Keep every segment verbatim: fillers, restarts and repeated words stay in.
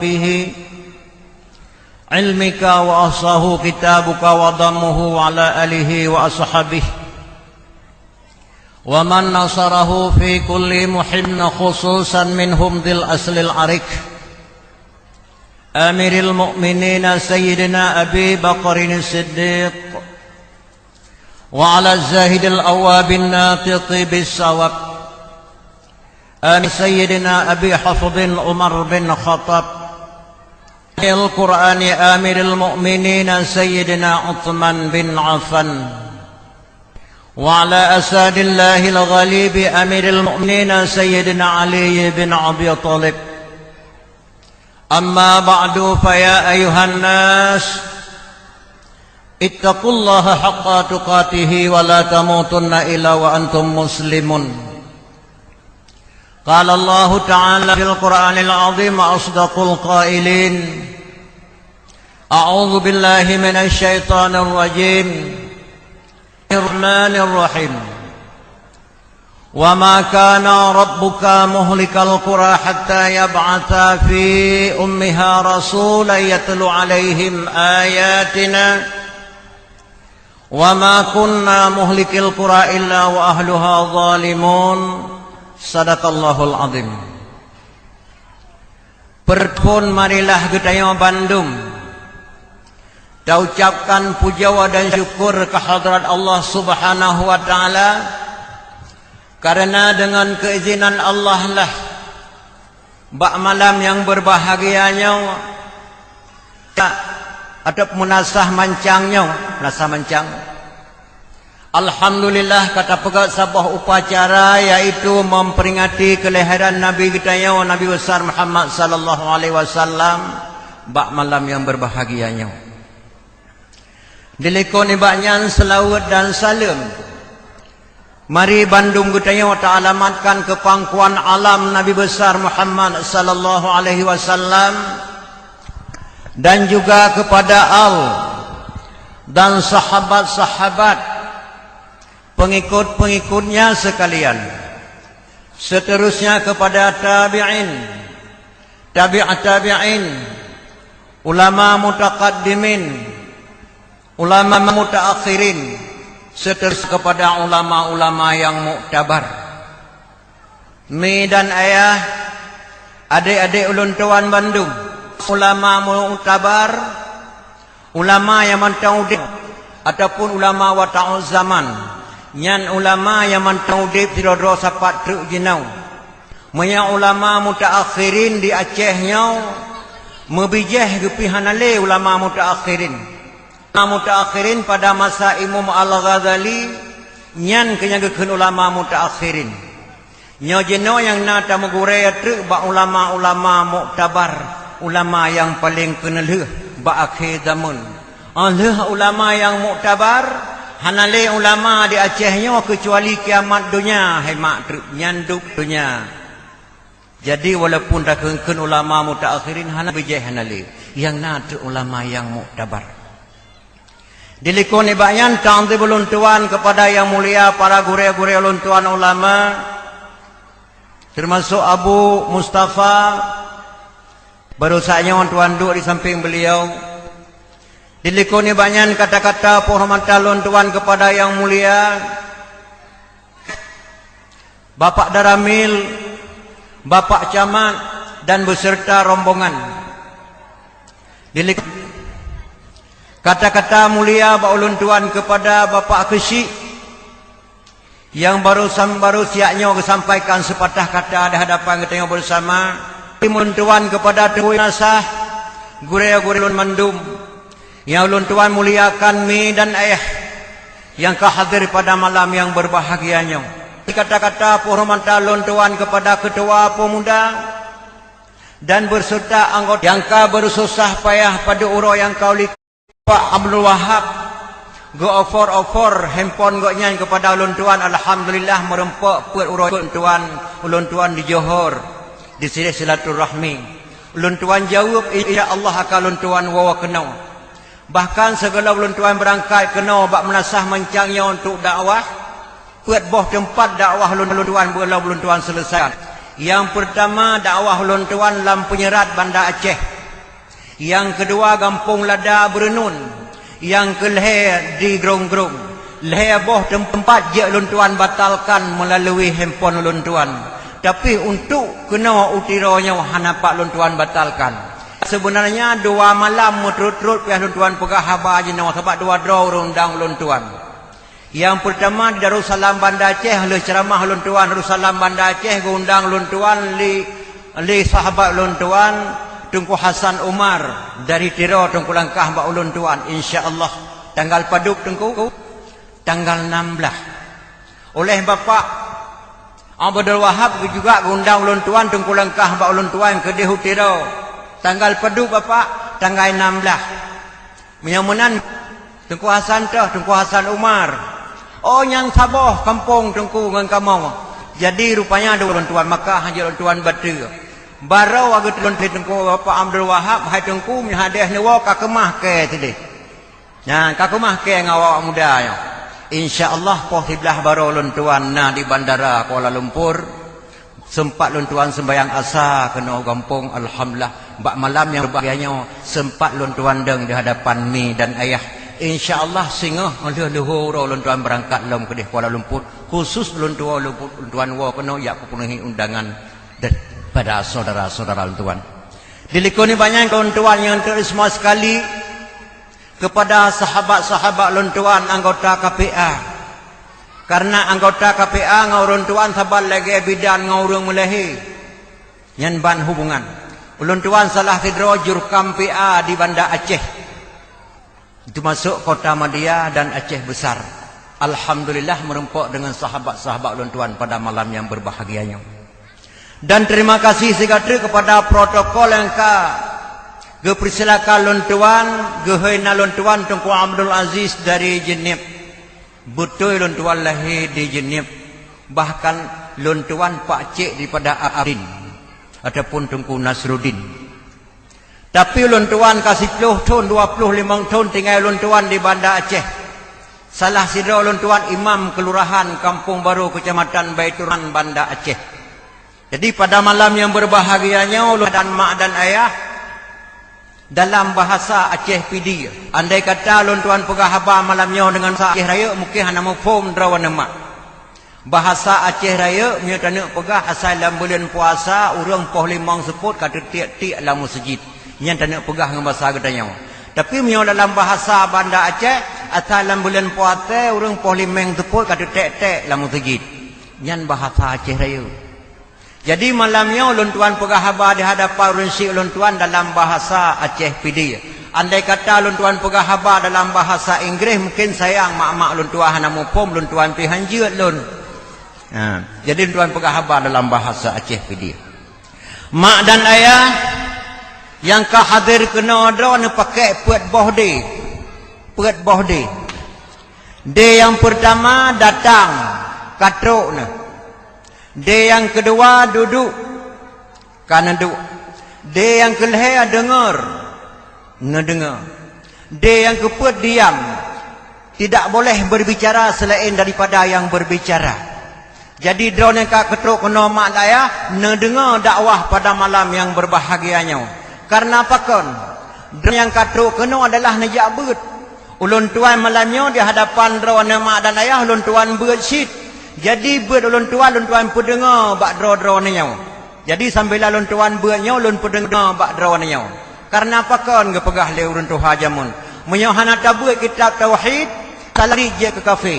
به علمك وأحصاه كتابك وضمه وعلى آله وأصحابه ومن نصره في كل محن، خصوصا منهم ذي الأصل العريق أمير المؤمنين سيدنا أبي بكر الصديق وعلى الزاهد الأواب الناطق بالصواب أمير سيدنا أبي حفظ عمر بن الخطاب القرآن أمير المؤمنين سيدنا عثمان بن عفان وعلى أسد الله الغالب أمير المؤمنين سيدنا علي بن أبي طالب. أما بعد، فيا أيها الناس، اتقوا الله حق تقاته ولا تموتن إلا وأنتم مسلمون. قال الله تعالى في القرآن العظيم أصدق القائلين: أعوذ بالله من الشيطان الرجيم. الرحمن الرحيم. وما كان ربك مهلك القرى حتى يبعث في أمها رسولا يتلو عليهم آياتنا وما كنا مهلك القرى إلا وأهلها ظالمون. صدق الله العظيم. Peureuphon marilah geutanyoe bandum taucabkan pujoe dan syukur keu hadrat Allah Subhanahu wa Taala, kareuna deungon keuizinan Allah lah bak malam nyang beubahgia nyoe, atau meunasah mancang nyoe, meunasah mancang. Alhamdulillah, ka tapeugét saboh upacara, yaitu memperingati kelahiran Nabi geutanyoe, Nabi Besar Muhammad sallallahu alaihi wasallam, bak malam nyang beubahgia nyoe. Dilikot nibak nyan, seulaweuet dan saleuem mari bandum geutanyoe taalamatkan keu pangkuan alam Nabi Besar Muhammad sallallahu alaihi wasallam dan juga kepada al dan sahabat-sahabat, pengikut-pengikutnya sekalian. Seterusnya kepada tabi'in, tabi' tabi'in, ulama mutaqaddimin, ulama mutaakhirin, seterusnya kepada ulama-ulama yang muktabar. Mi dan ayah, adék-adék ulôn tuan bandum, ulama muktabar, ulama nyang mantong udeb, ataupun ulama wata'u zaman, nyan ulama nyang mantong udeb sidroe-droe sapat treuk jinoe. Meunyoe ulama mutaakhirin di Aceh nyoe, meubijéh geupih hana lé ulama mutaakhirin. Ulama mutaakhirin pada masa Imam Al-Ghazali, nyan keuh nyang geukheun ulama mutaakhirin. Nyoe jinoe nyang na tameugurée treuk bak ulama-ulama muktabar, ulama nyang paleng keuneulheueh bak akhé zamon. Óh lheueh ulama nyang muktabar, hana lé ulama di Aceh nyoe keucuali kiamat donya, hai mak treuk, nyan dub donya. Jadi, walaupun takheun-kheun ulama mutaakhirin, hana bijéh, hana lé. Nyang na treuk ulama nyang muktabar. Dilikot nibak nyan, ta'zim ulôn tuan kepada yang mulia para gurée-gurée ulôn tuan ulama, termasuk Abu Mustafa, barosa nyoe tuan duek di sampéng beliau. Dilikot nibak nyan kata-kata penghormatan lôn tuan kepada yang mulia Bapak Daramil, Bapak Camat, dan beserta rombongan. Dilik-, kata-kata mulia bak ulôn tuan kepada Bapak Keuchik, nyang baru sam-, baru siat nyoe geusampaikan seupatah kata di hadapan geutanyoe bersama. Ulôn tuan kepada Teungku Nasah, gurée-gurée lôn mandum, nyang ulôn tuan muliakan mi dan ayah nyang ka hadir pada malam nyang berbahagia nyoe. Kata-kata penghormatan lôn tuan kepada Ketua Pemuda dan beserta anggota nyang ka beususah payah padub uroe nyang ka ulih Pak Abdul Wahab geuofor-ofor handphone gobnyan kepada ulôn tuan, alhamdulillah, meureumpok peuet uroe ulôn tuan, ulôn tuan di Johor, di sideh silaturahmi. Ulôn tuan jaweueb, insya Allah akan ulôn tuan woe keunoe. Bahkan sigohlom ulôn tuan beurangkat keunoe bak meunasah mancang nyoe untuk dakwah, peuet boh teumpat dakwah ulôn, ulôn tuan beu lom ulôn tuan seuleusaikan. Nyang peurtama, dakwah ulôn tuan lam Peunyerat Banda Aceh. Nyang keudua gampông Lada Beureunun, nyang keulhèe di Grong-Grong. Lhèe boh teumpat jeuet lôn tuan batalkan meulalu handphone lôn tuan. Tapi untuk keunoe u Tiro nyoe hana pat lôn tuan batalkan. Seubeunarnya dua malam meuturot-turot payah lôn tuan peugah haba jinoe sabab dua droe ureuëng undang lôn tuan. Nyang peurtama di Darussalam Banda Aceh, lheueh ceuramah lôn tuan Darussalam Banda Aceh, geuundang lôn tuan lé, lé sahabat lôn tuan Teungku Hasan Umar dari Tiro, Teungku langkah bak ulôn tuan, insya Allah. Tanggal padub Teungku? Tanggal enam belas. Oleh Bapak Abdul Wahab juga geuundang ulôn tuan Teungku langkah bak ulôn tuan keudeh u Tiro. Tanggal padub Bapak? Tanggai enam belas. Meunyoe meunan, Teungku Hasan toh, Teungku Hasan Umar. Oh, nyang saboh kampông Teungku ngon kamoe. Jadi rupanya dua lôn tuan Makkah, hana lôn tuan bateue. Barô ageue tulôn Teungku Bapak Abdul Wahab, hai Teungku, meunyoe hadeh neuwoe ka keumah kèe sideh. Nyan ka keumah kèe ngon awak muda nyoe. Insya Allah poh siblaih barô lôn tuan na di bandara Kuala Lumpur. Seumpat lôn tuan seumbahyang asa keunoe gampông, alhamdulillah. Bak malam nyang berbahagia nyoe seumpat lôn tuan dong di hadapan mi dan ayah. Insya Allah singoh lheueh luhô uroe lôn tuan beurangkat lom keudeh Kuala Lumpur, khusus lôn tuan, lôn tuan woe keunoe jak peupeunuhi undangan daripada syedara-syedara lôn tuan. Dilikot nibak nyan lôn tuan nyang teurimong sekali, kepada sahabat-sahabat lôn tuan anggota K P A. Karena anggota K P A ngon ulôn tuan saban lagèe bidan ngon ureuëng meulahé. Nyan ban hubungan. Ulôn tuan salah sidroe jurkam P A di Banda Aceh. Itu masuk Kota Madya dan Aceh Besar. Alhamdulillah meureumpok deungon sahabat-sahabat ulôn tuan pada malam nyang berbahagia nyoe. Dan terima kasih sigoe teuk kepada protokol nyang ka geupeursilakan lôn tuan, geuhôi na lôn tuan Teungku Abdul Aziz dari Jeunieb. Beutôi lôn tuan lahé di Jeunieb, bahkan lôn tuan pakcik daripada Abdin ataupun Teungku Nasruddin. Tapi ulôn tuan ka siplôh thon, dua ploh limong thon tinggai ulôn tuan di Banda Aceh. Salah sidroe ulôn tuan imam kelurahan Kampung Baru, Kecamatan Baiturrahman, Banda Aceh. Jadi pada malam nyang berbahagia nyoe ulôn dan mak dan ayah dalam bahasa Aceh Pidie. Andai kata ulôn tuan peugah haba malam nyoe deungon bahasa Aceh Rayeuk, mungkin hana muphom droe aneuk mak. Bahasa Aceh Rayeuk meunyoe taneuk peugah asai lam buleuen puasa ureuëng poh limong seupôt ka teutiek-tiek lam meuseujid. Nyan taneuk peugah ngon bahasa geutanyoe. Tapi meunyoe dalam bahasa Banda Aceh, asai lam buleuen puasa ureuëng poh limong seupôt ka teutek-tek lam meuseujid. Nyan bahasa Aceh Rayeuk. Jadi malam nyoe ulôn tuan peugah haba di hadapan ureuëng syik ulôn tuan dalam bahasa Aceh Pidie. Andai kata ulôn tuan peugah haba dalam bahasa Inggréh, mungkin sayang mak-mak ulôn tuan hana muphom, ulôn tuan pih hanjeuet lôn. Ha, jadi ulôn tuan peugah haba dalam bahasa Aceh Pidie. Mak dan ayah nyang ka hadir keunoe droe neupaké peuet boh D. Peuet boh D. D nyang peurtama datang, ka trok neuh. D nyang keudua duduek, ka neuduek. D nyang keulhèe deungö, neudeungö. D nyang keupeuet diam, tidak boleh berbicara selain daripada yang berbicara. Jadi droeneuh ka keutrok keunoe mak dan ayah neudeungö dakwah pada malam nyang berbahagia nyoe. Karena pakon? Droeneuh nyang ka trok keunoe adalah neujak beuet. Ulôn tuan malam nyoe di hadapan droeneuh mak dan ayah ulôn tuan beuet cit. Jadi beuet ulôn tuan, ulôn tuan peudeungoe bak droe-droeneuh nyoe. Jadi sambilan lôn tuan beuet nyoe lôn peudeungoe bak droeneuh nyoe. Karena pakon geupeugah lé ureuëng tuha jameun, meunyoe hana tabeuet kitab tauhid, salah jeuet keu kafé.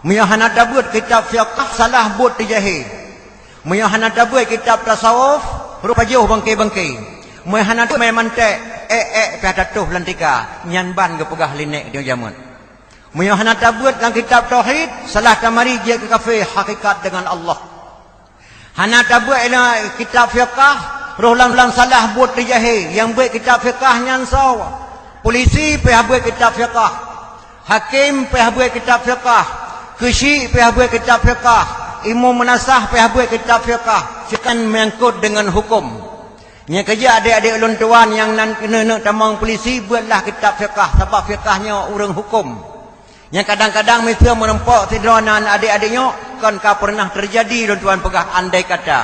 Meunyoe hana tabeuet kitab fiqah, salah buet teujahé. Meunyoe hana tabeuet kitab tasawuf, rôh pajoh bangké-bangké. Meunyoe hana tabeuet mantek, ék-ék pih tatoh lam tika, nyan ban geupeugah lé nèk nyoe jameun. Meunyoe hana tabeuet lam kitab tauhid, salah tamari jeuet keu kafé hakikat deungon Allah. Hana tabeuet lam kitab fiqah, rôh lam, lam salah buet teujahé. Nyang beuet kitab fiqah nyan soe? Polisi pih beuet kitab fiqah. Hakém pih beuet kitab fiqah. Keuchik pih beuet kitab fiqah. Imum meunasah pih beuet kitab fiqah. Fiqah menyangkut deungon huköm. Nyang keujak adék-adék ulôn tuan nyang nan keuneuk tamong polisi, beuetlah kitab fiqah, sabab fiqah nyoe ureuëng huköm. Nyang kadang-kadang miseue meureumpok sidroe nan adék-adék nyoe, kon ka peureunah teujadi lôn tuan peugah andai kata.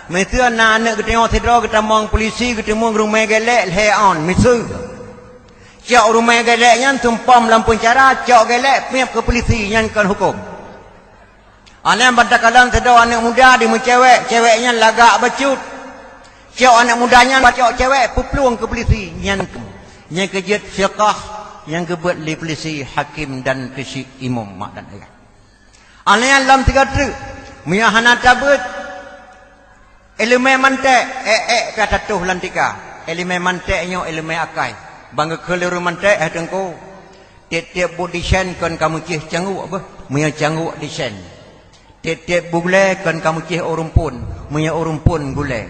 Miseue na aneuk geutanyoe sidroe geutamong polisi, geuteumeung rumai geulék lhée ôn, miseue. Cok rumai geulék nyan sumpom lam peuncara, cok geulék piep keu polisi, nyan kon huköm. Aneuk bantakalon sidroe aneuk muda dimeucewek, cewek nyan lagak bacut. Cok aneuk muda nyan, cok cewek peuplueng keu polisi, nyan, nyan keu jeuet fiqah nyang geubeuet lé polisi, hakim dan keuchik imum mak dan ayah. Aneuk nyan lom sigoe treuk, meunyoe hana tabeuet, iéleumé manték, ék-ék ka tatoh lam tika. Iéleumé manték nyoe iéleumé akai. Ban geukheun lé ureuëng manték, "Hai Teungku, tieb-tieb buet disen kon ka meucéh cangguk beuh, meunyoe cangguk disen. Tieb-tieb buet gulée kon ka meucéh ureuëng phon, meunyoe ureuëng phon gulée.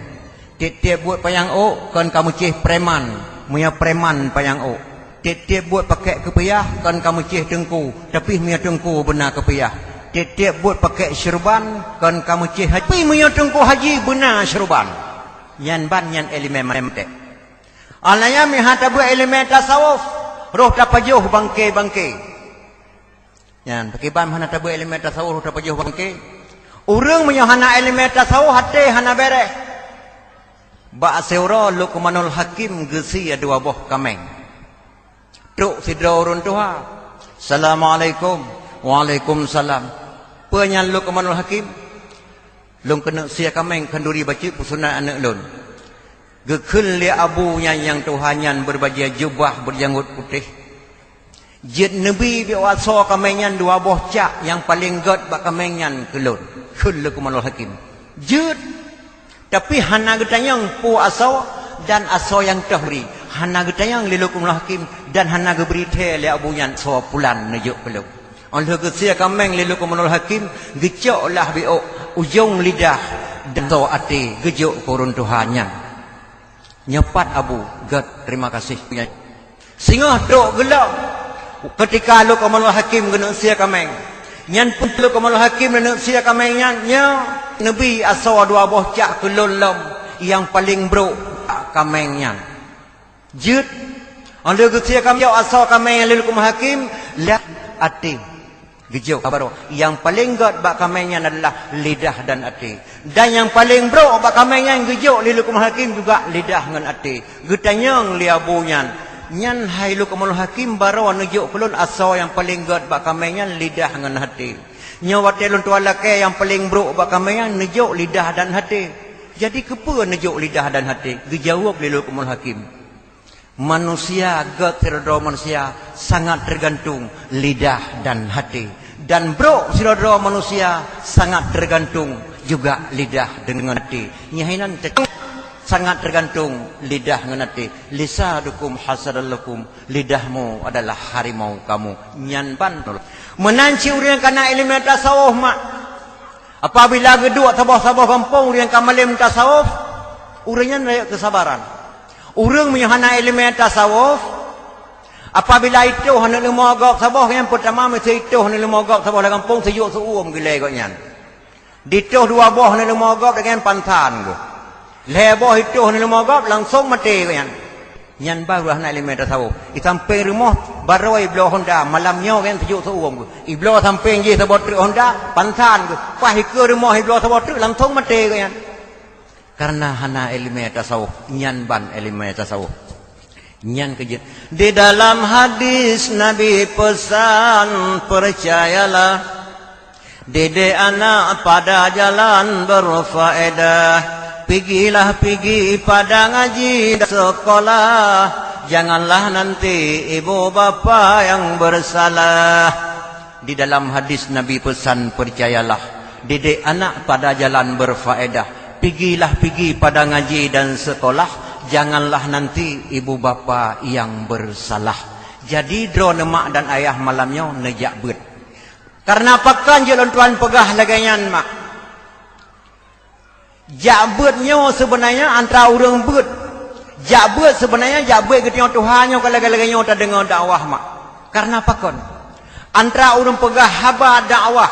Tieb-tieb buet panyang ôk kon ka meucéh preman, meunyoe preman panyang ôk. Tieb-tieb buet pakék keupiah kon ka meucéh teungku, tapi meunyoe teungku beuna keupiah. Tieb-tieb buet pakék syeuruban kon ka meucéh haji, tapi meunyoe teungku haji beuna syeuruban." Nyan ban nyan iéleumé manték. Aneuk nyan meuhana tabeuet iéleumé tasawuf, roh tapajoh bangke-bangke. Nyan, pakriban hana tabeuet iéleumé tasawuf, roh tapajoh bangke. Ureuëng meunyoe hana iéleumé tasawuf, até hana béréh. Bak siuroe Luqmanul Hakim geusie dua boh kaméng. Trok sidroe ureuëng tuha, "Assalamualaikum." "Waalaikumsalam." "Peue nyan Luqmanul Hakim?" "Lôn keuneuk sie kaméng khanduri bacut peusunat aneuk lôn." Geukheun lé abu nyan nyang tuha nyan beubajée jubah beujanggot putéh. Jeuet neubi biôk asoe kaméng nyan dua boh cak nyang paleng gét bak kaméng nyan keu lôn, kheun Luqmanul Hakim. Jeuet, tapi hana geutanyong peue asoe dan asoe nyang toh bri. Hana geutanyong lé Luqmanul Hakim dan hana geubri thée lé abu nyan asoe pulan neujok keu lôn. Óh lheueh geusie kaméng lé Luqmanul Hakim, geucok lah biôk ujong lidah dan asoe até geujok keu ureuëng tuha nyan. Nyoe pat abu, gét, terima kasih. Singoh trok geulom. Keutika Luqmanul Hakim geuneuk sie kaméng, nyan pun Luqmanul Hakim geuneuk sie kaméng nyan, nyoe neubi asoe dua boh cak keu lôn lom nyang paleng brok kaméng nyan. Jeuet. Óh lheueh geusie kaméng, asoe kaméng lé Luqmanul Hakim, lidah até. Geujok baroe. Nyang paleng gét bak kaméng nyan adalah lidah dan até. Dan nyang paleng brok bak kaméng nyan geujok lé Luqmanul Hakim juga lidah ngon até. Geutanyong lé abu nyan, "Nyan hai Luqmanul Hakim, baroe neujok keu lôn asoe nyang paleng gét bak kaméng nyan lidah ngon até. Nyoe watée lôn tuan lakée nyang paleng brok bak kaméng nyan neujok lidah dan até. Jadi keupeue neujok lidah dan até?" Geujaweueb lé Luqmanul Hakim, "Manusia gét sidroe-droe manusia sangat teugantung lidah dan até. Dan brok sidroe-droe manusia sangat teugantung juga lidah deungon até." Nyan hainan cocok, sangat teugantung lidah ngon até. "Lisanukum hasanul lakum, lidahmu adalah harimau kamu." Nyan ban. Meunan cit ureuëng nyang kana iéleumé tasawuf mak. Apabila geuduek saboh-saboh gampông ureuëng ka malem tasawuf, ureuëng nyan rayeuk keusabaran. Ureuëng meunyoe hana iéleumé tasawuf, apabila itoh aneuk leumo gob saboh, nyang peutama miseue itoh aneuk leumo gob saboh lam gampông, seujok seu-uem geulée gobnyan. Ditoh dua boh aneuk leumo gob, dengan pansan geuh. Lhée boh itoh aneuk leumo gob, langsong maté gobnyan. Nyan baru hana iéleumé tasawuf. Di sampéng rumoh baroe ibloe honda, malam nyoe gobnyan seujok seu-uem geuh. Ibloe sampéng jih saboh treuk honda, pansan geuh. Paih ikeue rumoh ibloe saboh treuk, langsong maté gobnyan. Karena hana iéleumé tasawuf, nyan ban iéleumé tasawuf. Nyan keuh jeuet. Di dalam hadis Nabi peusan, "Percayalah, didik anak pada jalan berfaedah. Pigilah pigi pada ngaji dan sekolah. Janganlah nanti ibu bapa yang bersalah." Di dalam hadis Nabi peusan, "Percayalah, didik anak pada jalan berfaedah. Pigilah pigi pada ngaji dan sekolah, janganlah nanti ibu bapa yang bersalah." Jadi, droeneuh mak dan ayah malam nyoe neujak beuet. Karena pakon jeuet lôn tuan peugah lagée nyan mak? Jak beuet nyoe seubeunanya antara ureuëng beuet. Jak beuet seubeunanya jak beuet geutanyoe tuha nyoe ka lagée-lagée nyoe tadeungoe dakwah mak. Karena pakon? Antara ureuëng peugah haba dakwah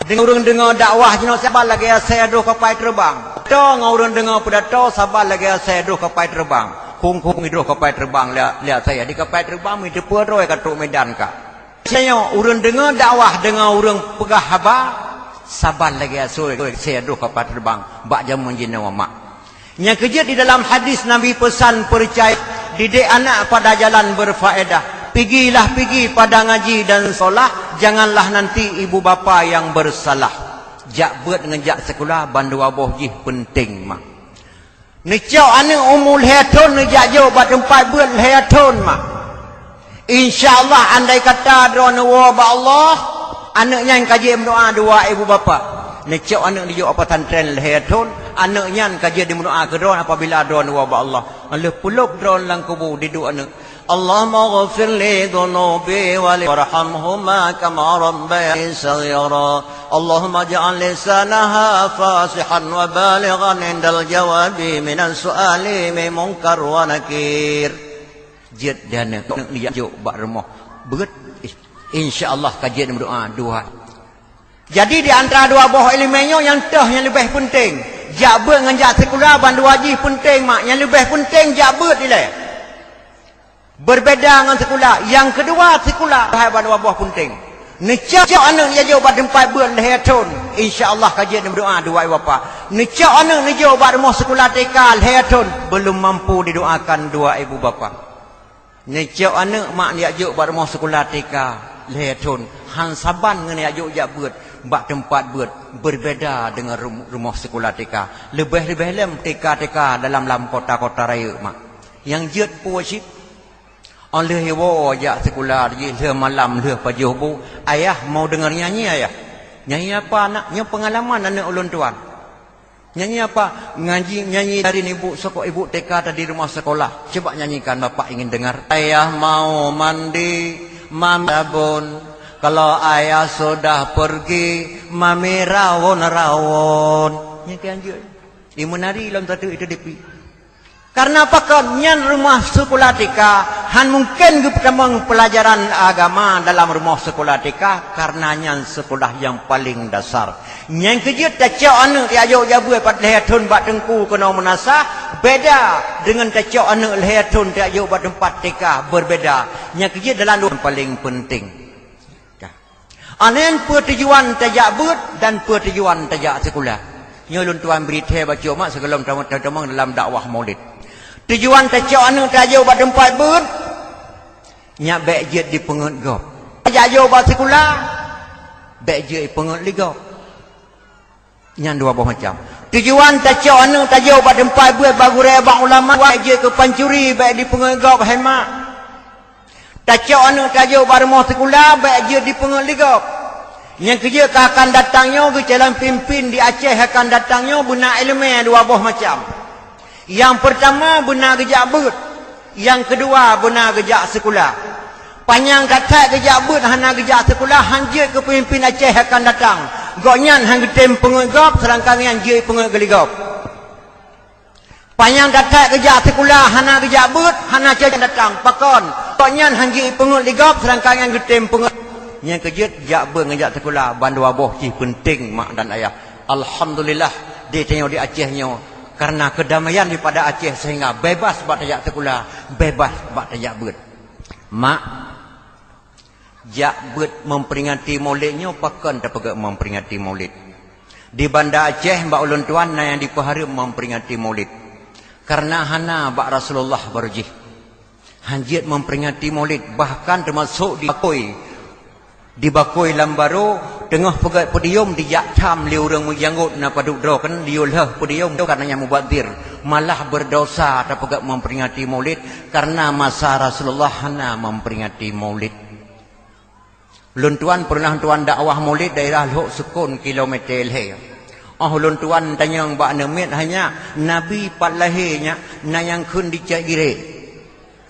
dengan ureuëng deungoe dakwah jinoe saban lagée asée droe kapai teubang. Toh ngon ureuëng deungoe peudato saban lagée asée droe kapai teubang. Khung-khung droe kapai teubang lihat, lihat asée di kapai teubang mi teupeue droe ka trok Medan ka. Nyoe ureuëng deungoe dakwah dengan ureuëng peugah haba, Saban lagée asoe, asoe droe kapal teubang bak jameun jinoe mak. Nyang keujeuet di dalam hadis Nabi peusan peucaya, didik anak pada jalan berfaedah, pigilah pigi pada ngaji dan sekolah, janganlah nanti ibu bapa yang bersalah. Jak beuet ngon jak sikula bandua boh jih peunteng mak. Neucok aneuëk umu lhée thon neujak jok bak teumpat beuet lhée thon mak. Insya Allah andai kata droeneuh woe bak Allah, aneuëk nyan ka jeuet meudoá dua ibu bapa. Neucok aneuëk neujok bak pesantren lhée thon, aneuëk nyan ka jeuet dimeudoá keu droeneuh apabila droeneuh woe bak Allah. Lheueh peulop droeneuh lam kubu diduek aneuëk, Allahumma ghfir li dhunubi wa li warhamhuma kama rabbayani shaghira. Allahumma ja'al lisanaha fasihan wa balighan indal jawabi minas su'ali min munkar wa nakir. Jeuet dan neujak jok bak rumoh beuet, insya Allah ka jeuet meudoá dua. Jadi di antara dua boh iéleumé nyoe nyang toh nyang leubeh peunteng. Jak beuet ngon jak sikula bandua jih peunteng mak, nyang leubeh peunteng jak beuet ilée. Berbeda ngon sikula. Nyang keudua sikula hai bandua boh peunteng. Neucok aneuëk neujak jok bak teumpat beuet lhée thon, insya Allah ka jeuet neumeudoá dua ibu bapa. Neucok aneuëk neujok bak rumoh sikula T K lhée thon, belum mampu didoakan dua ibu bapa. Neucok aneuëk mak neujak jok bak rumoh sikula T K lhée thon, han saban ngon neujak jok jak beuet bak teumpat beuet, berbeda deungon rum-, rumoh sikula T K. Leubeh-leubeh lom T K-T K dalam-lam kota-kota rayeuk mak. Nyang jeuet peue cit? Óh lheueh iwoe jak sikula jih lheueh malam lheueh pajoh bu, "Ayah, mau dengar nyanyi, Ayah?" "Nyanyi apa, Nak?" "Nyoe peungalaman aneuëk ulôn tuan." "Nyanyi apa?" "Ngaji, nyanyi dari ibu seko-, ibu T K tadi rumah sekolah. Coba nyanyikan, Bapak ingin dengar." "Ayah mau mandi, Mami sabun. Kalau Ayah sudah pergi, Mami rawon-rawon." Nyan kan jeuet. Imeunari lom satu itu dipi. Karena pakon nyan rumoh sikula T K, han mungken geupeutamong peulajaran agama dalam rumoh sikula T K, karena nyan sikula nyang paleng dasar. Nyang keujeuet tacok aneuëk tajok jak beuet pat lhée thon bak teungku keunoe meunasah, beda deungon tacok aneuëk lhée thon tajok bak teumpat T K, berbeda. Nyang keujeuet dalam dua paleng peunteng. Ka. Aneun peue tujuan tajak beuet dan peue tujuan tajak sikula. Nyoe lôn tuan bri thée bacut mak sigohlom tamong dalam dakwah Maulid. Tujuan tacok aneuëk tajok bak teumpat beuet, nyak bék jeuet dipeungeut gob. Tajak jok bak sikula, bék jeuet dipeungeut lé gob. Nyan dua boh macam. Tujuan tacok aneuëk tajok bak teumpat beuet bak gurée bak ulama, bék jeuet keu pancuri, bék dipeungeut gob hai mak. Tacok aneuëk tajok bak rumoh sikula, bék jeuet dipeungeut lé gob. Nyang keujeuet ka akan datang nyoe geucalon pimpin di Aceh akan datang nyoe beuna iéleumé dua boh macam. Nyang peurtama beuna geujak beuet, nyang keudua beuna geujak sikula. Panyang that-that geujak beuet hana geujak sikula, han jeuet keu peumimpin Aceh akan datang. Gobnyan han geutem peungeut gob, seudangkan nyan jeuet peungeut geuligob. Panyang that-that geujak sikula hana geujak beuet, hana cocok datang. Pakon? Gobnyan han jeuet peungeut ligob, seudangkan nyan geutem peungeut. Nyang keujeuet jak beuet ngon jak sikula, bandua boh jih peunteng mak dan ayah. Alhamdulillah, di tanyoe di Aceh nyoe, karena keudamaian daripada Aceh sehingga bebas bak tajak sikula, bebas bak tajak beuet. Mak, jak beuet memperingati Maulid nyoe pakon tapeugah memperingati Maulid. Di Banda Aceh bak ulôn tuan na nyang dipeuhareuem memperingati Maulid. Karena hana bak Rasulullah barô jih. Han jeuet memperingati Maulid, bahkan teumasok di bakoi. Di bakoi lam barô, teungoh peugét podium dijak tham lé ureuëng meujanggot na padub droe keunan diyue lheueh podium karena nyang mubazir. Malah berdosa tapeugét memperingati Maulid karena masa Rasulullah hana memperingati Maulid. Lôn tuan peureunah tuan dakwah Maulid daerah Lhok Sukon kilometer lhée. Óh lôn tuan tanyong bak aneuk miet hanya Nabi pat lahé nyan na nyang kheun dicak girek.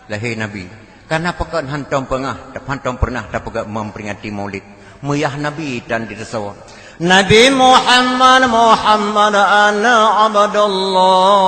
Lahé Nabi. Karena pakon hántom peungah, hántom peureunah tapeugét memperingati Maulid. Meuyah Nabi tan diteusawa. Nabi Muhammad, Muhammad aneuk Abdullah.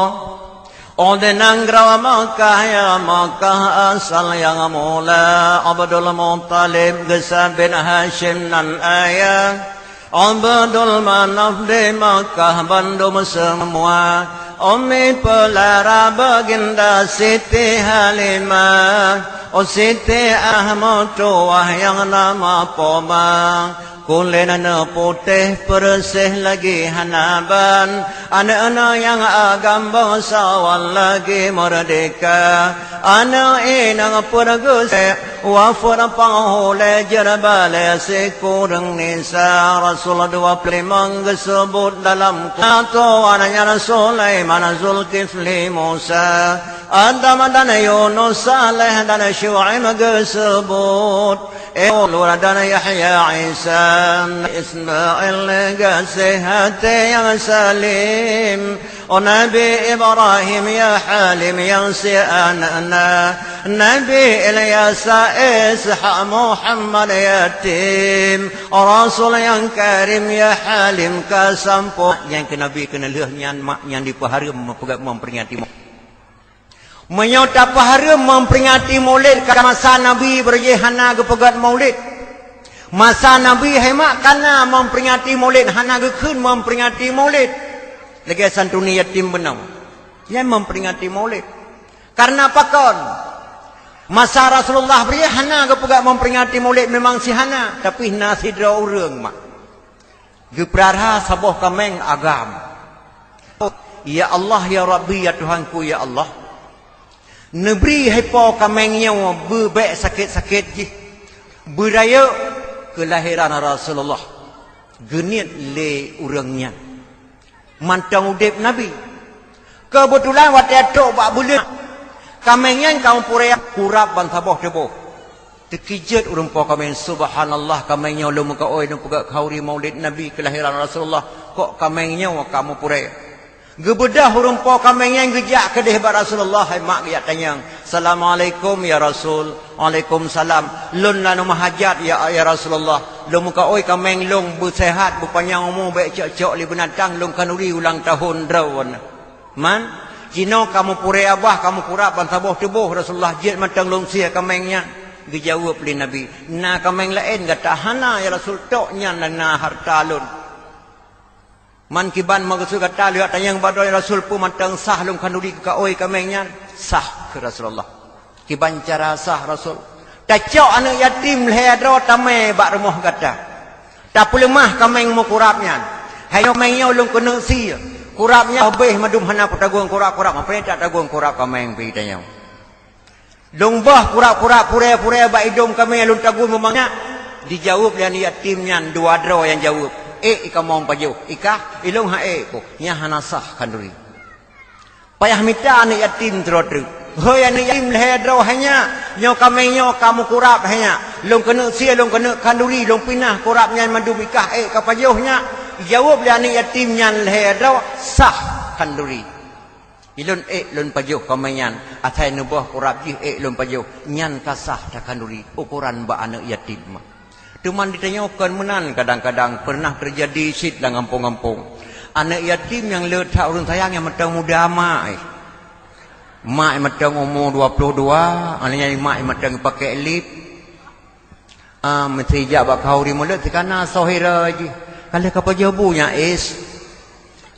Óh di nanggroe Makkah, ya Makkah asal nyang mula. Abdul Muttalib geusa bin Hasyim nan ayah. Abdul Manaf di Makkah bandum seumua. Ummi peulara baginda Siti Halimah. Oh Siti Ahmad tuwah nyang nama Poma, kulét neuputéh peureuseh lagée hana ban. Aneuëk nyang agam bangsawan lagée meurdeka, aneuëk inong peureugeusék wafeuet panghulée jeuet balée sikureueng nisa. Rasul dua ploh limong geuseubut dalam Quran, tuwan nyan Sulaiman, Zulkifli, Musa, Adam dan Yunus, Saleh dan Syu'aib geuseubut, Ulur dan Yahya, Isa, Ismail gaséh até nyang salem. Oh Nabi Ibrahim ya Halim nyang sie aneuëk na, Nabi Ilyas, Ishak, Muhammad yatim, Rasul nyang karim ya Halim ka sampoe. Nyang keu Nabi keuneulheueh nyan mak nyang dipeuhareuem meupeugah memperingati Meunyoe tapeuhareuem memperingati Maulid ka masa Nabi beureuji hana geupeugét Maulid. Masa Nabi hai mak kana memperingati Maulid, hana geukheun memperingati Maulid. Lagée santuni yatim beunong. Nyan memperingati Maulid. Karena pakon? Masa Rasulullah beureuji hana geupeugét memperingati Maulid memang si hana, tapi na sidroe ureuëng mak. Geupeurara saboh kaméng agam. Ya Allah, ya Rabbi, ya Tuhanku, ya Allah. Neubri hai po kaméng nyoe beubék sakét-sakét jih. Beurayeuk keulahiran Rasulullah. Geuniet lé ureuëng nyan. Mantong udeb Nabi. Keubeutulan watée trok bak buleuen, kaméng nyan ka meupurée kurab ban saboh tuboh. Teukeujot ureuëng po kaméng, "Subhanallah, kaméng nyoe lôn meukaôi lôn peugét khanuri Maulid Nabi keulahiran Rasulullah, kok kaméng nyoe ka meupurée?" Geubeudôh ureuëng po kaméng nyan geujak keudeh bak Rasulullah, hai mak geujak tanyong, "Assalamualaikum ya Rasul." "Waalaikumsalam." "Lôn na meuhajat ya, ya Rasulullah. Lôn meukaôi kaméng lôn beuseuhat, beupanyang umu, bék cok-cok lé beunatang, lôn khanuri ulang tahun droe." Man, jinoe ka meupurée abah, ka meukurab ban saboh tuboh Rasulullah, jeuet mantong lôn sie kaméng nyan. Geujaweueb lé Nabi, "Na kaméng laén gata?" "Hana, ya Rasul, tok nyan na hareuta lôn." "Man kiban meukeusud gata lôn tanyong bak droe, ya Rasul, peue mantong sah lôn khanuri keu kaôi kaméng nyan?" "Sah," kheun Rasulullah. "Kiban cara sah, Rasul?" "Tacok aneuëk yatim lhée droe tamé bak rumoh gata. Tapeuleumah kaméng meukurab nyan. Hai nyoe kaméng nyoe lôn keuneuk sie. Kurab nyan béh mandum hana peutagun kurab-kurab, mapreh tak tagun kurab kaméng pih tanyoe. Lôn boh kurab-kurab purée-purée bak idong kaméng lôn tagun beumangat." Dijaweueb lé aneuëk yatim nyan dua droe nyang jaweueb, "Ék i kamoe pajoh, i kah, i lôn han ék koh, nyan hana sah khanuri." Payah mita aneuëk yatim sidroe treuk. "Hôi aneuëk yatim lhée droe hai nyak, nyoe kaméng nyoe ka meukurab hai nyak. Lôn keuneuk sie, lôn keuneuk khanduri, lôn pinah kurab nyan mandum i kah ék ka pajoh nyak." Jaweueb lé aneuëk yatim nyan lhée droe, "Sah khanduri. Ilôn ék lôn pajoh kaméng nyan, asai neuboh kurab jih ék lôn pajoh, nyan ka sah takhanduri, ukoran bak aneuëk yatim." Teuma di tanyoe kon meunan kadang-kadang pernah teujadi cit lam gampông-gampông. Aneuëk yatim nyang le that ureuëng sayang nyang mantong muda mak, eh. Mak nyang mantong umu dua ploh dua, aneuk nyan mak nyang mantong pake lip. Ah, meusti jak bak khanuri mulod sikana soe hira jih. Ka lheueh ka pajoh bu nyak is.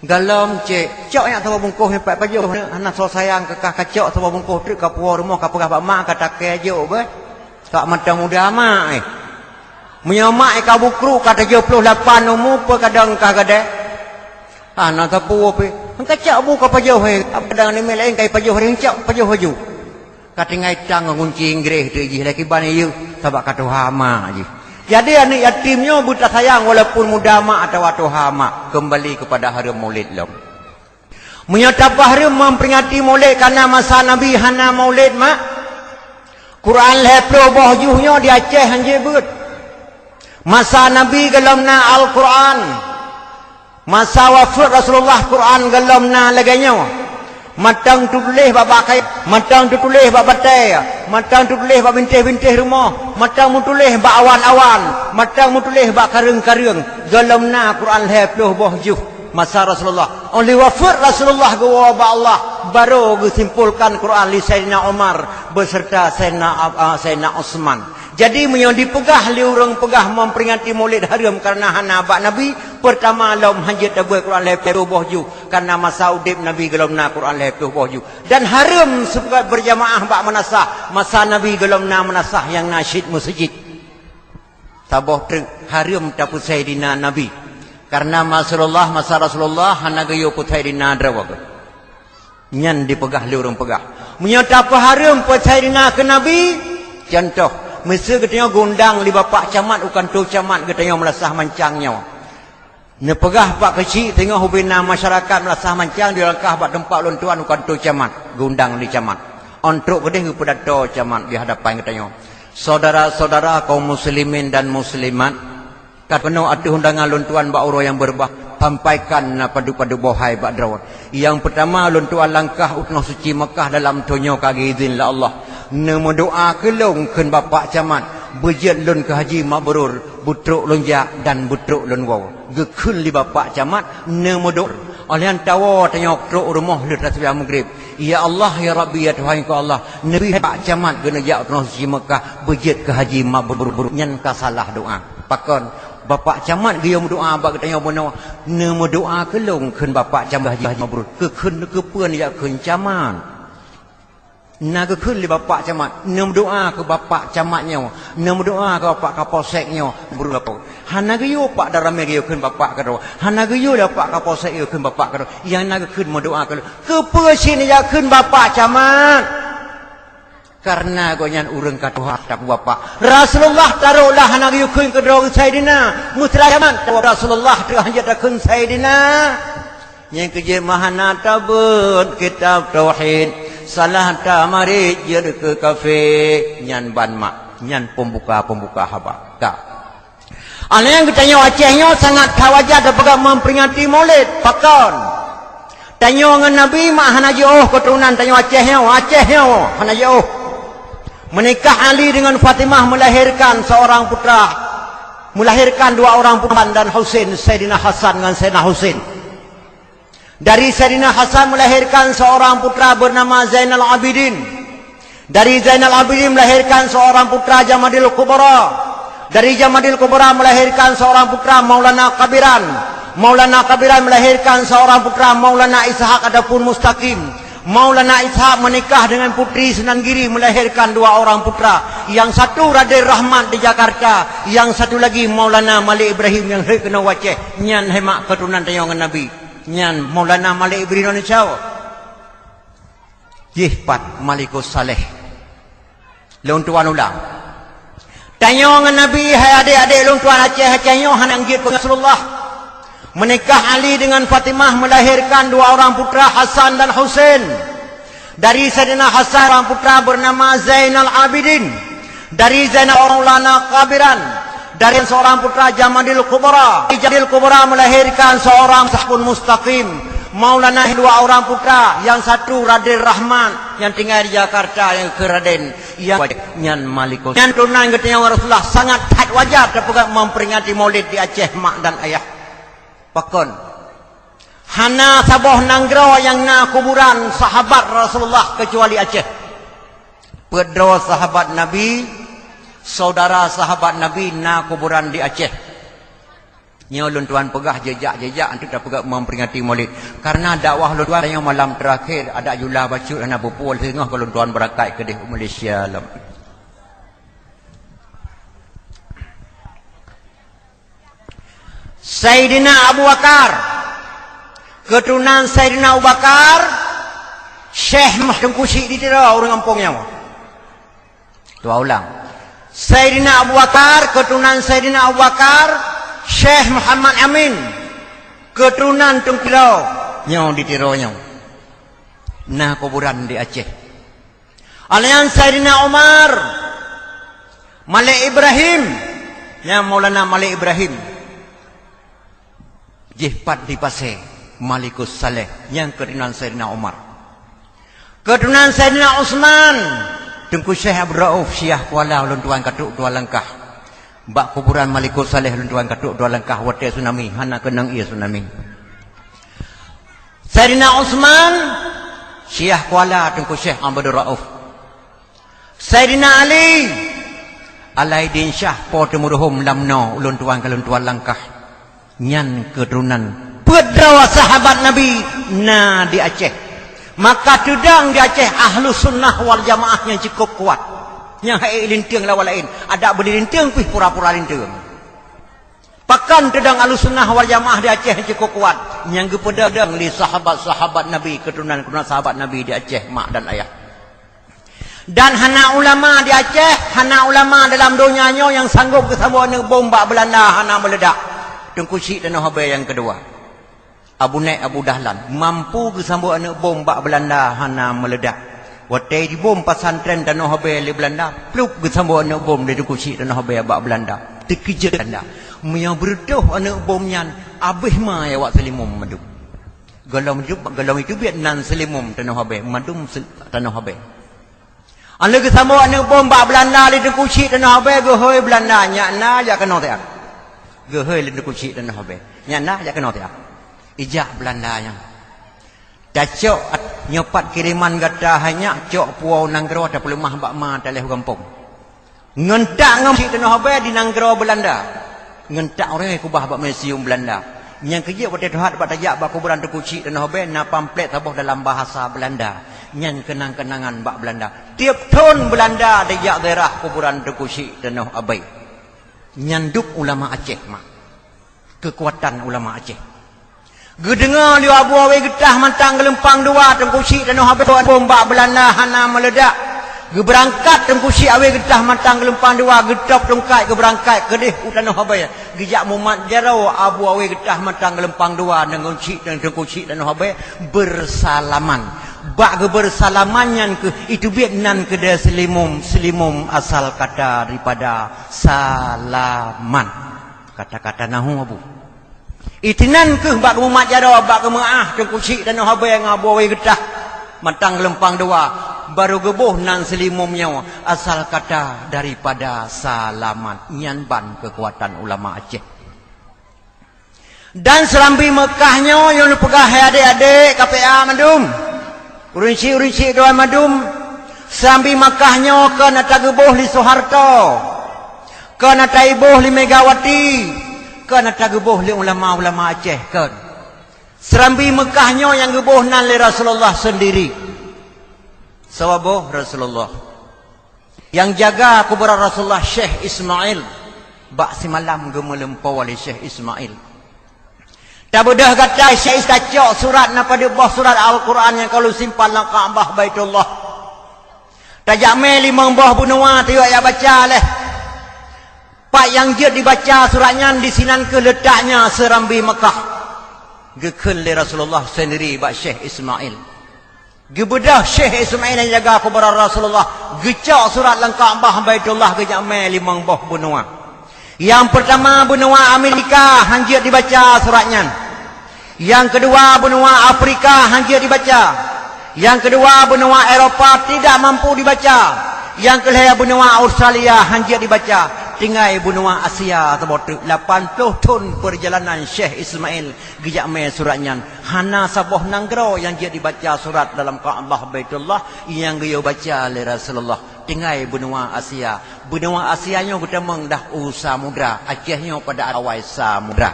Galom cek, cok nyak saboh bungkôh nyoe pat pajoh, hana soe sayang keu kah, ka cok saboh bungkôh treuk ka puwoe rumoh ka peugah bak mak ka takée jok beh. Kak mantong muda mak, eh. Meunyoe mak, eh, ka bukru ka tujoh ploh lapan umu peue kadang ka gadée. Hana sapeue pih. Ka cok bu ka pajoh, eh. Kadang aneuk miet laén ka pajoh, ring cok pajoh laju. Ka tinggai tang ngon gunci Inggréh teuk jih, lé kiban yeuh, sabab ka tuha mak jih. Jadi aneuëk yatim nyoe beutasayang walaupun muda mak atawa tuha mak, keumbali keupada hareuem mulod lom. Meunyoe tapeuhareuem memperingati mulod kareuna masa Nabi hana mulod mak, Quran lhée ploh boh juh nyoe di Aceh hanjeuet beuet. Masa Nabi golom na Al-Quran. Masa wafeuet Rasulullah Quran golom na lagée nyoe. Mantong teutuléh bak, bak kayée, mantong teutuléh bak batée, mantong teutuléh bak bintéh-bintéh rumoh, mantong meutuléh bak awan-awan, mantong meutuléh bak kareueng-kareueng. Golom na Quran lhée ploh boh juh masa Rasulullah. Óh lheueh wafeuet Rasulullah geuwoe bak Allah, barô geusimpolkan Quran lé Saidina Umar beserta Saidina Ab-, ah, Saidina Utsman. Jadi, meunyoe dipeugah lé ureuëng peugah memperingati mulod hareuem kareuna hana bak Nabi, Peurtama lom hanjeuet tabeuet Quran lhèe ploh boh ju, kareuna masa udép Nabi gohlom na Quran lhèe ploh boh ju. Dan hareuem seukat beurjamaah bak meunasah, masa Nabi gohlom na meunasah nyang na cit meuseujid. Saboh treuk hareuem tapeusaidina Nabi. Kareuna Rasulullah, masa Rasulullah hana geuyue peusaidina droe. Nyan dipeugah lé ureuëng peugah. Meunyoe tapeuhareuem peusaidina keu Nabi, cuntoh, meuseu geutanyoe geundang lé bapak camat u kantô camat geutanyoe Meulasah Mancang nyoe. Neupeugah bak keuchik teungoh ubena masyarakat Meulasah Mancang dilangkah bak teumpat ulôn tuan u kantô camat, geundang lé camat. Ôn trok keudeh geupidato camat di hadapan geutanyoe. Saudara-saudara kaum muslimin dan muslimat, ka keunoe ateueh undangan lôn tuan bak uroe nyang beureubah, sampaikan na padub-padub boh hai bak droe. Nyang peurtama lôn tuan langkah u Tanoh Suci Meukah dalam thon nyoe ka geuidhin lé Allah. Neumeudoa keu lôn kheun bapak camat, beujeuet lôn keu haji mabrur, beutrok lôn jak dan beutrok lôn woe. Geukheun lé bapak camat neumeudoa. Óh lheueh nyan tawoe tanyoe trok u rumoh lheueh taseubiah Maghrib. Ya Allah, ya Rabbi, ya Tuhanku Allah, neubi bapak camat keuneuk jak u Tanoh Suci Meukah, beujeuet keu haji mabrur. Nyan ka salah doa. Pakon? Bapak camat geuyue meudoa bak geutanyoe bunoe, neumeudoa keu lôn kheun bapak camat haji, haji mabrur. Keu kheun keupeue neujak kheun camat? Na geukheun lé bapak camat, neumeudoa keu bapak camat nyoe, neumeudoa keu bapak kapolsek nyoe, mabrur. Hana geuyue pak dan ramé geuyue kheun bapak keudroe. Hana geuyue lé bapak kapolsek geuyue kheun bapak keudroe. Nyang na geukheun meudoa keu lôn. Keupeue cit neujak kheun bapak camat? Kareuna gobnyan ureuëng ka tuha tapeue bapak. Rasulullah tarok lah hana geuyue kheun keudroe keu Saidina. Meusra camat Rasulullah teuh hanjeuet takheun Saidina. Nyang keujeuet meuhana tabeuet kitab tauhid, salah tamarit jeuet keu kafé. Nyan ban mak, nyan peumbuka-peumbuka haba. Ka. Alèh nyan geutanyoe Aceh nyoe sangat that wajar tapeugah memperingati Maulid. Pakon? Tanyoe ngon Nabi mak hana jiôh keuturonan tanyoe Aceh nyoe, Aceh nyoe hana jiôh. Meunikah Ali dengan Fatimah melahirkan seorang putra, melahirkan dua orang putra dan Husain, Saidina Hasan ngon Saidina Husain. Dari Saidina Hasan melahirkan seorang putra bernama Zainal Abidin. Dari Zainal Abidin melahirkan seorang putra Jamadil Kubra. Dari Jamadil Kubra melahirkan seorang putra Maulana Kabiran. Maulana Kabiran melahirkan seorang putra Maulana Ishak ataupun Mustaqim. Maulana Ishak menikah dengan Putri Sunan Giri, melahirkan dua orang putra. Yang satu Raden Rahmat di Jakarta, yang satu lagi Maulana Malik Ibrahim nyang hei keunoe u Aceh. Nyan hai mak keuturonan tanyoe ngon Nabi. Nyan Maulana Malik Ibrahim Indonesia. Jih pat Malikus Saleh. Lôn tuan ulang. Tanyoe ngon Nabi hai adék-adék lôn tuan Aceh, Aceh nyoe hana jeuet keu Rasulullah. Menikah Ali dengan Fatimah melahirkan dua orang putra Hasan dan Husain. Dari Saidina Hasan seorang putra bernama Zainal Abidin. Dari Zainal Maulana Kabiran. Dari seorang putra Jamadil Kubra. Jamadil Kubra melahirkan seorang Sahbun Mustaqim. Maulana dua orang putra, yang satu Raden Rahman yang tinggal di Jakarta, yang keu Raden, yang nyan Malikus. Nyan turunan geutanyoe Rasulullah sangat that wajar tapeugah memperingati Maulid di Aceh mak dan ayah. Pakon? Hana saboh nanggroe nyang na kuburan sahabat Rasulullah keucuali Aceh. Peuet droe sahabat Nabi, saudara sahabat Nabi na kuburan di Aceh. Nyoe lôn tuan peugah jeujak-jeujak untuk tapeugah memperingati Maulid. Karena dakwah lôn tuan nyoe malam terakhir, adak jula bacut hana beupue singoh keu lôn tuan beurakai keudeh u Malaysia lom. Saidina Abu Bakar, keuturonan Saidina Abu Bakar, Syekh Mah Teungku Syik di Tiro, ureuëng gampông nyoe. Tuan ulang. Saidina Abu Bakar, keuturonan Saidina Abu Bakar, Syekh Muhammad Amin, keuturonan Teungku Tiro, nyoe di Tiro nyoe. Na kuburan di Aceh. Alian Saidina Umar, Malik Ibrahim, nyang Maulana Malik Ibrahim. Jih pat di Pasé, Malikus Saleh, nyang keuturonan Saidina Umar. Keuturonan Saidina Utsman, Teungku Syekh Abdul Rauf, Syiah Kuala lôn tuan ka trok dua langkah. Bak kuburan Malikus Saleh lôn tuan ka trok dua langkah watée tsunami, hana keunong ié tsunami. Saidina Utsman, Syiah Kuala Teungku Syekh Abdul Rauf. Saidina Ali, Alaidin Syah po teumeuruhom lam noe ulôn tuan ka lôn tuan langkah. Nyan keuturonan peuet droe sahabat Nabi na di Aceh. Maka teudong di Aceh Ahlus Sunnah wal Jamaah nyang cukôp kuat. Nyang hei linteung lawan laén, adak beuli linteung pih pura-pura linteung. Pakon teudong Ahlus Sunnah wal Jamaah di Aceh nyang cukôp kuat, nyang geupeudong lé sahabat-sahabat Nabi, keuturonan-keuturonan sahabat Nabi di Aceh, mak dan ayah. Dan hana ulama di Aceh, hana ulama dalam donya nyoe nyang sanggôp geusambot aneuk bom bak Beulanda hana meuledak. Teungku Chik Tanoh Abée nyang keudua, Abu Naik Abu Dahlan, mampu geusambot aneuk bom bak Beulanda hana meuledak. Watée jibom pesantren Tanoh Abée lé Beulanda, plup geusambot aneuk bom lé Teungku Chik Tanoh Abée bak Beulanda. Teukeujot Beulanda. Meunyoe beureutoh aneuk bom nyan, abéh ma awak Seulimum mandum. Gohlom itu, gohlom itu biet nan Seulimum Tanoh Abée, mandum se-, Tanoh Abée. Óh lheueh geusambot aneuk bom bak Beulanda lé Teungku Chik Tanoh Abée, geuhôi Beulanda, "Nyak na jak keunoe siat." Geuhôi lé Teungku Chik Tanoh Abée, "Nyak na jak keunoe siat." Ijak Beulanda nyan. Tacok at-, nyoe pat kiriman gata hai nyak, cok puwoe nanggroe tapeuleumah bak ma talheueh gampông. Ngon tak ngon Chik Tanoh Abée di nanggroe Beulanda. Ngon tak uroe kubah bak museum Beulanda. Nyang keujeuet watée teuhat bak tajak bak kuburan Teungku Chik Tanoh Abée na pamflet saboh dalam bahasa Beulanda. Nyan keunang-keunangan bak Beulanda. Tieb thon Beulanda dijak ziarah kuburan Teungku Chik Tanoh Abée. Nyan dub ulama Aceh mak. Keukuatan ulama Aceh. Geudeungoe lé Abu Awe Geutah Mantang Geulumpang Dua, Teungku Chik Tanoh Abée bom bak Beulanda hana meuledak. Geubeurangkat Teungku Chik Awe Geutah Mantang Geulumpang Dua, geutôb tungkat geubeurangkat keudeh u Tanoh Abée. Geujak mumat jaroe Abu Awe Geutah Mantang Geulumpang Dua ngon Chik dan Teungku Chik Tanoh Abée beusalaman. Bak geubeusalaman nyan keuh iteubiet nan keudeh Seulimum, Seulimum asal kata daripada salaman. Kata-kata nahu Abu. Itinan keuh bak geumumat jaroe, bak geumeu'ah Teungku Chik Tanoh Abée ngon Abu Awe Geutah Mantang Geulumpang Dua, barô geuboh nan Seulimum nyoe asal kata daripada salaman. Nyan ban keukuatan ulama Aceh. Dan Seurambi Meukah nyoe nyang neupeugah hai adék-adék K P A mandum. Ureuëng chik-ureuëng chik droe mandum, Seurambi Meukah nyoe kon ata geuboh lé Soeharto, kon ata geuboh lé Megawati, kon ata geuboh lé ulama-ulama Aceh, kon. Seurambi Meukah nyoe nyang geuboh nan lé Rasulullah seundiri. Saboh Rasulullah. Nyang jaga kuburan Rasulullah Syekh Ismail, bak simalam geumeulumpoe lé Syekh Ismail. Tabeudôh gata Syekh Is-, tacok surat na padub boh surat Al-Quran nyang ka lôn simpan lam Ka'bah Baitullah. Tajak mé limong boh beunua tayue jak baca leh. Pat nyang jeuet dibaca surat nyan disinan keuh leutaknya Seurambi Meukah. Geukheun lé Rasulullah seundiri bak Syekh Ismail. Geubeudôh Syekh Ismail nyang jaga kuburan Rasulullah, geucok surat lam Ka'bah Baitullah geujak mé limong boh beunua. Nyang peurtama beunua Amerika han jeuet dibaca surat nyan. Nyang keudua beunua Afrika han jeuet dibaca. Nyang keudua beunua Eropa tidak mampu dibaca. Nyang keulhée beunua Australia han jeuet dibaca. Tinggai beunua Asia saboh treuk. Lapan ploh thon peurjalanan Syekh Ismail geujak mé surat nyan. Hana saboh nanggroe nyang jeuet dibaca surat dalam Ka'bah Baitullah nyang geuyue baca lé Rasulullah. Tinggai beunua Asia. Beunua Asia nyoe geutamong dah u samudra. Aceh nyoe pada awai samudra.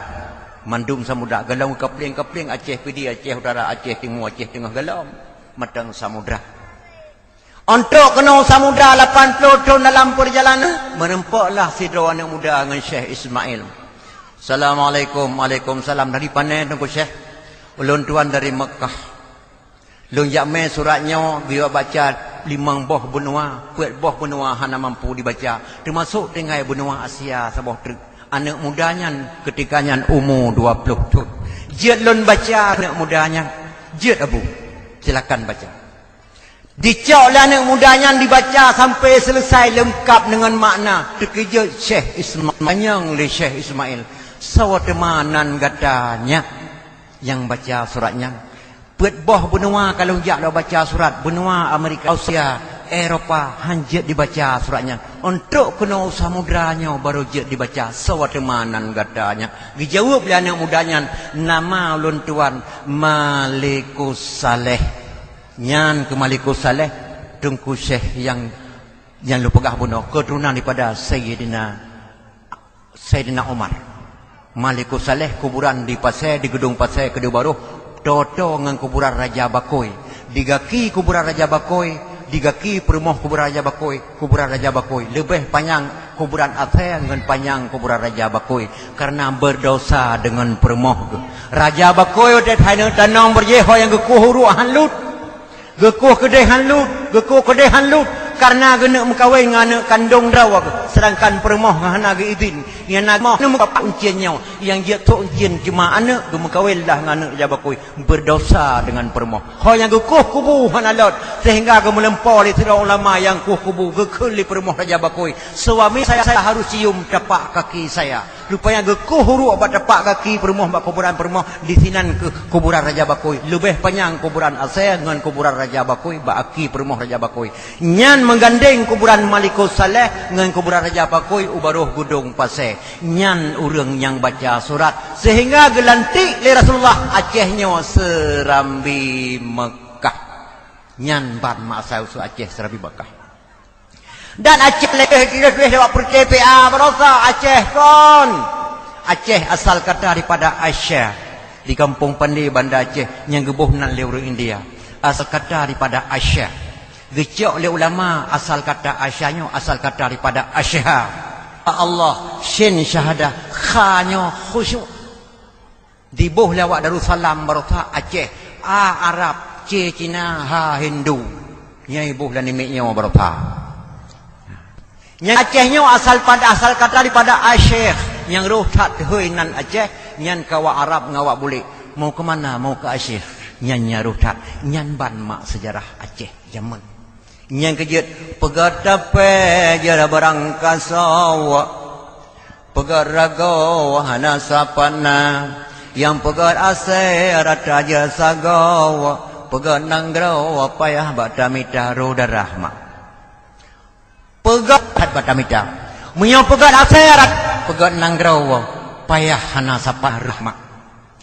Mandum samudra. Golom kapling-kapling Aceh Pidie, Aceh Utara, Aceh Timu, Aceh Teungoh golom. Mantong samudra. Untuk keunoe samudra lapan ploh thon dalam peurjalanan, meurumpoklah sidroe aneuëk muda ngon Syekh Ismail. "Assalamualaikum." "Waalaikumsalam." "Dari pane Teungku Syekh?" "Ulôn tuan dari Meukah. Lôn jak mé surat nyoe geuyue baca limong boh beunua, peuet boh beunua hana mampu dibaca, teumasok tinggai beunua Asia saboh treuk. Aneuëk muda nyan keutika nyan umu dua ploh thon. Jeuet lôn baca aneuëk muda nyan." "Jeuet, Abu. Silakan baca." Dicok lé aneuëk muda nyan dibaca sampai seuleusai leungkab deungon makna. Teukeujot Syekh Isma-, tanyong lé Syekh Ismail, "Soe teuma nan gata nyak nyang baca surat nyan? Peuet boh beunua ka lôn jak lôn baca surat, beunua Amerika, Australia, Eropa, han jeuet dibaca surat nyan. Untuk keunoe samudra nyoe barô jeuet dibaca, soe teuma nan gata nyak?" Geujaweueb lé aneuëk muda nyan, "Nama ulôn tuan Malikus Saleh." Nyan keuh Malikus Saleh, Teungku Syekh nyang, nyang lôn peugah bunoe, keuturonan daripada Sayyidina, Sayyidina Umar. Malikus Saleh kuburan di Pasè, di Geudong Pasè Keudeuh Barôh, toe-toe ngon kuburan Raja Bakôi. Di gaki kuburan Raja Bakôi, di gaki peurumoh kuburan Raja Bakôi, kuburan Raja Bakôi leubeh panyang kuburan asèe ngon panyang kuburan Raja Bakôi, kareuna beudosa deungon peurumoh geuh. Raja Bakôi watèe hai aneuk tanong beurjih, ho nyang geukueh uruek han lut. Geukueh keudéh han lut, geukueh keudéh han lut, kareuna geuneuk meukawen ngon aneuk kandông droe geuh, seudangkan peurumoh hana geuidhin. Nyang na moh neumeukapak uncien nyoe, nyang jeuet thok uncien cuma aneuk geumeukawen lah ngon aneuk Raja Bakôi, beudosa deungon peurumoh. Ho nyang geukueh kubu hana lot, seuhingga geumeulumpo lé sidroe ulama nyang kueh kubu, geukheun lé peurumoh Raja Bakôi, "Suami saya, saya harus cium tapak kaki saya." Rupanya geukueh uruek bak tapak gaki peurumoh, bak kuburan peurumoh, disinan keuh kuburan Raja Bakôi. Leubeh panyang kuburan asèe ngon kuburan Raja Bakôi bak gaki peurumoh Raja Bakôi. Nyan meugandeng kuburan Malikus Saleh ngon kuburan Raja Bakôi u barôh Geudong Pasè. Nyan ureueng nyang baca surat, seuhingga geulantik lé Rasulullah Aceh nyoe Serambi Mekah. Nyan ban mak asai usoe Aceh Serambi Mekah. Dan Aceh leubeh, leubeh lewat peureute P A barosa Aceh kon. Aceh asal kata daripada Asia. Di Kampung Pande, Banda Aceh, nyang geuboh nan lé ureueng India. Asal kata daripada Asia. Geucok lé ulama asal kata Asia nyoe asal kata daripada Asia. Allah, shin syahadah, kha nyoe khusyuk. Diboh lé awak Darussalam barosa Aceh, A Arab, C Cina, H Hindu. Nyang iboh lam namiet nyoe barosa. Nyang Aceh nyoe asal pada, asal kata daripada asyikh, nyang roh that hôi nan Aceh, nyan keu awak Arab ngon awak bulek. Mau ke mana? Mau ke asyikh. Nyan nyang roh that. Nyan ban mak seujarah Aceh jameun. Nyang keujeuet, peugöt tapè jeuet barang kasoe, peugöt ragoe hana sapat na, nyang peugöt asèe rata jeuet sagoe, peugöt nanggroe payah bak tamita roh darah mak. Peugöt that bak tamita. Meunyoe peugöt asèe rat, peugöt nanggroe payah hana sapat roh mak.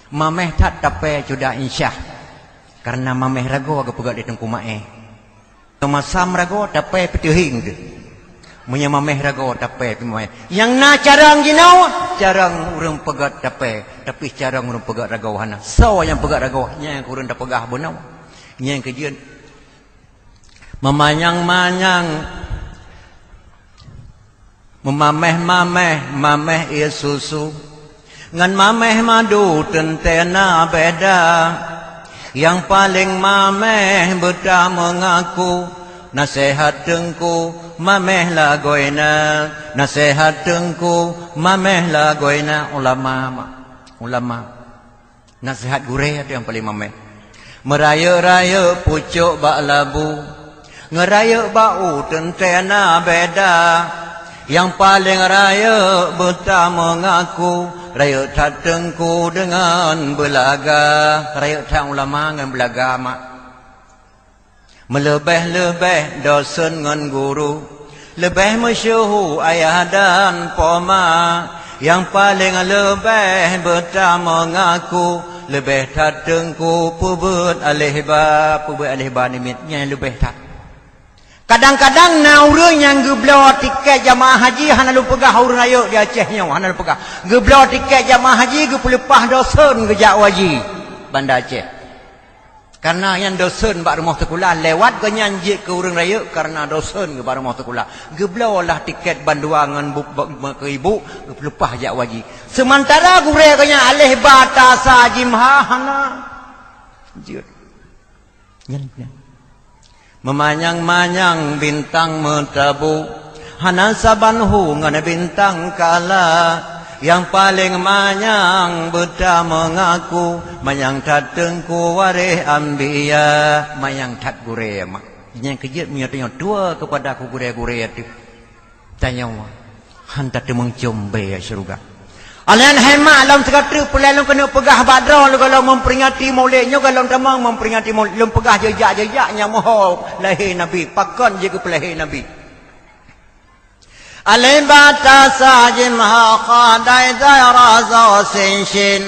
Mamèh that tapè cudak insyah. Kareuna mamèh ragoe geupeugöt lé Teungku Maé. Masam ragoe tapè peuteuhieng teuh. Meunyoe mamèh ragoe tapè peumaén. Nyang na carông jinoe, carông ureueng peugöt tapè, tapi carông ureueng peugöt ragoe hana. Soe nyang peugöt ragoe, nyang ureueng tapeugah bunoe. Nyang keujeuet. Meumanyang-manyang, meumamèh-mamèh, mamèh ié susu. Ngon mamèh madu teuntèe na beda. Nyang paleng mamèh beutameungaku, naseuhat teungku mamèh lagoena, naseuhat teungku mamèh lagoena. Ulama, ulama. Naseuhat gurèe teuh nyang paleng mamèh. Meurayeuk-rayeuk pucôk bak labu, ngon rayeuk bak u teuntèe na beda. Nyang paleng rayeuk beutameungaku, rayeuk that teungku deungon beulaga, rayeuk that ulama ngon beulaga mak. Meuleubèh-leubèh dosen ngon guru, leubèh meusyeuhu ayah dan poma. Nyang paleng leubèh beutameungaku, leubèh that teungku peubeuet aléh ba, peubeuet aléh ba namiet nyang leubèh that. Kadang-kadang na ureueng nyang geubloe tikét jamaah haji, hana lôn peugah ureueng rayeuk di Aceh nyoe, hana lôn peugah. Geubloe tikét jamaah haji geupeuleupah dosen geujak u haji Banda Aceh. Kareuna nyan dosen bak rumoh sikula, lewat geuh nyan jeuet keu ureueng rayeuk kareuna dosen geuh bak rumoh sikula. Geubloe lah tikét bandua ngon bu-, bu-, bu-, keu ibu, geupeuleupah jak u haji. Seumantara gurèe geuh nyan aléh ba tasa jimeuha hana jeuet. Nyan, nyan. Meumanyang-manyang bintang meutabu, hana saban hu ngon bintang kala. Nyang paleng manyang beutameungaku, manyang that teungku waréh anbiya, manyang that gurèe mak. Nyang keujeuet meunyoe tanyoe tuwoe keupada ku gurèe-gurèe teuh, tanyoe han tateumeung com bèe syeuruga. Alèh nyan hai mak lôn sigoe treuk peulai lôn keuneuk peugah bak droe lôn gohlom memperingati Maulid nyoe gohlom tamong memperingati Maulid lôn peugah jeujak-jeujak nyang meuho lahé Nabi, pakon jeuet keu peulahé Nabi. Alif ba ta sa jim ha kha dai zai ra za sin shin.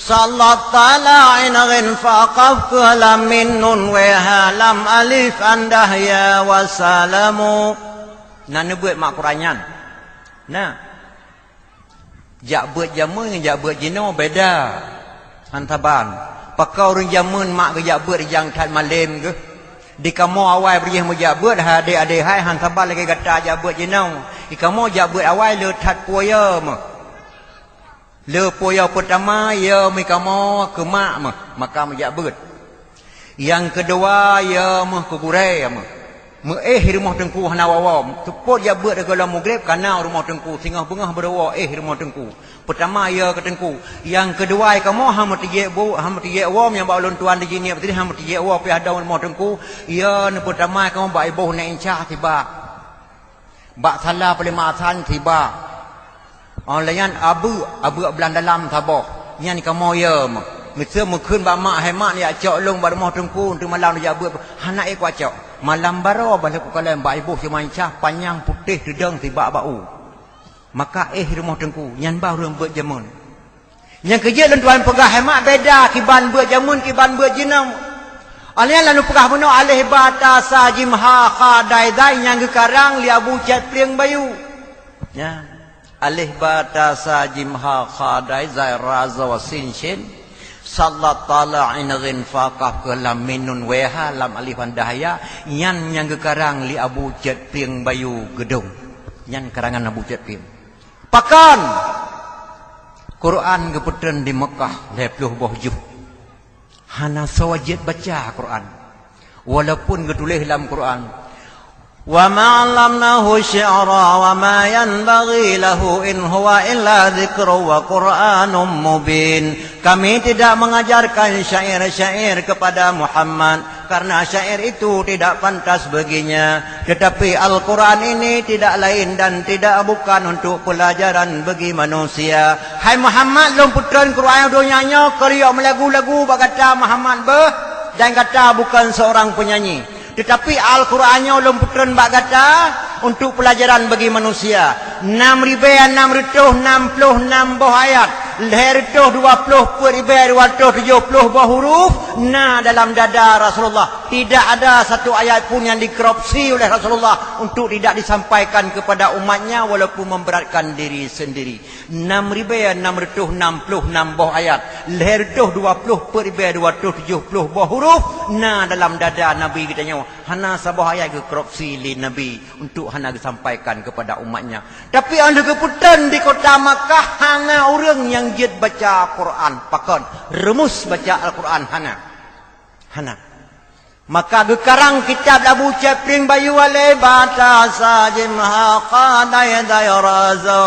Sallallahu ta'ala in ghin fa qaf kha lam mim nun wee ha lam alif an dahya wa salamu. Na neubeuet mak Quran nyan. Na. Jak beuet jameun ngon jak beuet jinoe beda. Han saban. Pakon ureuëng jameun mak geujak beuet rijang that malem geuh. Di kamoe awai beurjih meujak beuet, hai adék-adék hai, han saban lagée gata jak beuet jinoe. Di kamoe jak beuet awai le that puwoe meuh. Le puwoe peutama, ya meuh kamoe keu mak meuh, maka meujak beuet. Nyang keudua, ya meuh keu gurée meuh. Meuéh rumoh teungku hana woe-woe. Seupôt jak beuet gohlom mugreb, kana rumoh teungku, singoh beungoh beudowoe éh rumoh teungku. Peutama ya keu teungku. Nyang keudua kamoe hana meutijek bu-, hana meutijek woe, nyang bak ulôn tuan di jinieb tadi hana meutijek woe piah dong rumoh teungku. Ya neupeutama kamoe bak iboh nyan insya sibak. Bak sala peulimasan sibak. Óh lheueh nyan abeuk, abeuk blang dalam saboh. Nyan kamoe ya meuh. Meuseu meukheun bak mak, hai mak, jak cok lôn bak rumoh teungku, untuk malam jak beuet. Hana ék kucok. Malam baroe bah lheueh kukalon bak iboh cuma insya panyang putéh teudong sibak bak u. Maka éh rumoh teungku, nyan bah ureuëng beuet jameun. Nyang keujeuet lôn tuan peugah hai mak beda kiban beuet jameun kiban beuet jinoe. Alèh nyan lôn peugah bunoe alèh ba ta sa jim ha kha dai zai nyang geukarang lé Abu Cét Plieng Bayu. Nya. Alèh ba ta sa jim ha kha dai zai ra za wa sin shin. Sallat tala in ghin fa kaf keu lam mim nun wee ha lam alif han dahya. Nyan nyang geukarang lé Abu Cét Plieng Bayu Geudong. Nyan karangan Abu Cét Plieng. Pakon? Quran geupeutreun di Meukah lhèe ploh boh juh. Hana soe jeuet baca Quran. Walaupun geutuléh lam Quran, "Wa ma 'allamnahu syi'ra wa ma yanbaghi lahu in huwa illa dzikrun wa Qur'anun mubin." Kami tidak mengajarkan syair-syair kepada Muhammad. Karena syair itu tidak pantas baginya. Tetapi Al-Quran ini tidak lain dan tidak bukan untuk pelajaran bagi manusia. Hai Muhammad, lôn peutreun Quran donya nyoe keu riok meulagu-lagu bak gata Muhammad beuh, dan gata bukan seorang penyanyi. Tetapi Al-Quran nyoe lôn peutreun bak gata untuk pelajaran bagi manusia. Nam ribèe nam reutôh nam ploh nam boh ayat, lhèe reutôh dua ploh peuet ribèe dua reutôh tujoh ploh boh huruf na dalam dada Rasulullah. Tidak ada satu ayat pun yang dikorupsi oleh Rasulullah untuk tidak disampaikan kepada umatnya walaupun memberatkan diri sendiri. Nam ribèe nam reutôh nam ploh nam boh ayat, lhèe reutôh dua ploh peuet ribèe dua reutôh tujoh ploh boh huruf na dalam dada Nabi geutanyoe. Hana saboh ayat geukorupsi lé Nabi untuk hana geusampaikan kepada umatnya. Tapi óh lheueh geupeutreun di kota Makkah, hana ureuëng nyang jeuet baca Quran. Pakon? Rumus baca Al-Quran hana. Hana. Maka geukarang kitab Abu Cét Plieng Bayu alèh ba ta sa jim ha kha dai zai ra za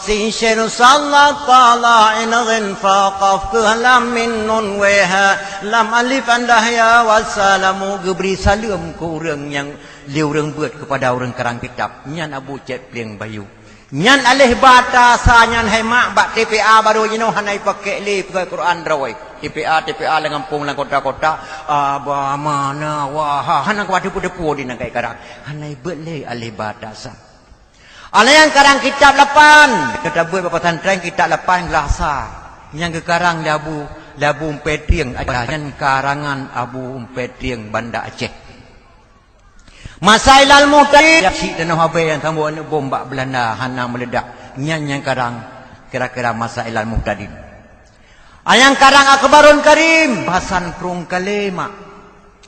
sin shin sallat tala in ghin fa kaf keu lam mim nun wee ha lam alif han dahya wassalamu geubri saleuem keu ureuëng nyang lé ureuëng beuet keupada ureuëng karang kitab, nyan Abu Cét Plieng Bayu. Nyan alèh ba ta sa nyan hai mak bak T P A barô jinoe hana jipakék lé peugah Quran droe. T P A, T P A lam gampông, lam kota-kota, aba mana waha hana kuat teupeu-teupeu di nangkai karang. Hana jibeuet lé alèh ba ta sa. Alèh nyang karang kitab lapan, kita beuet bak pesantren kitab lapan geulasa. Nyang geukarang lé Abu, lé Abu Umpé Trieng, nyan karangan Abu Umpé Trieng Banda Aceh. Masailal Muhtadin, siat tanoh abée nyang sambot aneuk bom bak Beulanda hana meuledak. Nyan nyang karang kira-kira Masailal Muhtadin. Nyang karang Akbarun Karim, Hasan Krueng Kalé mak.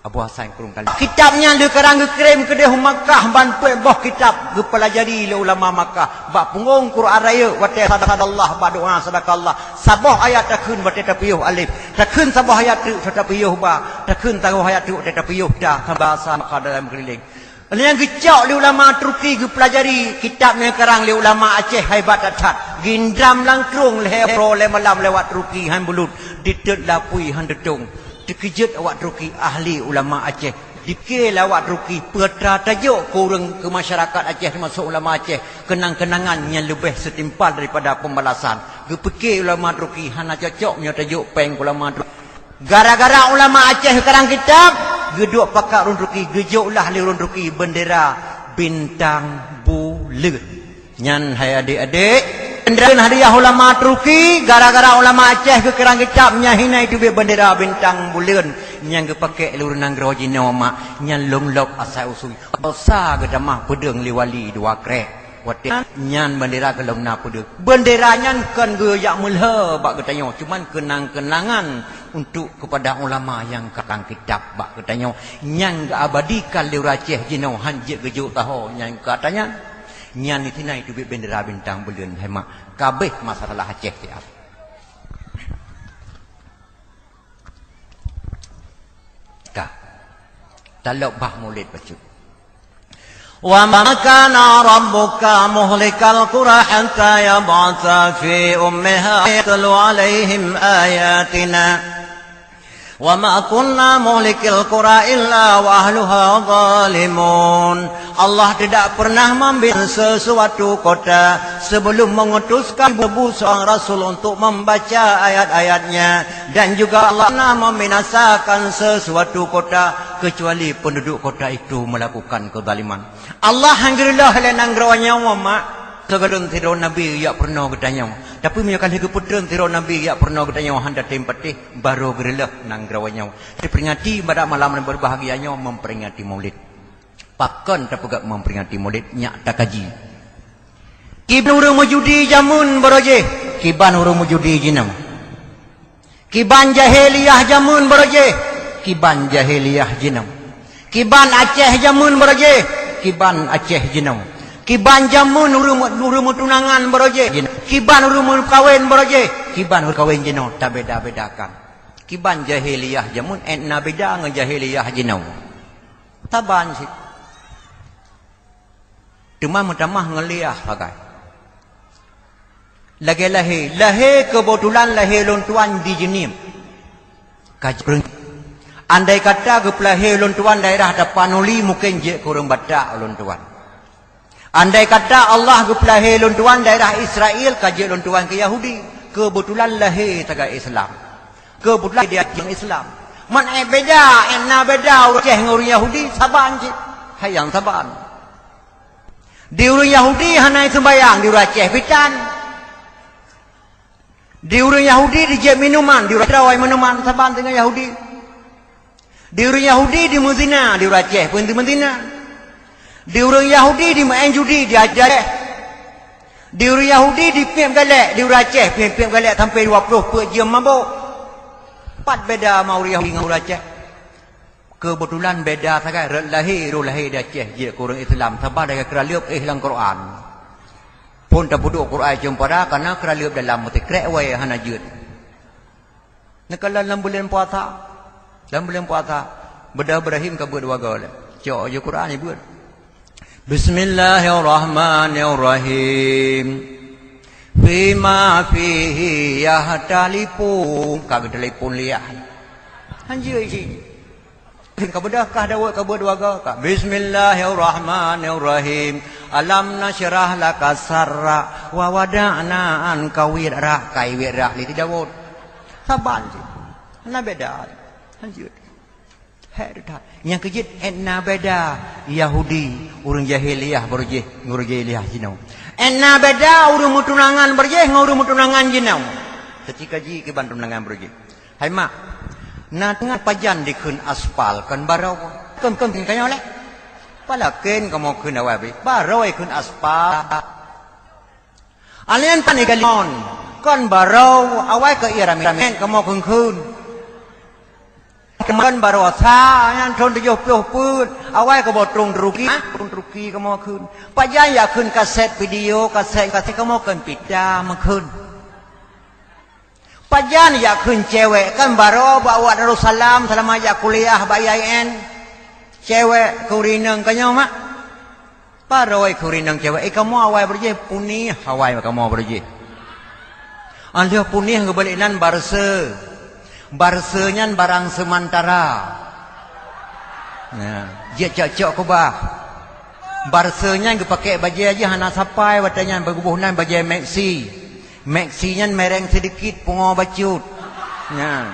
Abu Hasan Krueng Kalé. Kitab nyan lheueh karang geukirém keudeh u Makkah ban peuet boh kitab geupeulajari lé ulama Makkah. Bak punggong Quran Rayeuk watée sadaqallah bak doá sadaqallah. Saboh ayat takheun watée tapiôh alif. Takheun saboh ayat teuk watée tapiôh ba. Takheun saboh ayat teuk watée tapiôh ta. Saboh basa maka dalam keuliléng. Nyang geucok lé ulama Turki geupeulajari kitab nyang karang lé ulama Aceh hai ba that-that. Gindram lam krueng lhée uroe lhée malam lewat Turki han bulut. Diteuet lapui han teutông. Teukeujot awak Turki ahli ulama Aceh. Dipike lé awak Turki peue atra tajok keu ureuëng keu masyarakat Aceh teumasok ulama Aceh keunang-keunangan nyang leubeh seutimpal daripada peubalasan. Geupike ulama Turki hana cocok nyoe tajok péng keu ulama Turki. Gara-gara ulama Aceh karang kitab, geuduek pakat ureuëng Turki, geujok lah lé ureuëng Turki bendera bintang buleuen. Nyan hai adék-adék, bendera hadiah ulama Turki, gara-gara ulama Aceh geukarang kitab nyan hina itu bendera bintang buleuen nyang geupakék lé ureuëng nanggroe jinoe mak, nyan lôn lok asai usui. Dosa geutamah peudeueng lé wali dua krek. Watèe nyan bendera gohlom na peudeuh. Bendera nyan kon geujak meulhö bak geutanyoe, cuman keunang-keunangan untuk kepada ulama nyang ka lam kitab bak geutanyoe. Nyang geuabadikan lé ureueng Aceh jinoe han jeuet geujok taho nyang ka ata nyan. Nyan di sinan teubiet bendera bintang buleuen hai mak. Ka abéh masalah Aceh siat. Ka. Talok bah Maulid bacut. Wa ma kana rabbuka muhlikal qura hatta yab'atsa fi ummiha yatlu 'alaihim ayatina. Wa ma kunna muhlikil qura illa wa ahluha zalimun. Allah tidak pernah membina sesuatu kota sebelum mengutuskan seribu seorang rasul untuk membaca ayat-ayatnya. Dan juga Allah pernah membinasakan sesuatu kota kecuali penduduk kota itu melakukan kezaliman. Allah han geureuloh lé nanggroe nyoe, mak. Seugeureueng sidroe nabi jak peurunoe geutanyoe. Tapi meunyoe ka lheueh geupeutrön sidroe nabi jak peurunoe geutanyoe, han tatem patéh, barô geureuloh nanggroe nyoe. Diperingati pada malam yang berbahagia nyoe memperingati Maulid. Pakon tapeugah memperingati Maulid, nyak takaji. Kiban ureueng meujudi jameun baroe jih, kiban ureueng meujudi jinoe. Kiban jahiliyah jameun baroe jih, kiban jahiliyah jinoe. Kiban Aceh jameun baroe jih, kiban Aceh jinoe. Kiban jameun ureueng, ureueng meutunangan baroe jih, kiban ureueng meukawen baroe jih, kiban ureueng kawen jinoe, tabeda-bedakan. Kiban jahiliyah jameun, ék na beda ngon jahiliyah jinoe. Saban cit. Teuma meutamah ngon liah sagai. Lagèe lahé, lahé keubeutulan lahé lôn tuan di Jeunieb. Ka jeuet. Andai kata geupeulahé lôn tuan daerah Tapanuli, mungken jeuet keu ureueng Batak lôn tuan. Andai kata Allah geupeulahé lôn tuan daerah Israel, ka jeuet lôn tuan keu Yahudi. Keubeutulan lahé sagai Islam. Keubeutulan di agama Islam. Man ék beda, ék na beda ureueng Aceh ngon ureueng Yahudi, saban cit. Hai nyang saban. Di ureueng Yahudi hana sumbayang, di ureueng Aceh pitan. Di ureueng Yahudi dijép minuman, di ureueng Aceh minuman, saban deungon Yahudi. Di ureueng Yahudi dimeuzina, di ureueng Aceh pun dimeuzina. Di ureueng Yahudi dimeu'en judi, di Aceh. Di ureueng Yahudi dipiep galek, di ureueng Aceh piep-piep galek sampai dua ploh peuet jeuem mabök. Pat beda ma ureueng Yahudi ngon ureueng Aceh. Keubeutulan beda sagai, rot lahé, roh lahé di Aceh, jeuet keu ureueng Islam, saban lagèe keuraleueb éh lam Quran. Phon tapeuduek Quran cumpada, kana keuraleueb dalam meusikrek wai hana jeuet. Neukalon lam buleuen puasa. Lam buleuen puasa, beudah Ibrahim ka beuet dua goe lé. Cok ju Quran jibeuet. Bismillahirrahmanirrahim. Fima fihi yahtalifun. Ka geutelepon liah. Hanjeuet isi. Ka beudah kah Daud ka beuet dua goe ka. Bismillahirrahmanirrahim. Alam nasyrah laka sadrak wa wada'na anka wizrak. Ka iwet rak lé ti Daud. Saban cit. Na beda. Hanjeuet. Hék that. Nyang keujeuet, ék na beda Yahudi, ureueng jahiliyah baroe jih, ngon ureueng jahiliyah jinoe. Ék na beda ureueng meutunangan baroe jih ngon ureueng meutunangan jinoe. Teuci kaji kiban tunangan baroe jih. Hai mak, na teungoh pajan dikheun aspal kon baroe. Kon, kon, kon kayong lé. Palaken kamoe kheun awai bri. Baroe kheun aspal. Alien pan igalon, kon baroe awai keu ie ramé-ramé kamoe kheun-kheun. Kon baroe sa nyan thon tujoh ploh peuet, awai keu boh trong Turki, ha? Trong Turki kamoe kheun. Pajan jak kheun kaset video, kaset, kaset kamoe kon pita meukheun. Pajan jak kheun cewek, kan baroe bak Wak Darussalam, seulama jak kuliah bak I A I N. Cewek keu ureueng inong keu nyoe mak. Baroe keu ureueng inong cewek, eh, kamoe awai baroe jih, punih awai kamoe baroe jih. Óh lheueh punih geubalek nan barse. Barse nyan barang seumantara. Nah, jeuet cok-cok keubah. Barse nyan geupakèk bajèe jih hana sapai watèe nyan, beuboh nan bajèe maxi. Maxi nyan mereng seudikit, pungo bacut. Nyan.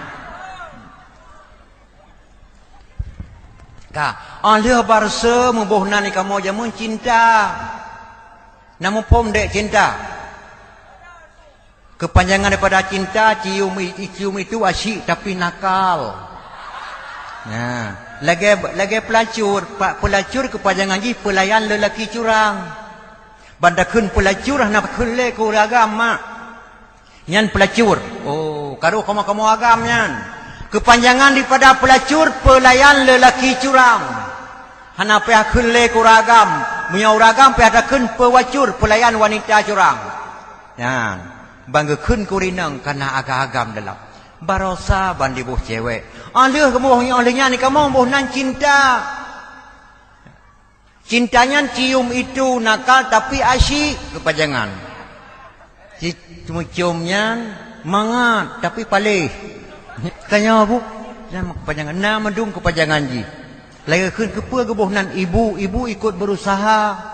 Ka, óh lheueh barse meuboh nan di kamoe jameun cinta. Na muphom dek cinta? Kepanjangan daripada cinta, cium i-, cium itu asyik tapi nakal. Nah, lagèe, lagèe peulacur, pa-, peulacur kepanjangan jih peulayan lelaki curang. Ban takheun peulacur hana takheun lé keu ureueng agam, mak. Nyan peulacur. Oh, ka rôh kamoe-kamoe agam nyan. Keupanjangan daripada peulacur, peulayan lelaki curang. Hana payah kheun lé keu ureueng agam. Meunyoe ureueng agam payah takheun peuwacur, peulayan wanita curang. Nyan. Ban geukheun keu ureueng inong kana agam-agam dalam. Barosa ban diboh cewek. Óh lheueh geuboh, óh lheueh nyan kamoe boh nan cinta. Cinta nyan cium itu nakal tapi asyik keupajangan. Ci-, meucium nyan mangat tapi paléh. Tanyoe bu, nyan keupajangan. Na mandum keupajangan jih. Lagée kheun keupeue geuboh nan ibu, ibu ikut berusaha.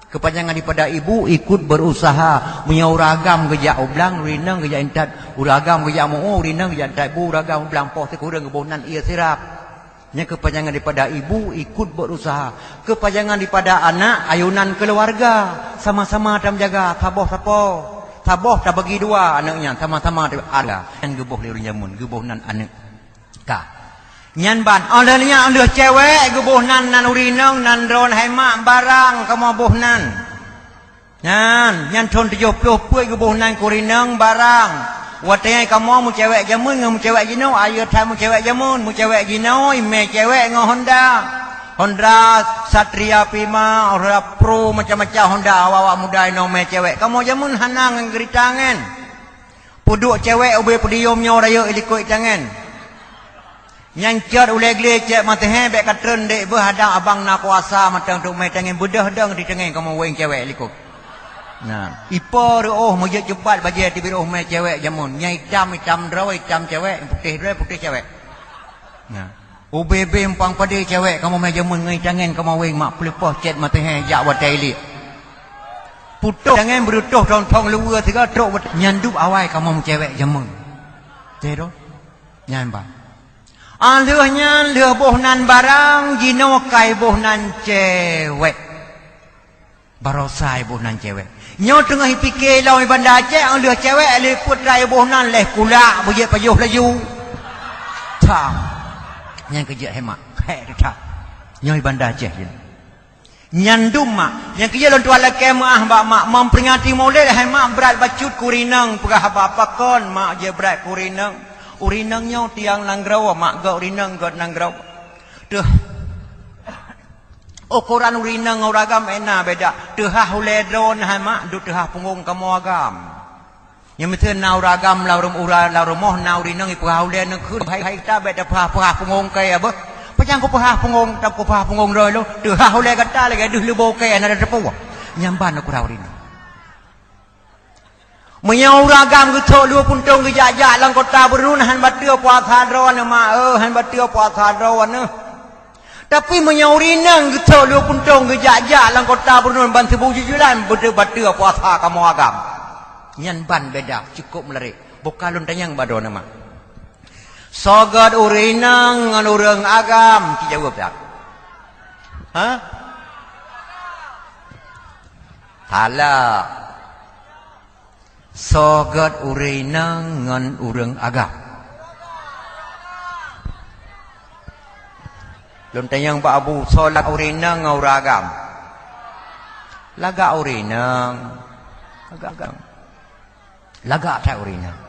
Keupajangan daripada ibu ikut berusaha. Meunyoe ureueng agam geujak u blang, ureueng inong geujak intat, ureueng agam geujak meu-ueh, ureueng inong geujak intat bu, ureueng agam u blang poh sikureueng geuboh nan ie sirab. Nyan keupajangan daripada ibu ikut berusaha. Keupajangan daripada anak, ayunan keuluwarga. Sama-sama tameujaga, saboh sapo. Saboh tabagi dua aneuk nyan, sama-sama ada. Nyan geuboh lé ureueng jameun, geuboh nan aneuk. Ka. Nyan ban, óh lheueh nyan, óh lheueh cewek geuboh nan, nan ureueng inong, nan droeneuh hai mak barang kamoe boh nan. Nyan, nyan thon tujoh ploh peuet geuboh nan keu ureueng inong barang. Watée nyan kamoe meucewek jameun ngon meucewek jinoe, ayeue that meucewek jameun, meucewek jinoe, imé cewek ngon Honda. Honda Satria Prima, Honda Pro, macam-macam Honda, awak-awak muda inong mé cewek. Kamoe jameun hana ngon geurita ngen. Peuduek cewek ubé podium nyoe rayeuk i likot tangen. Nyan cot ulée glé cek mateuhée bék katreun dek beuh hadang abang na kuasa mantong teuk mé tangen beudeuh dong di tangen kamoe wéng cewek likot. Nah, ipo reuôh meujeuet cupat bajée teubiet reuôh mé cewek jameun. Nyan itam, itam droe, itam cewek, putéh droe, putéh cewek. Nah. Ubé-bé umpang padé cewek kamoe mé jameun ngon tangen kamoe wéng mak peuleupoh cét mateuhée jak watée iliek. Putôh tangen beureutoh thong-thong luweue sigoe trok wat-, nyan dub awai kamoe meucewek jameun. Teuh droe? Nyan ban. Óh lheueh nyan lheueh boh nan barang jinoe kai boh nan cewek. Barosa iboh nan cewek. Nyoe teungoh ipike lom i Banda Aceh, óh lheueh cewek lé peuet rai iboh nan leh kulak beujeuet pajoh laju. Tham. Nyan keujeuet hemat. Hek that. Nyoe i Banda Aceh je. Nyan dum mak. Nyang keujeuet lôn tuan lakée meuah bak mak, memperingati Maulid hai mak brat bacut keu ureueng inong peugah haba pakon mak jeuet brat keu ureueng inong. Ureueng inong nyoe tiang nanggroe, mak göt ureueng inong göt nanggroe. Teuh. Ukoran ureueng inong ngon ureueng agam hana beda. Teuhah ulée droeneuh hai mak, duek teuhah punggong kamoe agam. Nyang miseue na ureueng agam lam rum-, ura-, lam rumoh na ureueng inong ipeugah ulée neukheun, hai, hai gata bék tapeuhah-peuhah punggong kée beuh. Pajan kupeuhah punggong, tapeuhah punggong droe lôn. Teuhah ulée gata lagée deuh leubo kée hana teupeue. Nyan ban ukoran ureueng inong. Meunyoe ureueng agam geusok lue puntông geujak-jak lam kota Beureunoe, han bateue puasa droeneuh mak, eh, han bateue puasa droeneuh. Tapi meunyoe ureueng inong geusok lue puntông geujak-jak lam kota Beureunoe ban sibu jujulan, bateue-bateue puasa kamoe agam. Nyan ban beda, cukôp meularéh. Boh ka lôn tanyong bak droeneuh mak. Soe göt ureueng inong ngon ureueng agam, ci jaweueb that. Ha? Salah. Soe göt ureueng inong ngon ureueng agam? Lôn tanyong bak Abu, soe lagak ureueng inong ngon ureueng agam? Lagak ureueng inong. Lagak agam. Lagak that ureueng inong.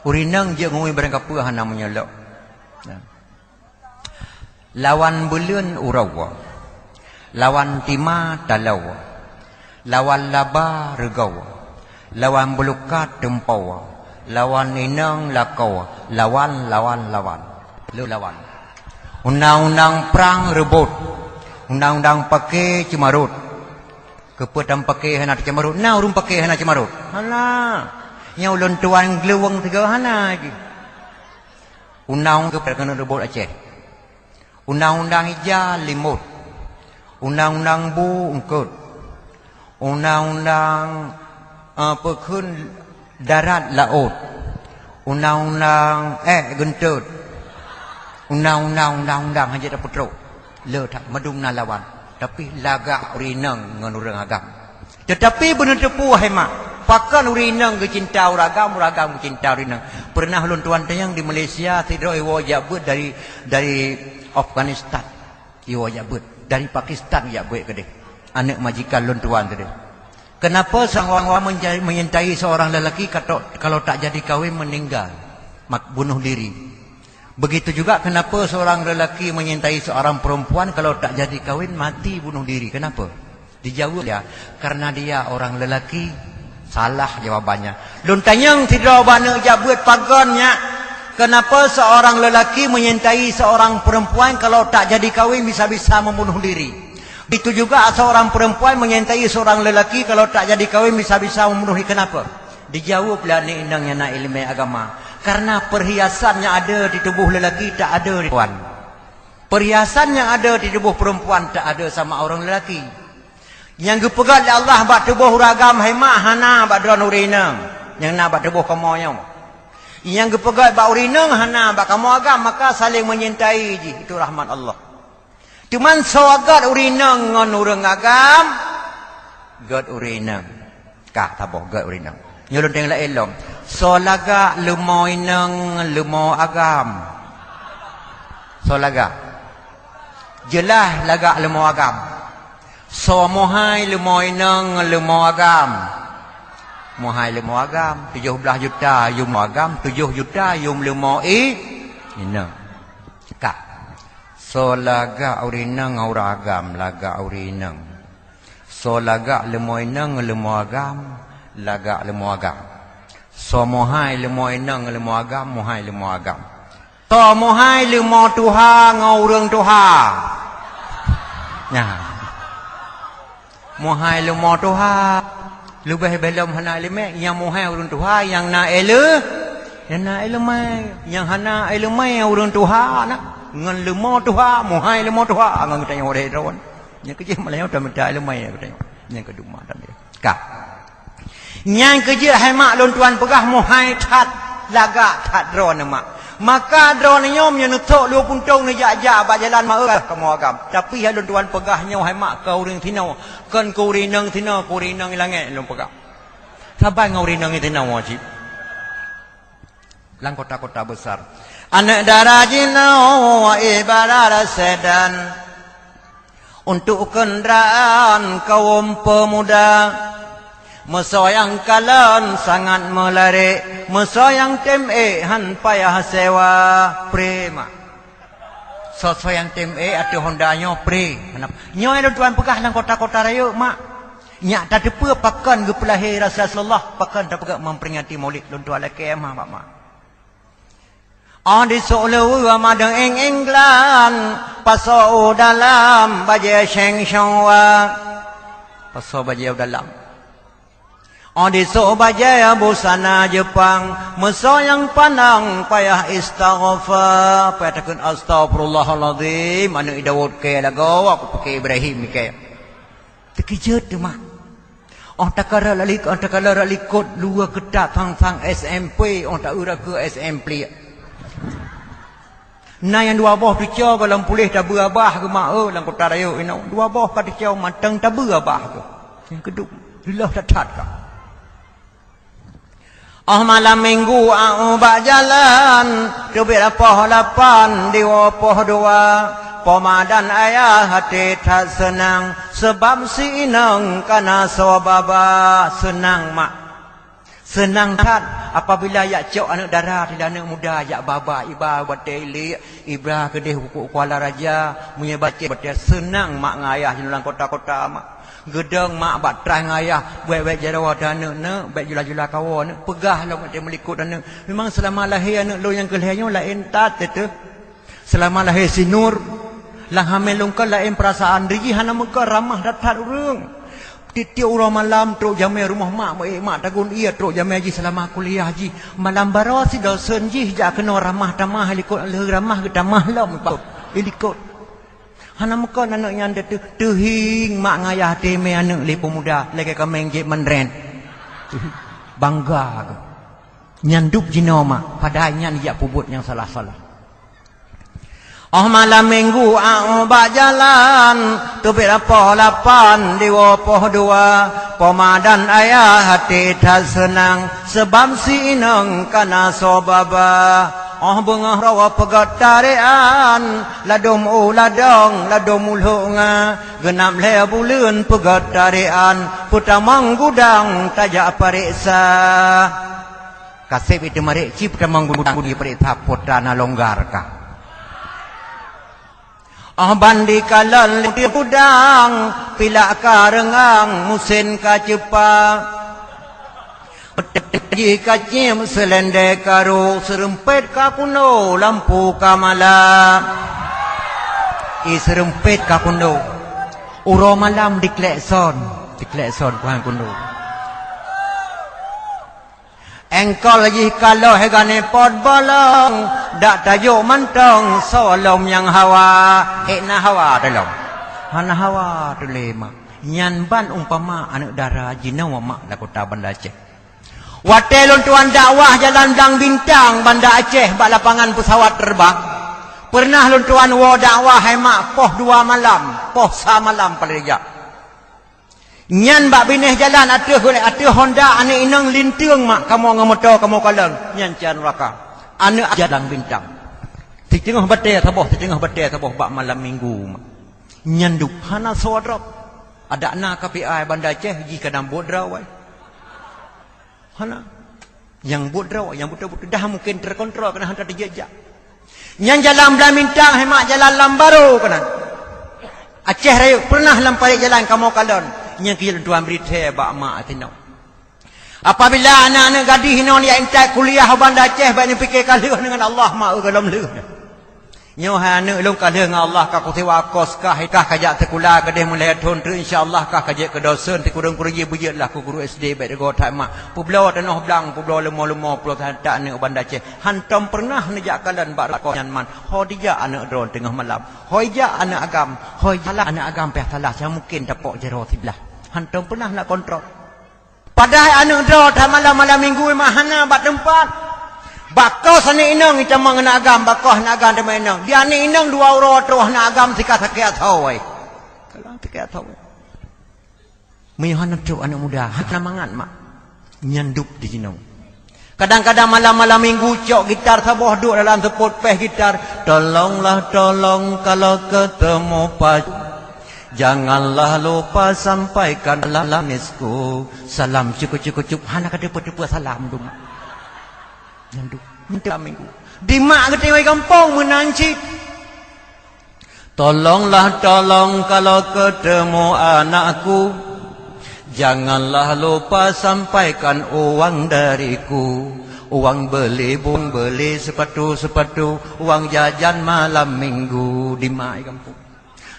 Ureueng inong jeuet ngui barang kapeue hana meunyeulok. Nah. Lawan buleuen uroe, lawan tima taloe, lawan laba reugoe, lawan bulukat teumpoe, lawan inong lakoe, lawan, lawan, lawan. Lôn lawan. Undang-undang prang reubot, undang-undang paké ceumarot. Keupeue tam paké hana teuceumarot? Na ureueng paké hana ceumarot? Hana. Nyang ulôn tuan gleuweng sigoe hana jih. Undang-undang keupeue keuneuk reubot Aceh. Undang-undang ija limot, undang-undang bu eungkot, undang-undang, eh, peukheun darat laôt, undang-undang ék geuntot, undang-undang, undang-undang hana tapeutrok. Le that mandum na lawan, tapi lagak ureueng inong ngon ureueng agam. Teutapi beuneuteupeue hai mak, pakon ureueng inong geucinta ureueng agam, ureueng agam geucinta ureueng inong. Peureunah lôn tuan tanyong di Malaysia, sidroe iwoe jak beuet dari, dari Afghanistan. Iwoe jak beuet. Dari Pakistan jak beuet keudeh. Aneuk majikan lôn tuan keudeh. Kenapa seorang wanita menja-, menyintai seorang lelaki kato-, kalau tak jadi kawin meninggal, mak-, bunuh diri? Begitu juga kenapa seorang lelaki menyintai seorang perempuan kalau tak jadi kawin mati bunuh diri? Kenapa? Dijawab dia, karena dia orang lelaki. Salah jawabannya. Lôn tanyong sidroe bak aneuk jak beuet pagon nyak, kenapa seorang lelaki menyintai seorang perempuan kalau tak jadi kawin bisa-bisa membunuh diri? Begitu juga seorang perempuan menyintai seorang lelaki kalau tak jadi kawin bisa-bisa membunuh diri. Kenapa? Dijawab lé aneuk inong nyang na ileumèe agama. Karena perhiasan yang ada di tubuh lelaki tak ada di tuan. Perhiasan yang ada di tubuh perempuan tak ada sama orang lelaki. Nyang geupeugét lé Allah bak tuboh ureueng agam hai mak hana bak droeneuh ureueng inong nyang na bak tuboh kamoe nyoe. Nyang geupeugét bak ureueng inong hana bak kamoe agam, maka saling menyintai jih, itu rahmat Allah. Teuma soe gét ureueng inong ngon ureueng agam, gét ureueng inong. Ka saboh gét ureueng inong. Nyoe lôn teuntèe laén lom. Soe lagak leumo inong leumo agam? Soe lagak? Jeulaih lagak leumo agam. Soe meuhai leumo inong leumo agam? Meuhai leumo agam. Tujoh blaih juta yum agam, tujoh juta yum leumo i-, inong. Ka. Soe lagak ureueng inong ngon ureueng agam? Lagak ureueng inong. Soe lagak leumo inong ngon leumo agam? Lagak leumo agam. Soe meuhai leumo inong ngon leumo agam? Meuhai leumo agam. Soe meuhai leumo tuha ngon ureueng tuha? Nyan. Meuhai leumo tuha. Leubeh-leubeh lom hana ileumèe, nyang meuhai ureueng tuha, nyang na ileu-, nyang na ileumèe, nyang hana ileumèe ureueng tuha na, ngon leumo tuha, meuhai leumo tuha, ngon geutanyoe ureueng droen. Nyang keujeuet malam nyoe tamita ileumèe geutanyoe. Nyang keudua tamita. Ka. Nyang keujeuet hai mak lôn tuan peugah meuhai that, lagak that droeneuh mak. Maka droeneuh nyoe meunyoe neusok lheueh puntông neujak-jak bak jalan meu'ah kamoe agam. Tapi hai lôn tuan peugah nyoe hai mak keu ureueng sinoe, kon keu ureueng inong sinoe, keu ureueng inong langèt lôn peugah. Saban ngon ureueng inong sinoe cit. Lam kota-kota besar. Aneuk dara jinoe ibarat sedan untuk kenderaan kaum pemuda. Meusoe nyang kalon sangat meularék, meusoe nyang tem ék han payah sewa. Prima. Soe-soe nyang tem ék ateueh honda nyoe pré. Nyoe lôn tuan peugah lam kota-kota rayeuk mak. Nyak tateupeue pakon geupeulahé Rasulullah, pakon tapeugah memperingati Maulid lôn tuan lakèe mah bak mak. Óh di Suluweue madeueng England, pasoe u dalam bajèe Sheng Shong Wa. Pasoe bajèe u dalam. Óh di soe bajèe busana Jeupang, meusoe nyang pandang payah istighfar, payah takheun astaghfirullahalazim, aneuk Daud kèe lagoe, aku pike Ibrahim kèe. Teukeujot teuma. Óh takalon lalikot, óh takalon lalikot, luwa keutak sang-sang S M P, óh ta-eu rakeuk S M P. Na nyang dua boh teucok goh lam puléh tabeue babah geuh mak, eh, lam kota rayeuk inoe. Dua boh ka teucok mantong tabeue babah geuh. Nyang keudua, leuloh that-that ka. Óh malam minggu a'u bak jalan, teubiet poh lapan diwoe poh dua, poma dan ayah até that seunang, seubab si inong ka na soe baba. Seunang mak. Seunang that apabila jak cok aneuk dara, tila aneuk muda jak baba, iba batèe ilèe, ibra keudeh bukôk Kuala Raja, meunyoe batèe, batèe seunang mak ngon ayah jinoe lam kota-kota mak. Geudong mak bak traih ngon ayah, bèk-bèk jaroe aneuk, neuk, bèk jula-jula kawoe neuk, peugah lom watèe meulikot aneuk. Memang seulama lahé aneuk lôn nyang keu lhèe nyoe laén that teuh. Seulama lahé si Nur, lam hamé lôn kon laén peurasaan, di jih hana meukeue ramah that-that ureueng. Tiep-tiep uroe malam trok jamèe rumoh mak, meuék mak tagun ié trok jamèe jih seulama kuliah jih. Malam baroe sidosen jih jak keunoe ramah tamah, ilikot lheueh ramah geutamah lom ipat ilikot. Hana meukeue aneuk nyan teuh, teuhieng mak ngon ayah até mé aneuk lé peumuda lagèe kaméng jép meunrén. Bangga geuh. Nyan dub jinoe mak, padahai nyan jak peubuet nyang salah-salah. Óh malam minggu a'u bak jalan, teubiet poh lapan diwoe poh dua, poma dan ayah até that seunang, seubab si inong ka na soe baba. Óh beungoh droe peugét tarekan, ladôm u ladong, ladôm u lhok nga, geunab lhée buleuen peugét tarekan, peutamong gudang tajak pareksa. Kaseb itu marék ci peutamong gudang, gudang pareksa, po tan na longgar ka. Óh ban dikalon di gudang, pilak ka reungang, musén ka ceupa. Jih ka cim, seulendé ka ru, seureumpet ka kundo, lampu ka mala. I seureumpet ka kundo. Uroe malam diklekson, diklekson kuhan kundo. Engkol jih ka lheueh gané pot bolong, dak tajok mantong soe lom nyang hawa, ék na hawa teuh lom. Hana hawa teuh lé mak. Nyan ban umpama aneuëk dara jinoe mak lam kota Banda Aceh. Watée lôn tuan dakwah jalan Blang Bintang Banda Aceh bak lapangan peusawat teureubang, peureunah lôn tuan woe dakwah hai mak poh dua malam, poh sa malam paleng jak. Nyan bak binéh jalan ateueh, ateueh honda aneuëk inong linteung mak, kamoe ngon moto kamoe kalon, nyan cit nuraka. Aneuëk jalan bintang. Siteungoh batée saboh, siteungoh batée saboh bak malam minggu mak. Nyan dub hana soe droe. Adak na K P I Banda Aceh jih kadang buet droe. Hana. Nyang buet droe, nyang beutôi-beutôi dah mungken teukontrol keunan hana teujak-jak. Nyan jalan Blang Bintang hai mak jalan lam barô keunan. Aceh Rayeuk peureunah lam parék jalan kamoe kalon. Nyan keuh lôn tuan bri thée bak mak atinoe. Apabila aneuëk-aneuëk gadih inong jak intat kuliah u Banda Aceh, bék neupiké ka lheueh deungon Allah mak, eu gohlom lheueh. Nyoe hai aneuëk lôn ka lheueh ngon Allah, ka kusiwa kos, kah, kah kajak sikula keudeh meulhée thon treuk, insya Allah kah kajeuet keu dosen, sikureueng-kureueng jih beujeuet lah keu guru S D bék rigoe that mak. Peubloe tanoh blang, peubloe leumo-leumo, peubloe that aneuëk u Banda Aceh. Hantom peureunah neujak kalon bak rukoh nyan man. Ho dijak aneuëk droe teungoh malam. Ho ijak aneuëk agam. Ho ijak aneuëk agam pih salah, cah mungken tapok jaroe siblah. Hantom peureunah na kontrol. Padahai aneuëk droe that malam-malam minggu memang hana bak teumpat. Bak kos aneuëk inong itamong aneuëk agam, bak kos aneuëk agam itamong inong. Di aneuëk inong dua uroe troh aneuëk agam sika sakét asoe. Kalau sakét asoe. Meunyoe hana trok aneuëk muda, hana mangat mak. Nyan dub di jinoe. Kadang-kadang malam-malam minggu cok gitar saboh duek dalam seupôt péh gitar. Tolonglah, tolong kalau ketemu pacar, janganlah lupa sampaikan salam misku. Salam cukup-cukup, hana ka teupeu-teupeu salam dum. Nyan dum. Malam minggu. Di mak geutinggai gampông meunan cit. Tolonglah, tolong kalau ketemu anakku, janganlah lupa sampaikan uang dariku. Uang beli bung, beli sepatu-sepatu, uang jajan malam minggu di mak gampông.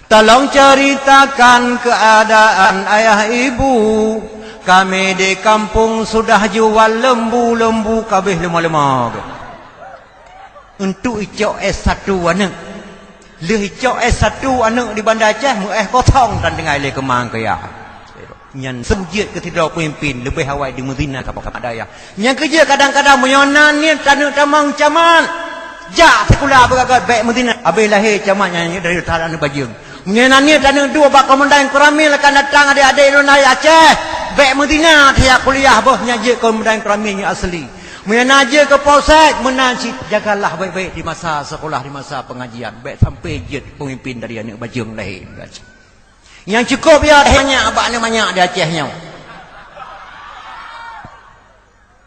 Tolong ceritakan keadaan ayah ibu. Kami di kampung sudah jual lembu-lembu, kabeh leumah-leumah. Untuk icok S satu aneuëk. Lheueh icok S satu aneuëk di Banda Aceh, meu S kosong tan tinggai lé keumang keu yah. Nyan seujeuet keu sidroe peumimpin leubeh awai di meuzina keu mak dayah. Nyang keujeuet kadang-kadang meunyoe na niet aneuëk tamong camat, jak sikula beugagah bék meuzina. Abéh lahé camat nyan dari that aneuëk bajeueng. Meunyoe na niet aneuëk duek bak komandan Koramil akan datang adék-adék lôn dari Aceh, bék meuzina, tajak kuliah boh nyan jeuet komandan Koramil nyang asli. Meunyoe na jeuet keu polsek, meunan cit jagalah baik-baik di masa sekolah, di masa pengajian. Bék sampai jeuet pemimpin dari aneuëk bajeueng lahé. Nyang cukup ya manyak bak aneuëk manyak di Aceh nyoe.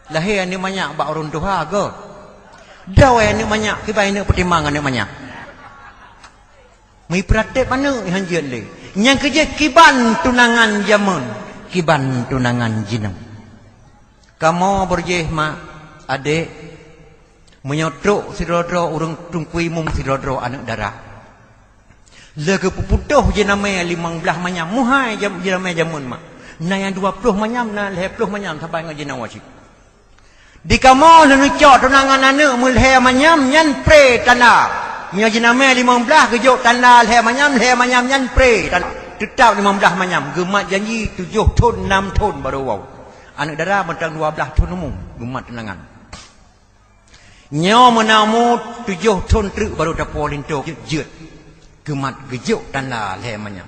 Lahé aneuëk manyak bak ureuëng tuha go. Dawai aneuëk manyak, kiban aneuëk peutimang aneuëk manyak. Meuipratéb aneuëk han jeuet lé. Nyang keujeuet kiban tunangan jameun, kiban tunangan jinoe. Kamoe beurjéh mak, adék, meunyoe trok sidroe-droe ureuëng teungku imum sidroe-droe aneuëk dara. Lé geupeuputoh jinamé limong blaih manyam, muhai jam-, jinamé jameun mak. Na nyang dua ploh manyam, na lhée ploh manyam saban ngon jinoe cit. Di kamoe lheueh neucok tunangan aneuëk meulhée manyam nyan pré tanda. Meunyoe jinamé limong blaih geujok tanda lhée manyam, lhée manyam nyan pré tanda. Teutap limong blaih manyam, geumat janji tujoh thon, nam thon barô woe. Aneuëk dara mantong dua blaih thon umu geumat tunangan. Nyoe meunan umu tujoh thon treuk barô tapuwoe linto jeuet-jeuet. Geumat geujok tanda lhée manyam.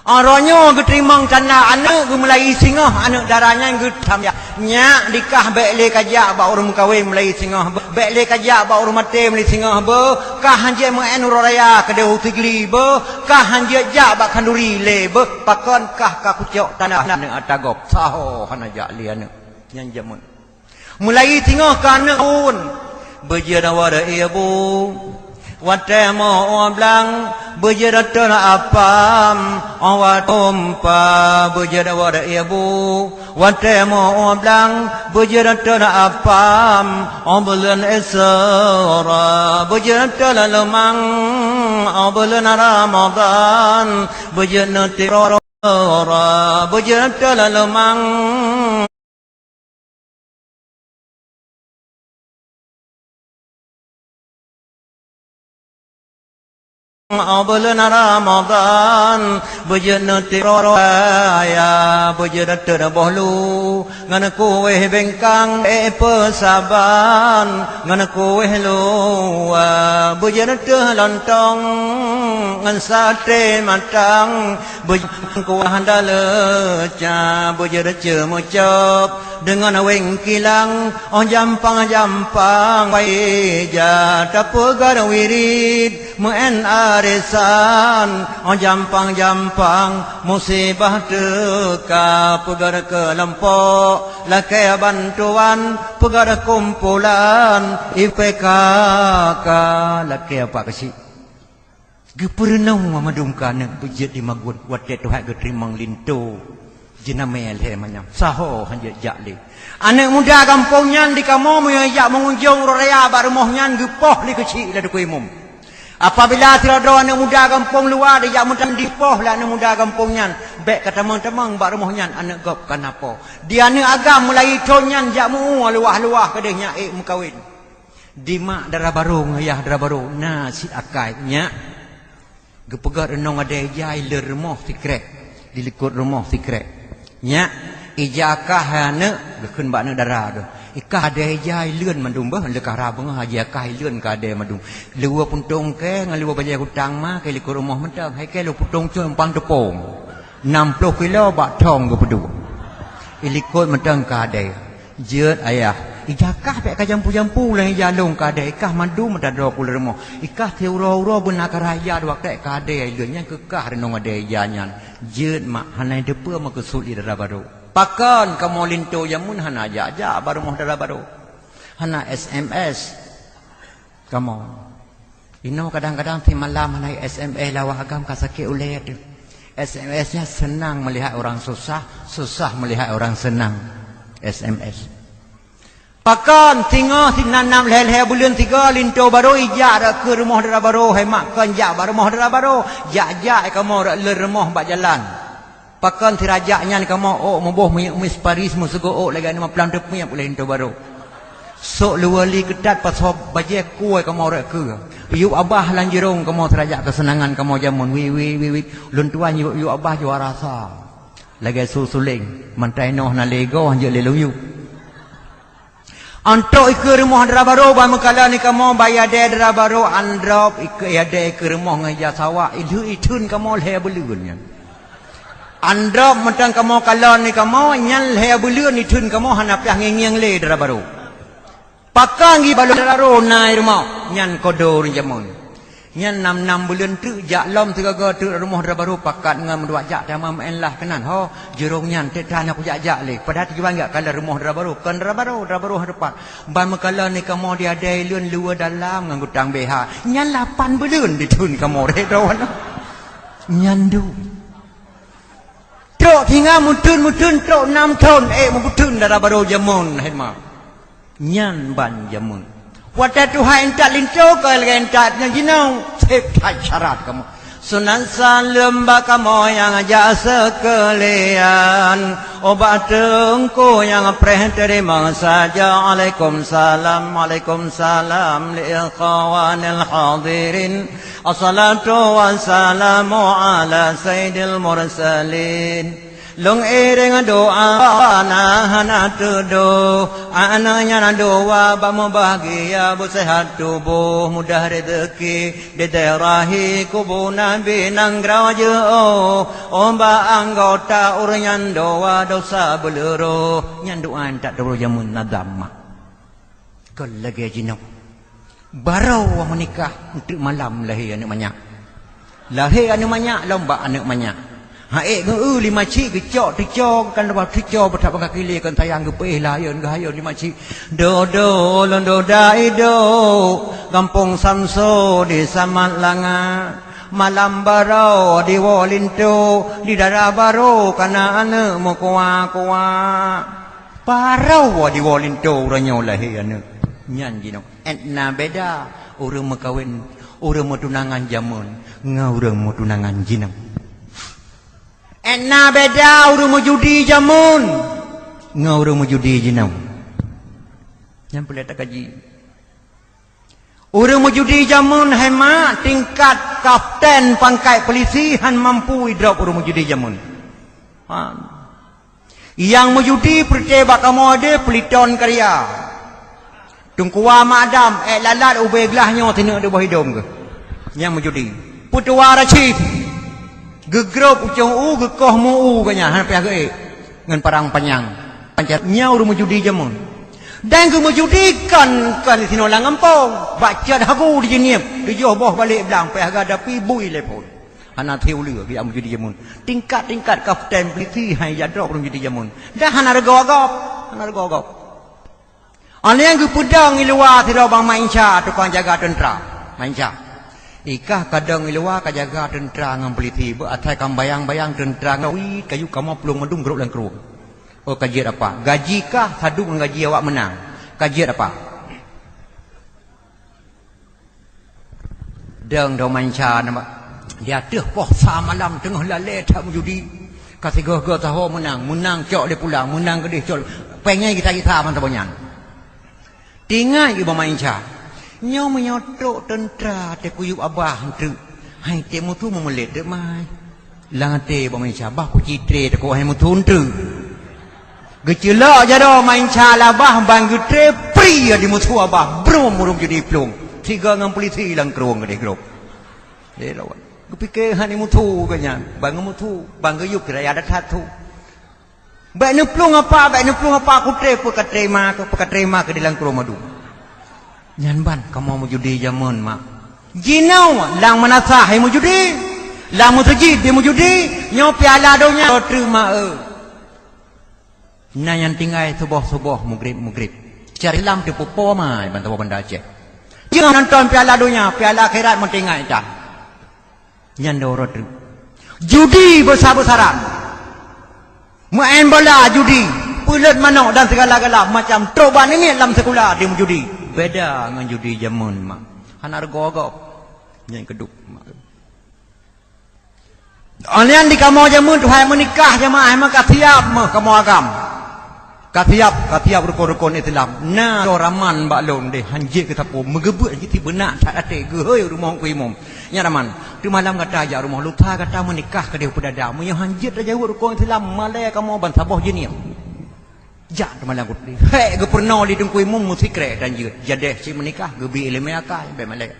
Uroe nyoe geuteurimong tanda aneuk, geumeulayi singoh aneuk dara nyan geutam jak. Nyak, dikah bék lé kajak bak ureuëng meukawen meulayi singoh beuh, bék lé kajak bak ureuëng maté meulayi singoh beuh, kah hanjeuet meu'en uroe raya keudeh u Sigli beuh, kah hanjeuet jak bak khanduri lé beuh, pakon kah ka kucok tanda aneuk ata gob. Saho hana jak lé aneuk nyan jameun. Meulayi singoh keu aneuk phon, beujeuet wada ibu. Watée mo blang, beujeuet teuna apam, owa tumpa, beujeuet wada ibu. Watée mo blang, beujeuet teuna apam, obeuleuen Isra, beujeuet teuna leumang, obeuleuen Ramadan, beujeuet neuti rora, beujeuet teuna leumang. Buleuen Ramadan, beujeuet neuti raya, beujeuet teuboh lu, ngon kueh bengkang, eh, peusaban, ngon kueh luwa, beujeuet teuh lontong, ngon sate matang, beujeuet kuah daleuca, beujeuet ceumeucop, deungon weng kilang, oh jampang-jampang, baija tapeugah wirid, meu'en arisan, oh jampang-jampang, musibah teuka, peugah keulompok, lakée bantuan, peugah kumpulan, I P K K, lakée pak keuchik. Geupeurunoe mandum keu aneuk beujeuet di magun, watée Tuhan geuteurimong linto jeunamé lhée manyam. Saho hanjeuet jak lé. Aneuk muda gampông nyan di kamoe meunyoe jak meungunjong uroe raya bak rumoh nyan geupoh lé keuchik lé teungku imum. Apabila sidroe-droe aneuk muda gampông luwa dijak meutan dipoh lé aneuk muda gampông nyan, bék ka tamong-tamong bak rumoh nyan aneuk gob ka na po. Di aneuk agam meulayi thon nyan jak meu-ue luwah-luwah keudeh nyan ék meukawen. Di mak dara barô ngon yah dara barô na cit akai, nyak. Geupeugét reunong adé ija i leuen rumoh sikrek, di likot rumoh sikrek. Nyak, ija kah hai aneuk, geukheun bak aneuk dara geuh. Ikah adé ija i leuen mandum beuh, leukah ra beungoh ija kah i leuen keu adé mandum. Luwa puntông kée ngon luwa bajée kutang ma kée likot rumoh mantong, hai kée luwa puntông cot umpang teupông. Nam ploh kilo bak thong geupeuduek. I likot mantong keu adé. Jeuet ayah, ija kah bék ka jampu-jampu lé ija lôn keu adé, ikah mandum meuta droe ku lé rumoh. Ikah siuroe-uroe beuna ka raya dua krék keu adé i leuen nyan keu kah reunong adé ija nyan. Jeuet mak, hana teupeue meukeusut di dara barô. Pakon kamoe linto jameun hana jak-jak bak rumoh dara barô. Hana S M S. Kamoe. Inoe kadang-kadang simalam hana S M S lawak agam ka sakét ulée teuh. S M S nyan seunang meulihat urang susah, susah meulihat urang seunang. S M S. Pakon singoh sinan nam lhée-lhée buleuen sigoe linto barô ijak rot keu rumoh dara barô, hai mak kon jak bak rumoh dara barô, jak-jak kamoe rot leuen rumoh bak jalan. Pakon sirajak nyan kamoe ôk muboh minyeuk mis Paris meuseugoe ôk lagée aneuëk maplam teupiep ulée linto barô. Sok luwa li keutat pasoe bajée kuwoe kamoe rot keue. Yup abah lam jirong kamoe sirajak keuseunangan kamoe jameun wi wi wi wi. Lôn tuan yup, yup abah juara sa. Lagée su suléng, mantai noh na lé goe hanjeuet lé lôn yup. Antok ikeue rumoh dara barô ban meukalon ikamoe bak adé dara barô androp ikeue adé ikeue rumoh ngon ija sawak ilheueh itheun kamoe lhée buleuen nyan. Androp mantong kamoe kalon ikamoe nyan lhée buleuen itheun kamoe hana piah ngieng-ngieng lé dara barô. Pakon geubalot dara barô na i rumoh nyan kodo ureuëng jameun. Nyan nam-nam buleuen teuk jak lom sigoe-goe teuk rumoh dara barô pakat ngon meuduek jak teuma meu'en lah keunan ho jirong nyan teuk tan aku jak-jak lé. Padahai tujuan jak kalon rumoh dara barô kon dara barô, dara barô hana teupat. Ban meukalon ikamoe di adé ileuen luwa dalam ngon gutang B H. Nyan lapan buleuen ditheun kamoe rhét droe nyan. Nyan du. Trok singa meutheun-meutheun trok nam thon ék meubeutheun dara barô jameun hét ma. Nyan ban jameun. Watée tuha intat linto keu lagée intat nyang jinoe, seb that syarat kamoe. Sunan saleuem bak kamoe nyang jak seukeulian. Ubak teungku nyang preh teurimong saja. Alaikum salam, alaikum salam li ikhwanil hadirin. Assalatu wassalamu ala sayyidil mursalin. Lôn iréng doa na hana teudoh, aneuk nyan doa bak mubahgia, beuseuhat tuboh, mudah rezeki, diderahi kubu Nabi nanggroe jeuôh, ubak anggota ureuëng nyan doa dosa beuleuroh. Nyan doa nyan that teuroh jameun na dhamma. Kon lagée jinoe. Barô meunikah, eunteuk malam lahé aneuëk manyak. Lahé aneuëk manyak, lom bak aneuëk manyak. Haék geu-eu lima cik geucok teucok, kan leubeh teucok beutak bangka kilé kon sayang geupeuéh lahayôn geuhayôn lima cik. Dodo lôn doda idok, gampông Samso di Samat Langa. Malam barô diwoe linto, di dara barô kana aneuëk meukuah-kuah. Barô diwoe linto uroe nyoe lahé aneuëk. Nyan jinoe. Étna beda ureuëng meukawen, ureuëng meutunangan jameun ngon ureuëng meutunangan jinoe. Étna beda ureuëng meujudi jameun ngon ureuëng meujudi jinoe. Nyan peureulée takaji. Ureuëng meujudi jameun hai mak tingkat kapten pangkat polisi hán mampu idrop ureuëng meujudi jameun. Ha. Nyang meujudi peureuté bak kamoe deh peuliton karya. Teungku Wa Mak Adam, ék lalat ubé glah nyoe sineuk di boh idong geuh. Nyang meujudi. Peutuwa Rashid. Geugrôp ucong u, geukoh mu u geuh nyan, hana payah geuék. Ngon parang panyang. Panca nyoe ureuëng meujudi jameun. Dan geumeujudi kon, kon sinoe lam gampông. Bak cat hagu di Jeunieb, tujoh boh balek blang, payah gada pi bui lé phon. Hana thé uleue geujak meujudi jameun. Tingkat-tingkat kapten polisi hai jak drop ureuëng judi jameun. Dah hana reugoe gob, hana reugoe gob. Aneuëk geupeudong i luwa sidroe bang Mak Insa, tukang jaga teuntra. Mak Insa. Ikah kadong i luwa ka jaga teuntra ngon polisi, beu asai kam bayang-bayang teuntra ngon wit kayu kamoe plueng mandum grok lam krueng. Oh, ka jeuet apa? Gaji kah sadub ngon gaji awak meunang. Ka jeuet apa? Dong dong manca nama. Di ateueh poh sa malam teungoh lalée that meujudi. Ka sigoe-goe saho meunang, meunang cok lé pulang, meunang keudeh cok. Pengen gisa-gisa mantong nyan. Tingai ubak manca. Nyoe meunyoe trok teuntra teukuyup abah eunteuk. Hai teuh mutu meumeulet teuk mai. Lam até bak manca, bah kuci tré teukok hai mutu eunteuk. Geuceulok jaroe manca labah ban geutré pri di mutu abah, brom ureuëng judi plueng. Sigoe ngon polisi lam krueng keudeh grop. Eh, lawan. Geupike hana mutu geuh nyan, ban geumutu, ban geuyueb keu raya that-that tu. Bék neuplueng apa, bék neuplueng apa, kutré peukatré ma keuh, peukatré ma keuh di lam krueng madu. Nyan ban kamoe meujudi jameun, mak. Jinoe lam meunasah hai meujudi, lam meuseujid di meujudi, nyoe piala donya teuma, eh. Na nyang tinggai suboh-suboh, mugrib-mugrib. Cara Islam teupeupo mai ban saboh banda Aceh. Jangan nonton piala donya, piala akhirat meutinggai tan. Nyan dua uroe teuk. Judi besar-besaran. Main bola judi, peulet manok dan segala-gala macam trok bak niniet lam sekolah di judi. Beda ngon judi jameun mak. Hana reugoe gob. Nyan keuduk mak. Nyan di kamoe jameun tuhan meunikah jamaah maka siap meuh kamoe agam. Ka siap, ka siap rukon-rukon Islam. Na droe raman bak lôn deh, hanjeuet geusapeue, meugeubeuet hanjeuet sibeunak that até geuhôi rumoh Teungku Imum. Nyan raman, teumalam gata jak rumoh, lusa gata meunikah keudeh peudada. Meunyoe hanjeuet tajaweueb rukon Islam, malée kamoe ban saboh jeuet nyoe. Jak teumalam geuh. Hék geupeurunoe lé Teungku Imum meusikrek dan jeuet. Jadeh cit meunikah, geubi iéleumé akai, bék malée.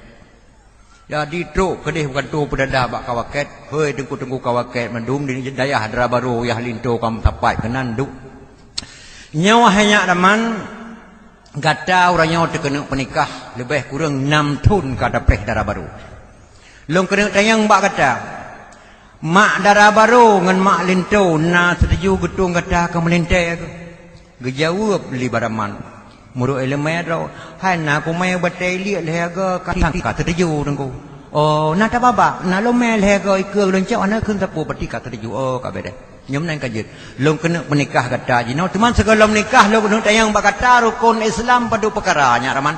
Jadi trok keudeh beukantoe peudada bak Kawaket, hôi teungku-teungku Kawaket mandum di dayah dara barô yah linto ka meusapat keunan duek. Nyoe hai nyak raman, gata uroe nyoe teukeuneuk peunikah leubeh kureueng nam thon ka tapreh dara barô. Lôn keuneuk tanyong bak gata, mak dara barô ngon mak linto na seutuju geutueng gata keu meulintée keuh? Geujaweueb lé baraman, meurok iéleumé droe, hai na kumé batée iliek lhée goe ka, ka teutuju teungku. Oh, na tababa, na lomé lhée goe ikeue lôn cok hana kheun sapeue pati ka teutuju. Oh, ka bédée. Nyoe meunan ka jeuet. Lôn keuneuk peunikah gata jinoe, teuma sigohlom nikah lôn keuneuk tanyong bak gata rukon Islam padub peukara nyak raman.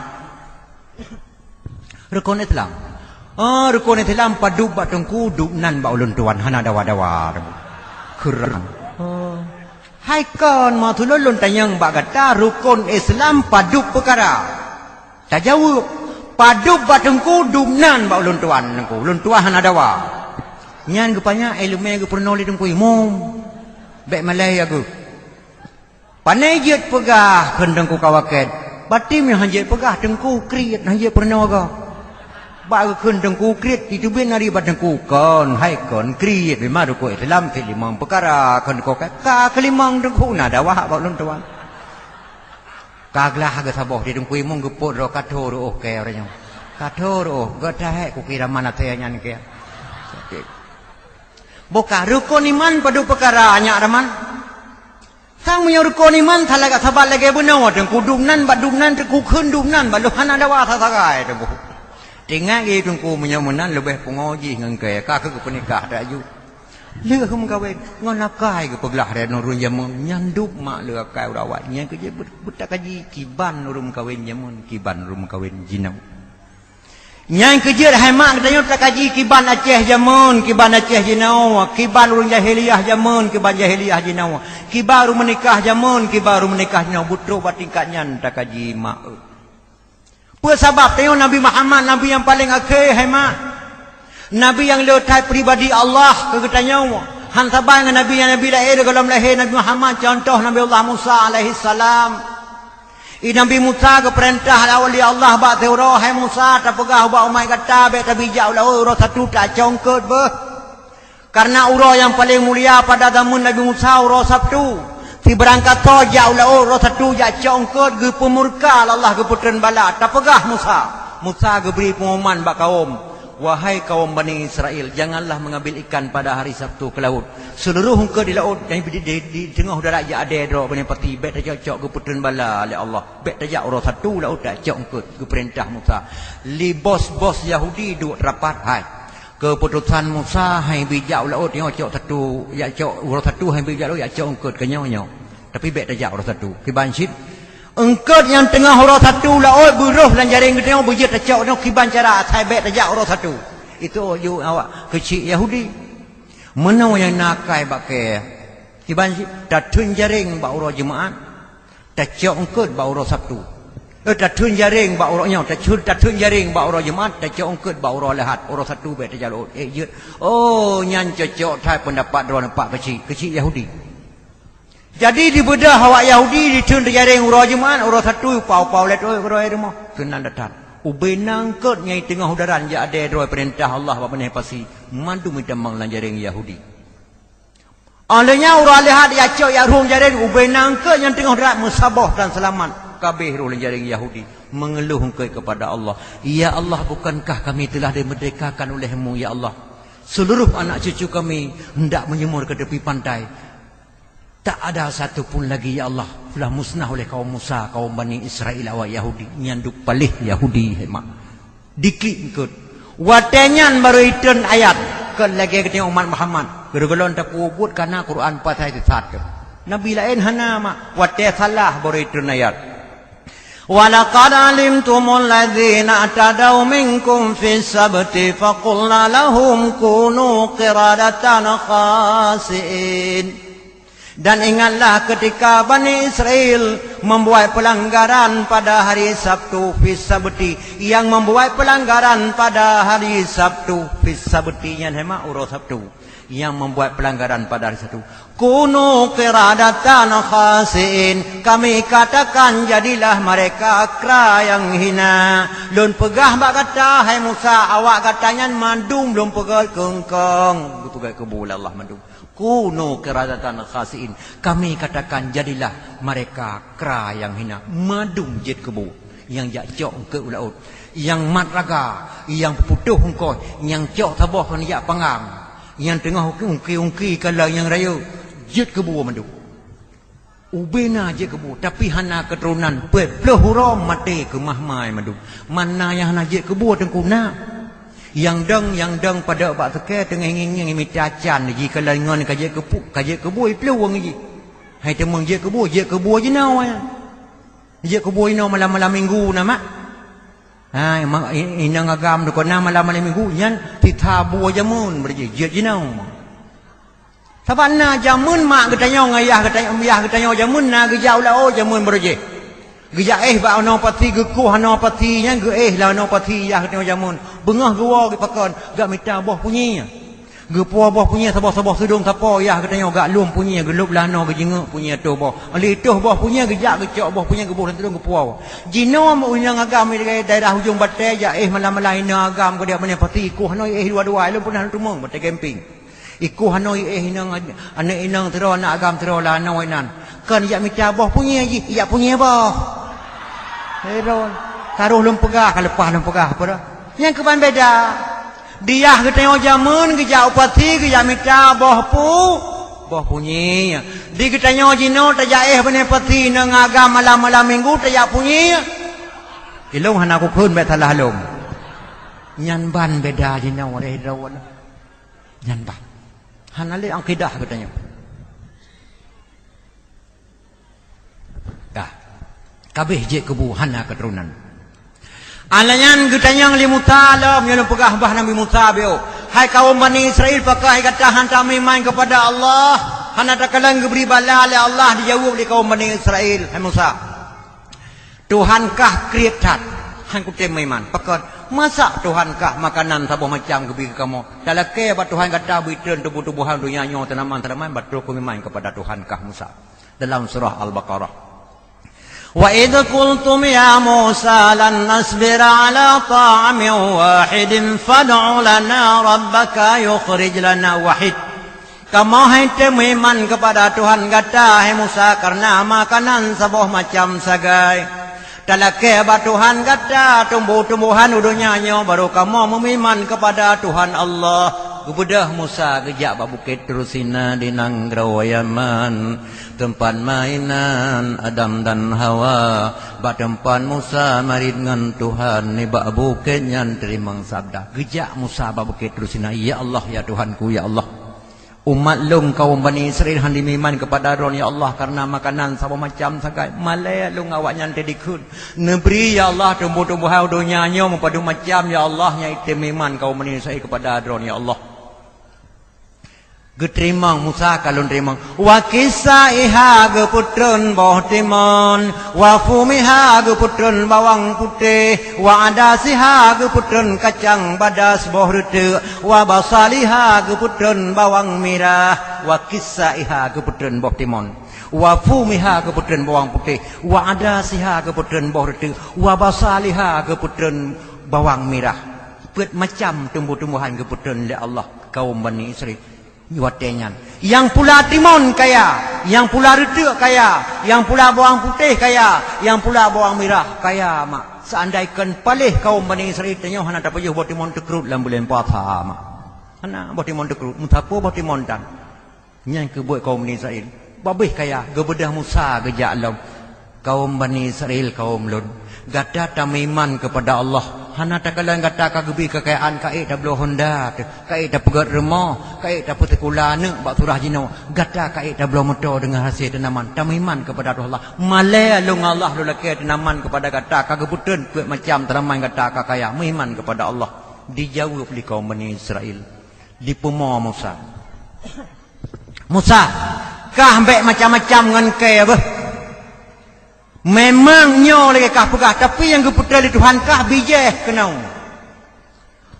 Rukon Islam. Oh, rukon Islam padub bak teungku, dub nan bak ulôn tuan, hana dawa-dawa. Kurang. Oh. Hai kon, maksud lôn, lôn tanyong bak gata, rukon Islam padub peukara? Tajaweueb, padub bak teungku, dub nan bak ulôn tuan, teungku. Ulôn tuan hana dawa. Nyan geupanya iéleumé geupeurunoe lé Teungku Imum. Bék malèe ya geuh. Pané jeuet peugah kheun Teungku Kawakét. Bati meuhan jeuet peugah Teungku kriet, han jeuet peurunoe gob. Bak geukheun Teungku kriet, jiteubiet nari bak Teungku kon, hai kon kriet, memang rukon Islam cit limong peukara, kheun Teungku ka, ka keulimong Teungku na dawah bak ulôn tuan. Ka glah geusaboh di Teungku Imum geupot droe ka tho reuôh kèe uroe nyoe. Ka tho reuôh, geuta hék kukira man até nyan kèe. Sakét. Boh ka rukon iman padub peukara nyak raman. Sang meunyoe rukon iman salah gak sabat lagèe bunoe Teungku dum nan bak dum nan Teungku kheun dum nan bak lôn hana dawa sasagai Teungku. Teuingat geuh Teungku meunyoe meunan leubeh pungo jih ngon kèe ka keu geupeunikah dak ju. Lheueh meukawen ngon akai geupeuglah lé ureueng jameun nyan dub mak lé akai urawai nyan keu jeuet beutakaji kiban ureueng meukawen jameun kiban ureueng meukawen jinoe. Nyan keu jeuet hai mak geutanyoe takaji kiban Aceh jameun kiban Aceh jinoe, kiban ureueng jahiliyah jameun kiban jahiliyah jinoe, kiban ureueng meunikah jameun kiban ureueng meunikah jinoe beutrok bak tingkat nyan takaji mak. Peue sabab tanyoe Nabi Muhammad Nabi nyang paleng akhé hai mak? Nabi nyang le that pribadi Allah keu geutanyoe. Han saban ngon nabi nyang nabi laén gohlom lahé Nabi Muhammad, contoh Nabi Allah Musa alaihissalam. I Nabi Musa geupeurintah lé Allah bak siuroe, "Hai Musa, tapeugah ubak umat gata bék tabijak u laôt uroe satu tacok eungkôt beuh." Kareuna uroe nyang paleng mulia pada zameun Nabi Musa uroe Sabtu. Sibarang kasoe jak u laôt uroe Sabtu jak cok eungkôt geupeumurka lé Allah geupeutreun bala. Tapeugah Musa. Musa geubri peungoman bak kawöm, "Wahai kawöm Bani Israel, janganlah mengambil ikan pada hari Sabtu ke laut. Seuluruh eungkôt di laôt dan di, di, di teungoh darat jak adèe droe Bani Pati, bék tacok-cok geupeutreun bala lé Allah. Bék tajak uroe Sabtu laôt tacok eungkôt," geupeurintah Musa. Lé bos-bos Yahudi duek rapat hai. Keuputosan Musa hai bijak u laôt nyoe cok Sabtu, jak cok uroe Sabtu hai bijak laôt jak cok eungkôt keu nyoe nyoe. Tapi bék tajak uroe Sabtu. Kiban cit eungkôt nyang teungoh uroe Sabtu laôt beurôh lam jaréng geutanyoe beujeuet tacok nyoe kiban cara asai bék tajak uroe Sabtu. Itu yue awak keuchik Yahudi. Meunoe nyang na akai bak kèe. Kiban cit tatheun jaréng bak uroe Jumat. Tacok eungkôt bak uroe Sabtu. Eh, tatheun jaréng bak uroe nyoe, tatheun, tatheun jaréng bak uroe Jumat, tacok eungkôt bak uroe Ahad, uroe Sabtu bék tajak laôt. Eh, jeuet. Oh, nyan cocok that peundapat droeneuh pak keuchik, keuchik Yahudi. Jadi dibeudôh awak Yahudi ditheun teujaréng uroe Jumat, uroe Sabtu pau-pau lé droe keudroe rumoh. Keunan that. Ubé na eungkôt nyang teungoh udaran jak adèe droe peurintah Allah bak Bani Pasi, mandum itamong lam jaréng Yahudi. Óh lheueh nyan uroe Ahad jak cok jak rhung jaréng ubé na eungkôt nyang teungoh darat meusaboh dan seulamat kabéh rôh lam jaréng Yahudi, mengeluh eungkôt kepada Allah, "Ya Allah, bukankah kami telah dimerdekakan oleh-Mu, ya Allah? Seluruh anak cucu kami hendak menyemur ke tepi pantai. Tak ada satu pun lagi, ya Allah. Telah musnah oleh kaum Musa, kaum Bani Israel, awak Yahudi." Nyan duek paléh Yahudi, hai mak. Diklik eungkôt. Watèe nyan barô itreun ayat, kon lagèe geutanyoe umat Muhammad. Geureulom tapeubuet kana Quran pasai sisat keu. Nabi laén hana mak, watèe salah barô itreun ayat. "Wa laqad alimtumul ladzina i'tadaw minkum fis sabti faqulna lahum kunu qiradatan khasi'in." Dan ingatlah ketika Bani Israel membuat pelanggaran pada hari Sabtu, fis sabti, yang membuat pelanggaran pada hari Sabtu, fis sabti nyan hai mak uroe Sabtu, yang membuat pelanggaran pada hari Sabtu. "Kunu qiradatan khasi'in," kami katakan, "Jadilah mereka kra yang hina." Lôn peugah bak gata, hai Musa, awak gata nyan mandum lôn peugét keu eungkôt, geupeugét keu buet lé Allah mandum. "Kunu qiradatan khasi'in." Kami katakan, "Jadilah mereka kra yang hina." Mandum jeuet keu buet. Nyang jak cok eungkôt u laôt, nyang mat raga, nyang peuputôh eungkôt, nyang cok saboh keu neujak panggang, nyang teungoh ungki-ungki kala nyang rayeuk, jeuet keu buet mandum. Ubé na jeuet keu buet, tapi hana keuturonan, peuet ploh uroe maté keumah-mah mandum. Man na nyang hana jeuet keu buet teungku na. Nyang dong, nyang dong padub bak seukée teungoh ngieng-ngieng mita can jih, kala ngon ka jeuet keu pu-, ka jeuet keu buet, iploh ureueng jih. Hai teuma jeuet keu buet, jeuet keu buet jinoe. Jeuet keu buet jinoe malam-malam minggu na mak. Ha, ma-, i-, inong agam dukon na malam-malam minggu nyan tita buet jameun beureuji, jeuet jinoe. Sabab na jameun mak geutanyoe ngon yah geutanyoe, yah geutanyoe jameun na geujak u laôt jameun beureuji. Geujak éh bak anoe pasi, geukoh anoe pasi nyan geuéh lam anoe pasi yah geutanyoe jameun. Beungoh geuwoe geupakon, geumita boh punyi. Geupuwoe boh punyie saboh-saboh sidong sapo yah geutanyoe gak lom punyie geulop lanoe geujingeuk punyie toh boh. Lheueh toh boh punyie geujak geucok boh punyie geuboh lam sidong geupuwoe. Jinoe inong agam di daerah ujong batée jak éh malam-malam inong agam keu dia bangai pati ikoh hanoe éh dua-dua lom peunah lôn teumeung batée camping. Ikoh hanoe éh inong aneuk inong sidroe aneuk agam sidroe lanoe inan. Kon jak mita boh punyie jih, jak punyie boh. Sidroe. Taroh lôn peugah ka leupah lôn peugah apa dah. Nyang keuban beda. Di yah geutanyoe jameun geujak u pasi geujak mita boh pu, boh punyie. Di geutanyoe jinoe tajak éh bangai pasi ngon agam malam-malam minggu tajak punyie. Ilong hana kukheun bék salah lom. Nyan ban beda jinoe lé droe. Nyan ban. Hana lé akidah geutanyoe. Dah. Kabeh jeuet keu bu hana keuturonan. Alah nyan geutanyong lé Musa lom, nyoe lôn peugah bah Nabi Musa biôh, "Hai kawöm Bani Israel, pakon gata hana tameuiman keupada Allah? Hana takalon geubri bala lé Allah?" Dijaweueb lé kawöm Bani Israel, "Hai Musa, Tuhan kah kriet that, han kutem meuiman. Pakon? Masa Tuhan kah makanan saboh macam geubri keu kamoe? Talakée bak Tuhan gata bri treun tumbuh-tumbuhan donya nyoe tanaman-tanaman, baru kumeuiman keupada Tuhan kah Musa." Dalam surah Al-Baqarah. "Wa idh qultum ya Musa lan nasbira ala ta'amin wahidin fad'u lana rabbaka yukhrij lana wahid." Kamoe han tem meuiman keupada Tuhan gata, hai Musa, kareuna makanan saboh macam sagai. Talakée bak Tuhan gata tumbuh-tumbuhan u donya nyoe, baru kamoe meuiman keupada Tuhan Allah. Geubeudôh Musa geujak bak Bukét Tursina di nanggroe Yaman, teumpat mainan Adam dan Hawa. Bak teumpat Musa marit ngon Tuhan, nibak bukét nyan teurimong sabda. Geujak Musa bak Bukét Tursina, "Ya Allah, ya Tuhanku, ya Allah. Umat lôn kawöm Bani Israel han jimeuiman keupada Droeneuh, ya Allah, kareuna makanan saboh macam sagai. Malée lôn awaknyan teudikheun. Neubri, ya Allah, tumbuh-tumbuhan u donya nyoe meupadum macam, ya Allah, nyang item meuiman kawöm Bani Israel keupada Droeneuh, ya Allah." Geuteurimong Musa ka lôn teurimong. Wa kisaiha geupeutreun boh timon, wa fumiha geupeutreun bawang putéh, wa adasiha geupeutreun kacang badas boh reuteuk, wa basaliha geupeutreun bawang mirah, wa kisaiha geupeutreun boh timon, wa fumiha geupeutreun bawang putéh, wa adasiha geupeutreun boh reuteuk, wa basaliha geupeutreun bawang mirah. Peuet macam tumbuh-tumbuhan geupeutreun lé Allah kawöm Bani Israel. Watée nyan, nyang pula timon kaya, nyang pula reuteuk kaya, nyang pula bawang putéh kaya, nyang pula bawang mirah kaya, mak. Seandaikan paléh kawöm Bani Israel tanyoe hana tapajoh boh timon teukrot lam buleuen puasa, mak. Hana boh timon teukrot, meusapeue boh timon tan. Nyan keuh buet kawöm Bani Israel. Babeh kaya, geubeudôh Musa geujak lom. Kawöm Bani Israel, kawöm lôn, gata tameuiman keupada Allah. Hana takalon gata ka geubri keukayaan, ka ék tabloe honda teuh, ka ék tapeugét rumoh, ka ék tapeusikula aneuk bak surah jinoe. Gata ka ék tabloe moto deungon hasé tanaman. Tameuiman keupada Allah. Malée lôn ngon Allah lôn lakée tanaman keupada gata, ka geupeutreun peuet macam tanaman gata ka kaya. Meuiman keupada Allah. Dijaweueb lé kawöm Bani Israel. Dipeumo Musa. Musa, kah bék macam-macam ngon kée beuh. Memang nyoe lagée kah peugah, tapi nyang geupeutreun lé Tuhan kah bijéh keunoe.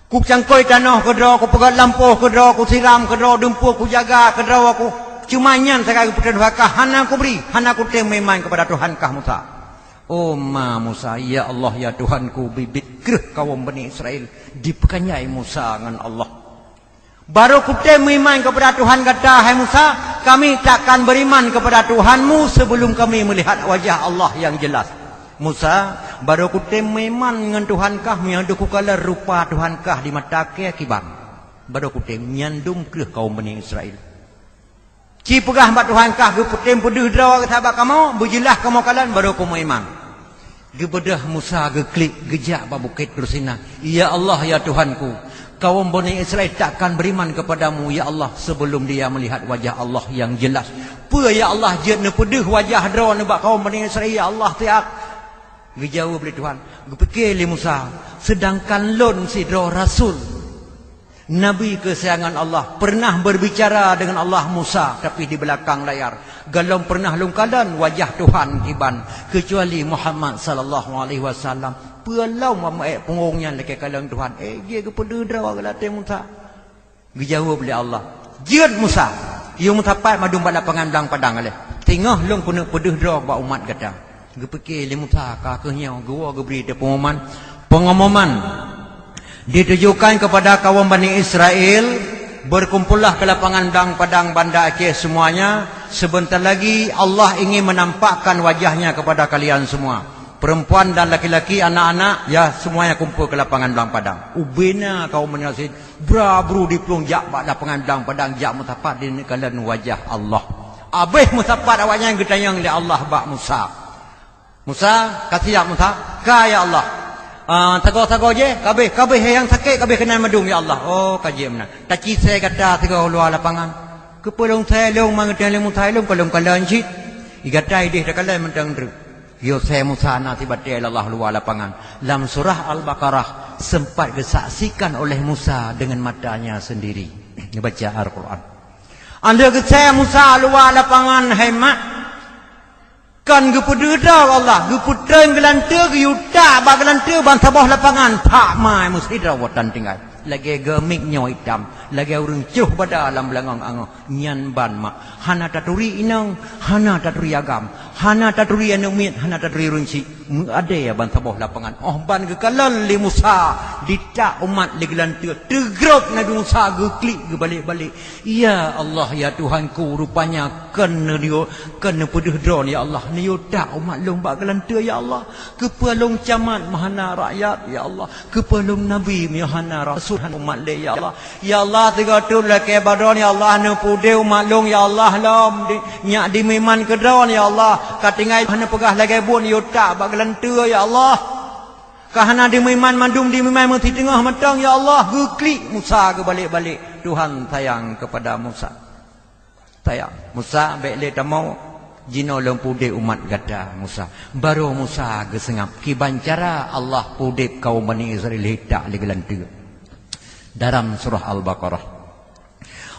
Kucangkôi tanoh keudroe, kupeugét lampôh keudroe, kusiram keudroe, dumpeue kujaga keudroe, ku cuma nyan sagai geupeutreun Tuhan kah, hana kubri, hana kutem meuiman keupada Tuhan kah Musa. Oh ma Musa, ya Allah, ya Tuhanku, biet-biet kreueh kawöm Bani Israel, dipeukanjai Musa ngon Allah. Baru kutem meuiman keupada Tuhan gata, hai Musa, kami takkan beriman keupada Tuhanmu sebelum kami melihat wajah Allah yang jelas. Musa, baru kutem meuiman ngon Tuhan kah meunyoe deuh kukalon rupa Tuhan kah di mata kée kiban. Baru kutem, nyan dum kreueh kawöm Bani Israel. Ci peugah bak Tuhan kah geupeutem peudeuh droe sahabat kamoe, beujeulaih kamoe kalon, baru kamoe meuiman. Geubeudôh Musa geuklik geujak bak Bukét Tursina. Ya Allah, ya Tuhanku, kawöm Bani Israel takkan beriman kepadamu, ya Allah, sebelum dia melihat wajah Allah yang jelas. Peue ya Allah jeuet neupeudeuh wajah droeneuh bak kawöm Bani Israel, ya Allah, siat? Geujaweueb lé Tuhan. Geupike lé Musa, seudangkan lôn sidroe rasul. Nabi keusayangan Allah, pernah berbicara dengan Allah Musa, tapi di belakang layar. Gohlom pernah lôn kalon wajah Tuhan kiban, keucuali Muhammad sallallahu alaihi wasallam. Peue lom ameuk punggong nyan lakée kalon Tuhan. Eh, jih geupeudeuh droe geulatée Musa. Geujaweueb lé Allah, "Jeuet Musa, yue meusapat mandum bak lapangan blang padang lé. Singoh lôn keuneuk peudeuh droe bak umat gata." Geupike lé Musa, ka kheueh nyoe geuwoe geubri teupeumoman, pengumuman ditujukan kepada kaum Bani Israel, "Berkumpullah ke lapangan blang padang Banda Aceh semuanya, sebentar lagi Allah ingin menampakkan wajah-Nya kepada kalian semua. Perempuan dan laki-laki, anak-anak, ya, semuanya kumpul ke lapangan blang padang." Ubena kaum Bani Israel bra-bru diplueng jak bak lapangan blang padang, jak meusapat dikalon wajah Allah. Abéh meusapat awaknyan geutanyong lé Allah bak Musa, "Musa, ka siap Musa?" "Ka, ya Allah." "Ah, sagoe-sagoe jih?" "Ka abéh, ka abéh, nyang sakét ka abéh keunan mandum, ya Allah." "Oh, ka jeuet meunan. Taci sè gata sigoe luwa lapangan." "Keupeue lôn sè lôn?" Meugeutanyong lé Musa, "Lôn ka lôn kalon cit." "Gata idéh takalon mantong treuk." Geusè Musa na sibatèe lé Allah luwa lapangan. Lam surah Al-Baqarah sempat geusaksikan oleh Musa dengan matanya sendiri. Neubaca Al-Quran. Anda geusè Musa luwa lapangan, hai mak. Kon geupeudeuh droe Allah, geupeutreun geulanteue, geuyue tak bak geulanteue ban saboh lapangan, phak mai meusidroe watèe tinggai. Lagèe geumik nyoe itam, lagèe ureueng cloh bada lam beulangong angoh. Nyan ban mak, hana taturi inong, hana taturi agam, hana taturi aneuk miet, hana taturi ureueng chik. Meuadèe ban saboh lapangan. Óh ban geukalon lé Musa, ditak umat lé geulanteue. Teugrôp Nabi Musa geuklik geubalek-balek. "Ya Allah, ya Tuhanku, rupanya kon neuyue, kon neupeudeuh droeneuh, ya Allah. Neuyue tak umat lôn bak geulanteue, ya Allah. Keupeue lôn camat meuhana rakyat, ya Allah. Keupeue lôn nabi meuhana rasul, hana umat lé, ya Allah. Ya Allah, sigoe teuk lakèe bak droeneuh, ya Allah, neupeudeuh umat lôn, ya Allah, lom di, nyak dimeuiman keu droeneuh, ya Allah. Ka tinggai hana peugah lagèe buet, neuyue tak bak geulanteue, ya Allah. Ka hana dimeuiman, mandum dimeuiman meusiteungoh mantong, ya Allah." Geuklik Musa geubalek-balek. Tuhan sayang kepada Musa. Sayang, "Musa, bèk lé tamong, jinoe lôn peudeuh umat gata, Musa." Barô Musa geuseungab kiban cara Allah peudeuh kaum Bani Israel ditak lé geulanteue. Dalam surah Al-Baqarah,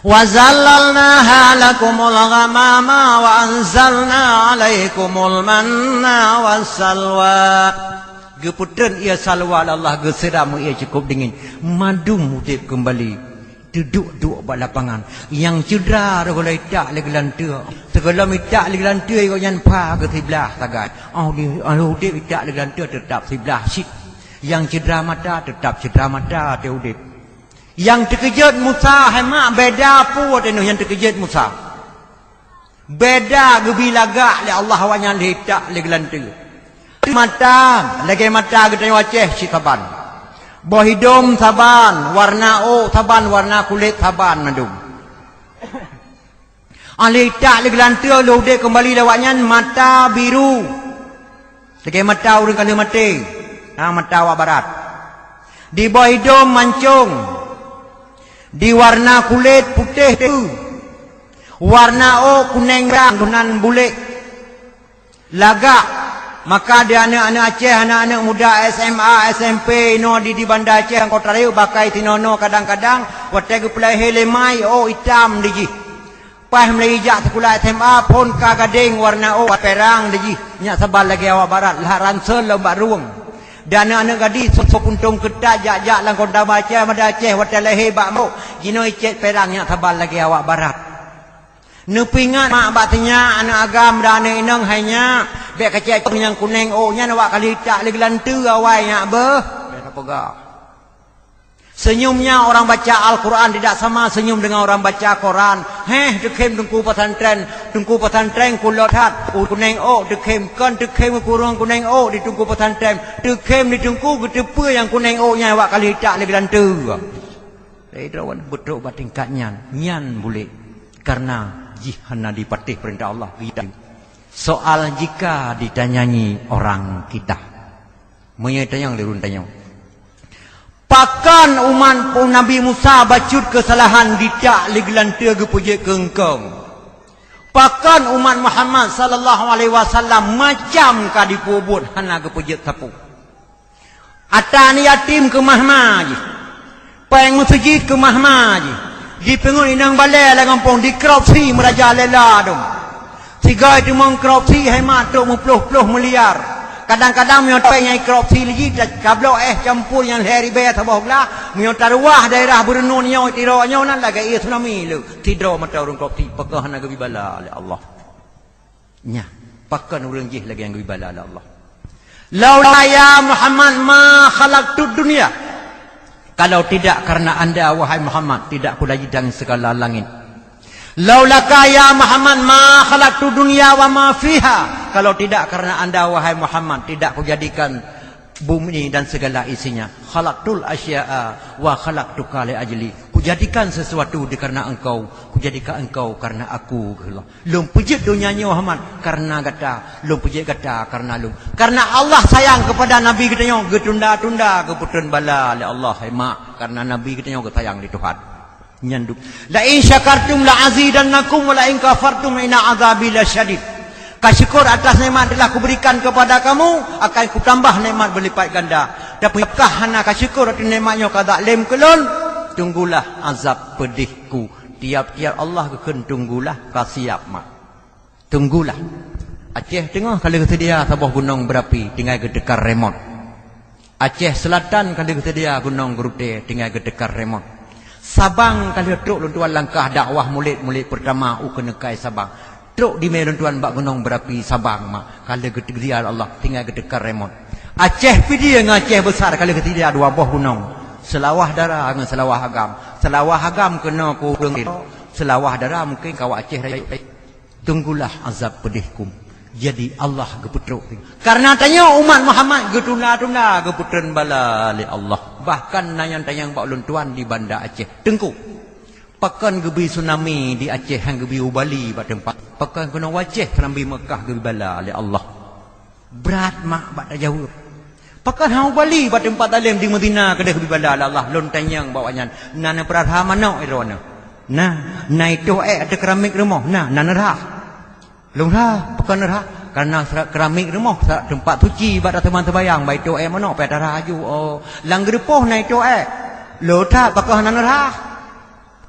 "Wa zallalnaha lakumul ghamama wa anzalna 'alaikumul manna wassalwa." Geupeutreun ie salwa lé Allah, geusiram ie cukôp dingin. Mandum udép keumbali. Teuduek-duek bak lapangan. Nyang cedera roh lom itak lé geulanteue. Sigohlom itak lé geulanteue, gobnyan pha keu siblah sagai. Óh di, óh udép itak lé geulanteue teutap siblah cit. Nyang cedera mata teutap cedera mata, teuh udép. Nyang teukeujot Musa, hai mak, beda peue teuh nyang teukeujot Musa. Beda geubi lagak lé Allah awaknyan lé itak lé geulanteue. Mata, lagèe mata geutanyoe Aceh cit saban. Boh idông saban, warna ôk saban, warna kulét saban mandum. Óh lheueh itak lé geulanteue lheueh udép keumbali lé awaknyan mata biru. Lagèe mata ureueng ka lheueh maté, na mata awak barat. Di boh idông mancông, di warna kulét putéh teuh, warna ôk kunèng brang, dum nan bulék. Lagak, maka di aneuk-aneuk Aceh, aneuk-aneuk muda S M A, S M P inoe di, di Banda Aceh, lam kota rayeuk, bahkan sinoe-noe kadang-kadang, watèe geupeulahé lé ma, ôk itam di jih. Paih mulai jak sikula S M A, phôn ka gadéng warna ôk, pèrang di jih, nyak saban lagèe awak barat, lhah ransel lom bak rueng. Dan aneuk-aneuk gadih, soe-soe puntông keutat jak-jak lam kota Banda Aceh, Banda Aceh, watèe lahé bak mok, jinoe icet pèrang nyak saban lagèe awak barat. Neupeuingat mak bak sinyak, aneuk agam dan aneuk inong hai nyak, bèk kacék nyang kunèng ôk nyan awak ka lheueh itak lé geulanteue awai nyak beuh. Bèk tapeugah. Senyumnya orang baca Al-Quran tidak sama senyum dengan orang baca koran. Heh, teukhém teungku pesantren, teungku pesantren kulot that, u kunèng ôk teukhém, kon teukhém ureueng kunèng ôk di teungku pesantren, teukhém di teungku geuteupeue nyang kunèng ôk nyan awak ka lheueh itak lé geulanteue. Jadi, droe beutôi bak tingkat nyan, nyan bulék, karena jih hana dipatéh peurintah Allah. Soal jika ditanyanyi orang kita. Meunyoe tanyong lé ureueng tanyong, pakon umat Nabi Musa bacut keusalahan ditak lé geulanteue geupeujeuet keu eungkong? Pakon umat Muhammad sallallahu alaihi wasallam macam ka dipeubuet hana geupeujeuet sapeue? Ata aneuk yatim keumah ma jih. Péng meuseujid keumah ma jih. Jipeungeut inong balèe lam gampông, dikorupsi meurajalela dum. Sigoe teumong korupsi hai mak trok meuploh-ploh miliar. Kadang-kadang meunyoe tapeunyang korupsi lé jih, ta-, tablok éh campur nyang lhèe ribèe saboh glah, meunyoe taruwah daerah Beureunuen nyoe, Tiro nyoe nan lagèe ié tsunami le. Sidroe mata ureueng korupsi, pakon hana geubri bala lé Allah. Nyan, pakon ureueng jih lagèe nyang geubri bala lé Allah. Laula ya Muhammad ma khalaqtud dunya. Kalau tidak karena anda, wahai Muhammad, tidak kujadikan segala langit. Laulaka ya Muhammad ma khalaqtu dunya wa ma fiha. Kalau tidak karena anda, wahai Muhammad, tidak kujadikan bumi dan segala isinya. Khalaqtul asya'a wa khalaqtuka li ajli. Kujadikan sesuatu dikareuna engkau, kujadikan engkau karena aku, kheun Allah. Lôn peujeuet donya nyoe, Muhammad, karena gata. Lôn peujeuet gata karena lôn. Karena Allah sayang kepada Nabi geutanyoe, geutunda-tunda, geupeutrön bala lé Allah, hai mak, karena Nabi geutanyoe geusayang lé Tuhan. Nyan du-, "La in syakartum la azidannakum wa la in kafartum inna azabi lasyadid." Kasyukur atas nikmat telah kuberikan kepada kamu, akan kutambah nikmat berlipat ganda. Tapi kah hana kasyukur atas nikmat nyoe, ka zalim keu lôn, tunggulah azab pedih-Ku. Tiap-tiap Allah geukheun tunggulah, ka siap mak. Tunggulah. Aceh Teungoh ka lheueh geuseudia saboh gunong beurapi, tinggai geuteuka remot. Aceh Seulatan ka lheueh geuseudia gunong geurutée, tinggai geuteuka remot. Sabang ka lheueh trok lôn tuan langkah dakwah mulod-mulod peurtama u keuneuk kai Sabang. Trok dimé lôn tuan bak gunong beurapi Sabang mak, ka lheueh geuteuka Allah, tinggai geuteuka remot. Aceh Pidie ngon Aceh Beusar ka lheueh geuseudia dua boh gunong. Seulawah Dara ngon Seulawah Agam. Seulawah Agam keunoe ku ureuëng, Seulawah Dara mungken kawan Aceh rayeuk. Tunggulah azab pedih-Ku. Jadi Allah geupeutrok. Karena tanyoe umat Muhammad geutunda-tunda, geupeutrön bala lé Allah. Bahkan na nyang tanyong bak ulôn tuan di Banda Aceh. Teungku, pakon geubri tsunami di Aceh han geubri u Bali bak teumpat? Pakon keunoe u Aceh tsunami Meukah geubri bala lé Allah? Brat mak bak tajaweueb. Pakon han u Bali bak teumpat zalim di Madinah keudeh geubri bala lé Allah? Lôn tanyong bak awaknyan, na neupeurara manok i droeneuh? Na, na itôh ék ateueh keramik rumoh? Na, na neurhah. Lôn rhah, pakon neurhah? Kareuna sa-, keramik rumoh sa-, teumpat suci bak tateumang seumayang, bak itôh ék manok payah tarhah aju. Oh, lam geureupoh na itôh ék. Lôn that, pakon hana neurhah?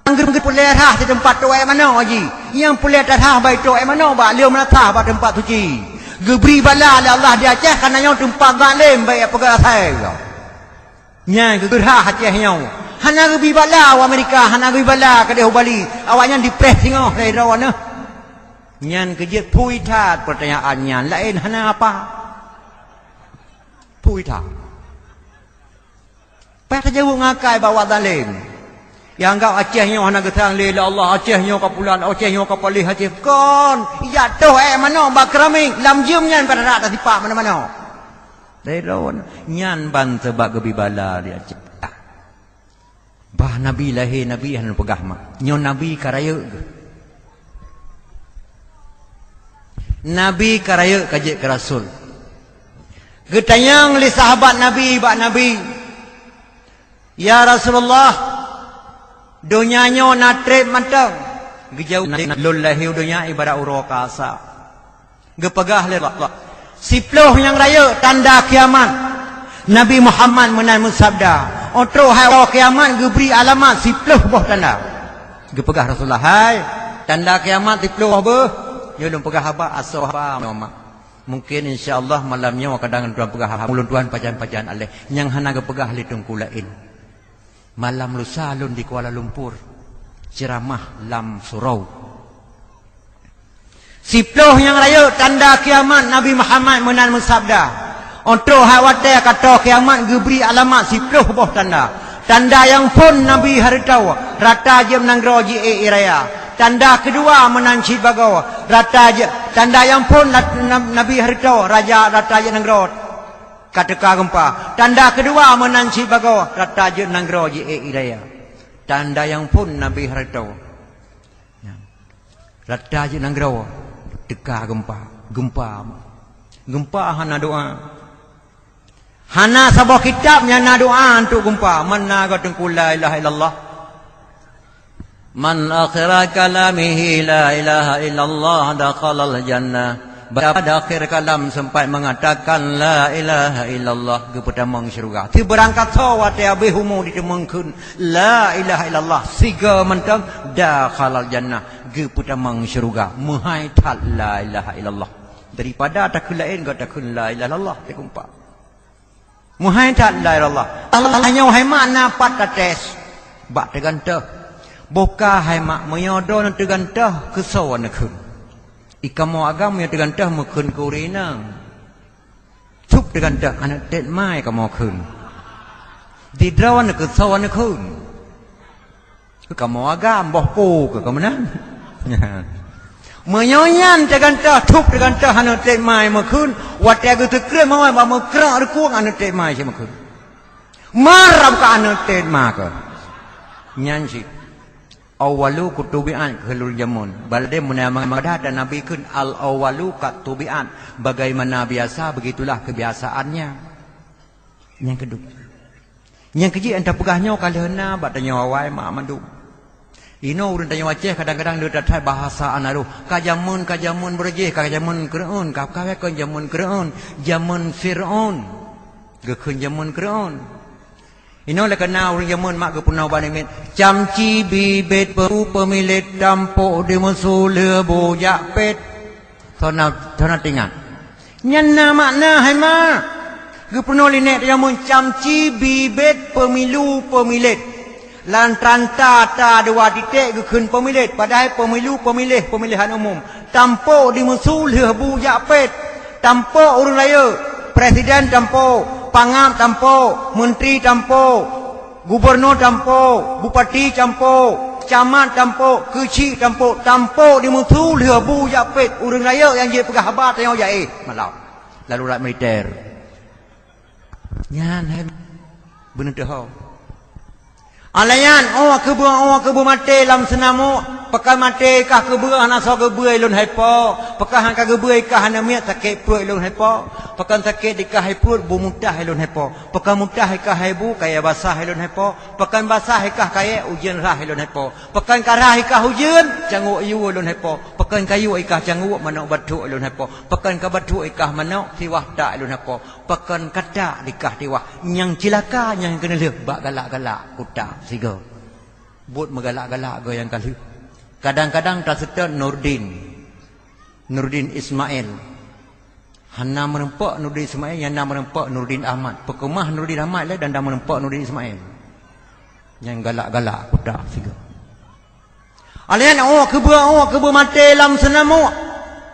Nyang geu-, geupuléh rhah di teumpat tôh ék manok jih. Nyang puléh tarhah bak itôh ék manok bak lheueh meunasah bak teumpat suci. Geubri bala lé Allah di Aceh kareuna nyoe teumpat zalim bak peugah asai. Nyan geu-, geurhah Aceh nyoe. Hana geubri bala u Amerika, hana geubri bala keudeh u Bali. Awaknyan dipreh singoh lé droeneuh. Nyan keuh jeuet phui that peurtanyaan nyan, laén hana apa. Phui that. Payah tajaweueb ngon akai bak awak zalim. Nyang anggab Aceh nyoe hana geusayang lé Allah, Aceh nyoe ka pulan, Aceh nyoe ka paléh, Aceh kon. Ijak tôh ék manok bak keramik, lam jeuem nyan payah tarak tasipak manoe-manoe. Lé droeneuh, nyan ban sabab geubri bala di Aceh. Bah Nabi lahé, Nabi hana peugah mak. Nyoe Nabi ka rayeuk geuh. Nabi ka rayeuk ka jeuet keu rasul. Geutanyong lé sahabat Nabi bak Nabi, "Ya Rasulullah, donya nyoe na treb mantong?" Geujaweueb, "Lôn lahé u donya ibarat uroe kasa." Geupeugah lé Allah, "Siploh nyang rayeuk tanda kiamat." Nabi Muhammad meunan meusabda, "Óh trok hai uroe kiamat geubri alamat siploh boh tanda." Geupeugah Rasulullah, "Hai, tanda kiamat siploh boh beuh?" Nyoe lôn peugah haba, asoe haba nyoe mak. Mungken insya Allah malam nyoe kadang lôn tuan peugah haba, ulôn tuan pajan-pajan aleh nyang hana geupeugah lé teungku laén. Malam lusa lôn di Kuala Lumpur, ceuramah lam surau. Siploh nyang rayeuk tanda kiamat, Nabi Muhammad meunan meusabda, "Óh trok hai watée ka tô kiamat geubri alamat siploh boh tanda. Tanda nyang phon Nabi hareutoe, rata jeuem nanggroe jiék ie raya. Tanda keudua meunan cit bagoe, rata jeuem, tanda nyang phon lat-, na-, Nabi hareutoe, raja rata jeuem nanggroe." Ka teuka geumpa. Tanda keudua meunan cit bagoe, rata jeuet nanggroe jiék ie raya. Tanda nyang phon Nabi hareutoe. Rata jeuet nanggroe, teuka geumpa. Geumpa. Geumpa hana doa. Hana saboh kitab nyang na doa untuk geumpa. Man na geuteungku la ilaha illallah. "Man akhira kalamihi la ilaha illallah dakhalal jannah." Pada akhir kalam sempat mengatakan la ilaha illallah, geupeutamong syeuruga. Sibeurangkat soe watée habéh umu jiteumongkeun la ilaha illallah, sigoe mantong dakhalal jannah, geupeutamong syeuruga. Meuhai that la ilaha illallah. Daripada takheun laén, gata kheun la ilaha illallah, teukumpak. Meuhai that la ilaha illallah. Allah nyoe hai mak na pat tates. Bak teugantoh. Boka hai mak meunyoe droeneuh teugantoh keusoe neukheun. I kamoe agam meunyoe teugantoh meukheun keu ureueng inong. Cup teugantoh aneuk tet mai kamoe kheun. Di droeneuh keusoe neukheun. Keu kamoe agam, boh po keu kamoe nan. Meunyoe nyan teugantoh, cup teugantoh aneuk tet mai meukheun, watée geuteukreun mawai bak meukrok rukung aneuk tet mai cit meukheun. Maram ka aneuk tet ma keu. Nyan cit. Awwalu kutubi'at keu lôn jameun. Baladé meunyoe mada dan Nabi kheun al-awwalu katubi'at. Bagaimana biasa, begitulah kebiasaannya. Nyang keudua. Nyang keujeuet nyang tapeugah nyoe ka lheueh na bak tanyoe awai mak mandum. Inoe ureueng tanyoe Aceh kadang-kadang le that-that bahasa ana rôh. Ka jameun, ka jameun beureuh jih, ka jameun keureuen, ka, ka kon jameun keureuen, jameun Fir'aun. Geukheun jameun keureuen. Inoe lé keuna ureueng jameun mak geupeunoh bak namiet. Camci bibet peuru peumilet tampok di meusu lheueh bujak pet. Sona, sona tingat. Nyan na makna hai mak. Geupeunoh lé nèk jameun camci bibet pemilu pemilet. Lam ranta ta dua titek geukheun pemilet, padahai pemilu pemileh pemilihan umum. Tampok di meusu lheueh bujak pet. Tampok ureueng rayeuk, presiden tampok, pangab tampok, menteri tampok, gubernur tampok, bupati tampok, camat tampok, keuchik tampok, tampok di meusu lheueh bujak pet ureueng rayeuk nyang jeuet peugah haba tanyoe jaéh malam. Lalu rat militer. Nyan hai beuneuteho. Alayan, oh keubeue, oh keubeue maté lam seunamok, pakon maté kah keubeue hana soe geubeue lôn hai po, pakon han ka geubeue kah hana miet sakét pruet lôn hai po, pakon sakét di kah hai pruet bu mutah lôn hai po, pakon mutah kah hai bu kayèe basah lôn hai po, pakon basah kah kayèe ujeuen rhah lôn hai po, pakon ka rhah kah ujeuen cangguek yue lôn hai po, pakon ka yue kah cangguek manok bathok lôn hai po, pakon ka bathok kah manok siwah tak lôn hai po. Pakon ka tak di kah tiwah, nyang cilaka nyang keuneulheueh bak galak-galak kuta sigoe. Buet meugalak-galak goe nyang ka lheueh. Kadang-kadang taseutôt Nurdin, Nurdin Ismail. Hana meureumpok Nurdin Ismail, nyang na meureumpok Nurdin Ahmad. Peukeumah Nurdin Ahmad lé dan na meureumpok Nurdin Ismail. Nyang galak-galak kuta sigoe. Alayan, oh keubeue, oh keubeue maté lam seunamok.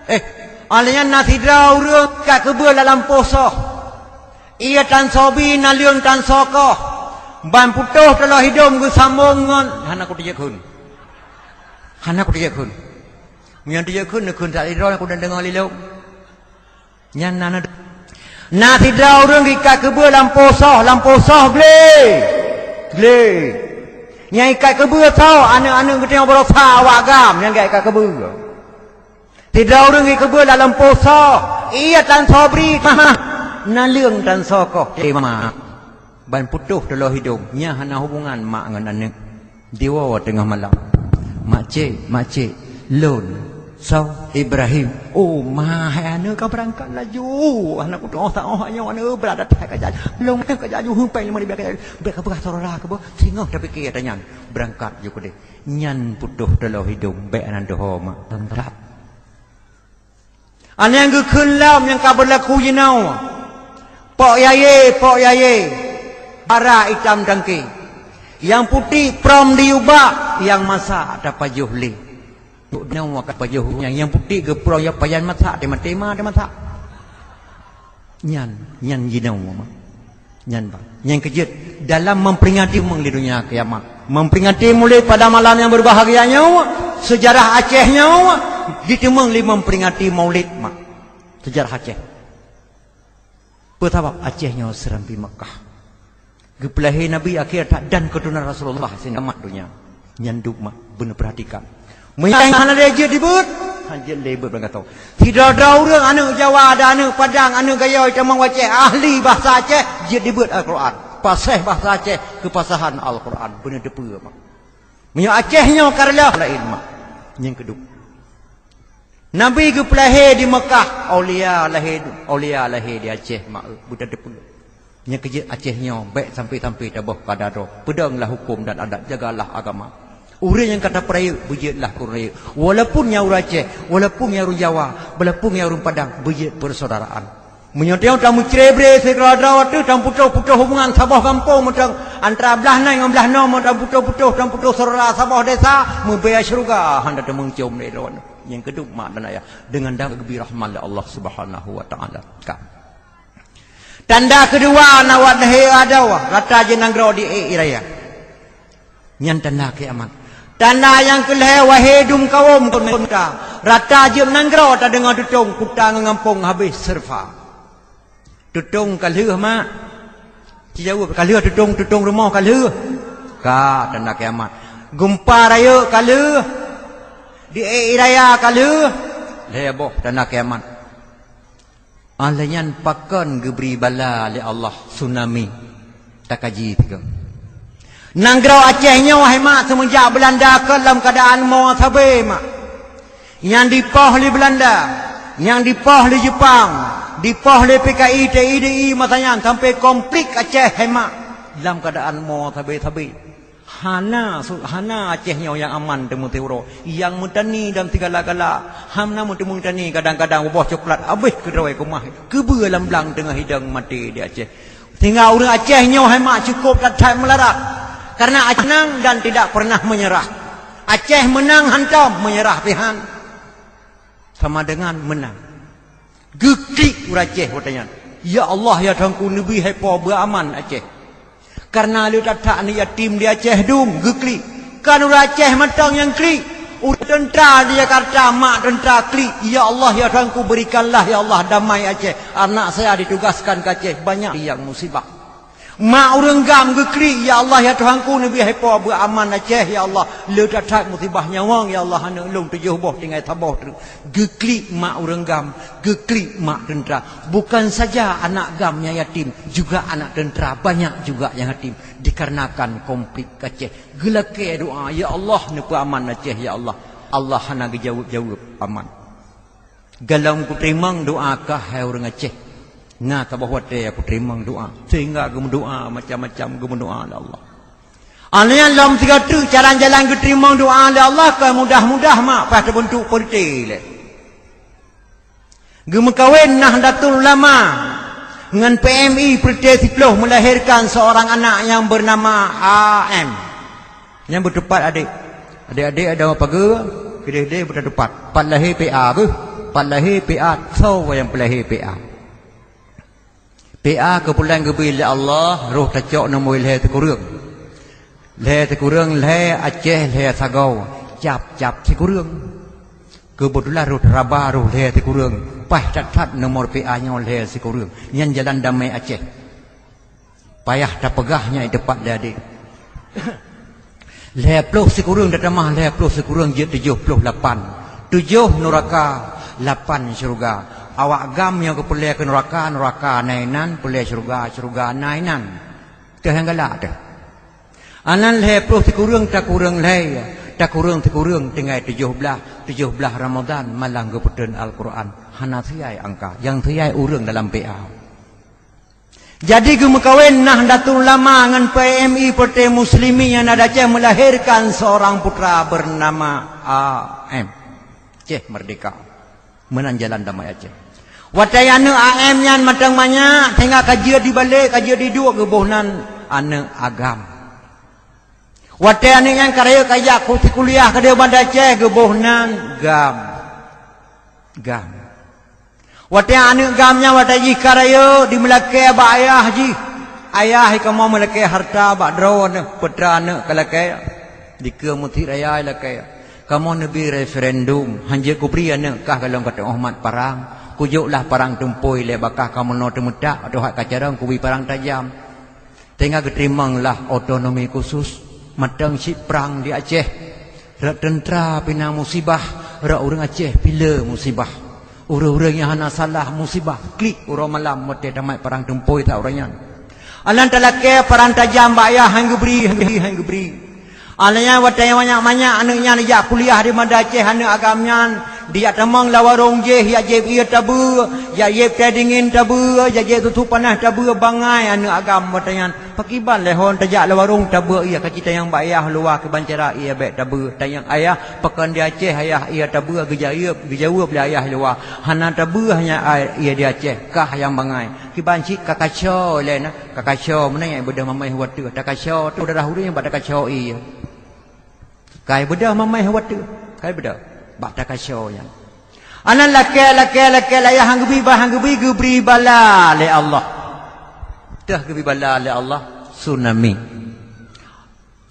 Eh, alayan na sidroe ureueng ikat keubeue lam lampôh soh. Ié tan soe bri, naleueng tan soe koh. Ban putôh taloh hidong geusambong ngon, hana kuteujeuet kheun. Hana kuteujeuet kheun. Meunyoe teujeuet kheun, neukheun that sidroe, kudeungoe lé lôn. Nyan na, na, na sidroe ureueng geuikat keubeue lampôh soh, lampôh soh glé. Glé. Nyang ikat keubeue soh, aneuk-aneuk geutanyoe baroesa awak agam nyang geuikat keubeue. Sidroe ureueng geuikat keubeue lam lampôh soh, ié tan soe bri, mah, mah. Naleueng tan soe koh, eh, mah. Ban putôh taloh hidong, nyan hana hubungan mak ngon aneuk. Diwoe teungoh malam. "Makcik, makcik, lôn, soe, Ibrahim." "Oh, ma, hai aneuk ka beurangkat laju. Hana kutu'oh saôh nyoe aneuk brat that ka jaju. Lôn ka jaju heumpéng lima ribèe ka jaju. Bèk ka peugah saudara keuh, singoh tapike ata nyan." Beurangkat ju keudeh. Nyan putôh taloh hidong, bèk hana doho mak. Teuntap. Aneuëk geukheun lom nyang ka beulaku jinoe. Pok yaye, pok yaye, bara itam tangke. Nyang putik prom di ubak, nyang masak tapajoh lé. Duk nyoe ka pajoh nyang, nyang putik geuprom ya pajan masak, tema-tema dimasak. Nyan, nyan jinoe. Nyan bah. Nyang keujeuet, dalam memperingati meueng di dunia kiamat. Memperingati Maulid pada malam yang berbahagia nyoe, sejarah Aceh nyoe, diteumeung lé memperingati Maulid mak. Sejarah Aceh. Peue sabab Aceh nyoe seurambi Mekah. Geupeulahé Nabi akhé that dan keuturonan Rasulullah singoh mat dunia. Nyan dum mak beuneupeurhatikan. Meunyoe hana lé jeuet dibeuet, han jeuet lé beuet bak gata. Sidroe-droe ureuëng aneuëk Jawa dan aneuëk Padang, aneuëk Gayo tamong Aceh, ahli bahasa Aceh, jeuet dibeuet Al-Quran. Paséh bahasa Aceh, keupasahan Al-Quran. Beuneuteupeu mak. Meunyoe Aceh nyoe ka reuloh laén mak. Nyang keudua. Nabi geupeulahé di Mekah, aulia lahé, aulia lahé di Aceh mak, beuteupeue. Nyang keujeuet Aceh nyoe, bèk sampai-sampai taboh kada droe. Peudonglah huköm dan adat, jagalah agama. Ureuëng nyang ka tapeurayeuk, beujeuet lah keu ureuëng rayeuk. Walaupun nyang ureuëng Aceh, walaupun nyang ureuëng Jawa, walaupun nyang ureuëng Padang, beujeuet persaudaraan. Meunyoe tanyoe tameucre-bre sigoe droe teuh, tameuputôh-putôh hubungan saboh gampông mantong, antara blaih nan ngon blaih noe, tameuputôh-putôh, tameuputôh syedara saboh desa, meubaya syeuruga hana tameucom lé droe. Nyang keudum mak dan ayah, deungon dang geubri rahmat lé Allah Subhanahu wa Taala. Ka. Tanda keudua, na wat lhée adoe rata jeuet nanggroe di ék raya. Nyan tanda kiamat. Tanda nyang keulhée, wahé dum kawöm kota, rata jeuet nanggroe tadeungoe tutong, kuta ngon gampông habéh seureufa. Tutong ka lheueh, mak. Ci jaweueb, ka lheueh tutong, tutong rumoh ka lheueh. Ka, tanda kiamat. Geumpa rayeuk ka lheueh. Di ék raya ka lheueh. Lhée boh tanda kiamat. Óh lheueh nyan pakon geubri bala lé Allah, tsunami. Takaji tiga. Nanggroe Aceh nyoe hai mak seumeujak Beulanda kon lam keuadaan mo sabe, mak. Nyang dipoh lé Beulanda, nyang dipoh lé Jeupang, dipoh lé P K I, T I, D I masa nyan sampoe konflik Aceh hai mak lam keuadaan mo sabe-sabe. Hana su-, hana Aceh nyoe nyang aman teumeuteuro. Nyang meutani dan sigala-gala, hana meuteumèe tani, kadang-kadang buboh coklat habéh keudroe keumah, keubeue lam blang teungoh hidang maté di Aceh. Sehingga ureuëng Aceh nyoe hai mak cukôp that-that meularat. Karena Aceh menang dan tidak pernah menyerah. Aceh menang hantom, menyerah pih han. Sama dengan menang. Geuklik ureuëng Aceh watée nyan. Ya Allah, ya Tuhanku, neubi hai po beuaman Aceh. Karena le that-that aneuk yatim di Aceh dum geuklik. Kan ureuëng Aceh mantong nyang klik. Ureuëng teuntra di Jakarta, mak teuntra klik. Ya Allah, ya Tuhanku, berikanlah, ya Allah, damai Aceh. Anak saya ditugaskan ke Aceh, banyak yang musibah. Mak ureuëng GAM geuklik, "Ya Allah, ya Tuhanku, neubi hai po beuaman Aceh, ya Allah. Le that-that musibah nyawöng, ya Allah, aneuk lôn tujoh boh tinggai saboh treuk." Geuklik mak ureuëng GAM, geuklik mak teuntra. Bukan saja anak GAM nyang yatim, juga anak teuntra banyak juga nyang yatim dikarenakan konflik Aceh. Geulakée doa, "Ya Allah, neupeuaman Aceh, ya Allah." Allah hana geujaweueb-jaweueb aman. Golom kuteurimong doa kah, hai ureuëng Aceh. Na saboh watée kuteurimong doa, sehingga geumeudoa macam-macam, geumeudoa lé Allah. Aneuk lom sigoe treuk jalan-jalan geuteurimong doa lé Allah, ka mudah-mudah mak paih teubeuntuk peureuté lé. Geumeukawen Nahdlatul Ulama ngon P M I peureuté siploh, melahirkan seorang anak yang bernama A M. Nyang beuteupat adék. Adék-adék ada pageue, keudeh-deh beuteupat. Pat lahé P A beuh. Pat lahé P A, soe nyang peulahé P A. P A keupeulan geubri lé Allah, roh tacok nomor lhée sikureueng. Lhée sikureueng lhée Aceh, lhée sagoe, cap-cap sikureueng. Keubeutulan roh taraba, roh lhée sikureueng. Paih that-that nomor P A nyoe lhée sikureueng. Nyan jalan damai Aceh. Payah tapeugah nyan i teupat lé adék. Lhée ploh sikureueng tatamah lhée ploh sikureueng jeuet tujoh ploh lapan. Tujoh nuraka, lapan syeuruga. Awak GAM nyang geupeureulée keu nuraka, nuraka na inan, peureulée syeuruga, syeuruga na inan. Teuh nyang galak teuh. Anan lhée ploh sikureueng takureueng lhée, takureueng sikureueng tinggai tujoh blaih, tujoh blaih Ramadhan malam geupeuteun Al-Quran. Hana siai angka, nyang siai ureuëng dalam P A. Jadi geumeukawen Nahdlatul Ulama ngon P M I Partai Muslimin nyang na di Aceh melahirkan seorang putra bernama A M. Aceh merdeka. Meunan jalan damai Aceh. Watée aneuk A M nyan mantong manyak, sehingga ka jeuet dibalek, ka jeuet diduek, geuboh nan aneuk A Gam. Watée aneuk nyan ka rayeuk ka jak ku-, sikuliah keudeh Banda Aceh, geuboh nan Gam. Gam. Watée aneuk Gam nyan watée jih ka rayeuk, dimeulakée bak ayah jih. Ayah kamoe meulakée hareuta bak droeneuh, peue treuk aneuk ka lakée. Dikeue meusit raya lakée. Kamoe neubi referendum, hanjeuet kubri aneuk kah golom ka teu'oh mat parang. Kujoklah parang tumpôi lé, bah kah kamoe nyoe teumeutak, ateueh ka carông kubri parang tajam. Teungoh geuteurimong lah otonomi khusus, mantong cit prang di Aceh. Rot teuntra pih na musibah, rot ureuëng Aceh pih le musibah. Ureuëng-ureuëng nyang hana salah musibah, klik uroe malam watée tamat parang tumpôi that uroe nyan. Alan talakée parang tajam bak ayah, han geubri, han geubri, han geubri. Alan nyan watée manyak-manyak aneuk nyan jak kuliah di Banda Aceh, aneuk A Gam nyan Dijak tamong lam warông jih, jak jieb ié tabeue, jak jieb tée dingin tabeue, jak jieb susu panas tabeue, bangai aneuëk agam watée nyan. Pakriban lé hon tajak lam warông tabeue ié, ka cit tanyong bak ayah luwa kiban cara ié bék tabeue. Tanyong ayah, pakon di Aceh ayah ié tabeue, geujaweueb, geujaweueb lé ayah luwa, hana tabeue hanya ié di Aceh, kah nyang bangai. Kiban cit ka kaco lé na, ka kaco meunan nyang beudôh mamai watée, takaco tu darah ureuëng bak takaco ié. Kai beudôh mamai watée, kai beudôh bak takaco nyan. Anan lakée, lakée, lakée, layah han geubi, bah han geubi, geubri bala lé Allah. Teuh geubri bala lé Allah, tsunami.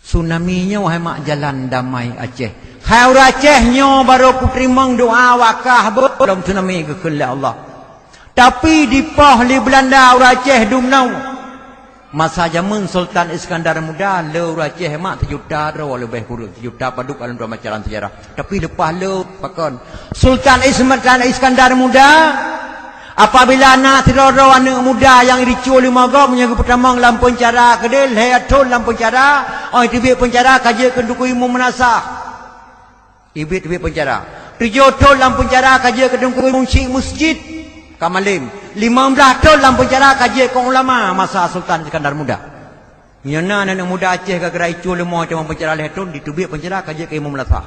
Tsunami nyoe hai mak jalan damai Aceh. Hai ureuëng Aceh nyoe barô kuteurimong doa wakah beuh lom tsunami geukheun lé Allah. Tapi dipoh lé Beulanda ureuëng Aceh dumnoe. Masa jameun Sultan Iskandar Muda, le ureuëng Aceh mak sijuta droe leubeh kureueng, sijuta padub alun dua macaran sejarah. Tapi leupah le pakon Sultan Ism-, Sultan Iskandar Muda, apabila na sidroe-droe aneuëk muda nyang ricue lima gob nyang geupeutamong lam peuncara keudeh, lhée thon lam peuncara, óh teubiet peuncara ka jeuet keu Teungku Imum Meunasah. Ibiet-ibiet peuncara. Tujoh thon lam peuncara ka jeuet keu Teungku Imum Syik Meuseujid. Ka malem. Limong blaih thon lam peuncara ka jeuet keu ulama masa Sultan Iskandar Muda. Meunyoe na aneuëk muda Aceh ka geura icue leumo teuma peuncara lhée thon, diteubiet peuncara ka jeuet keu Imum Meunasah.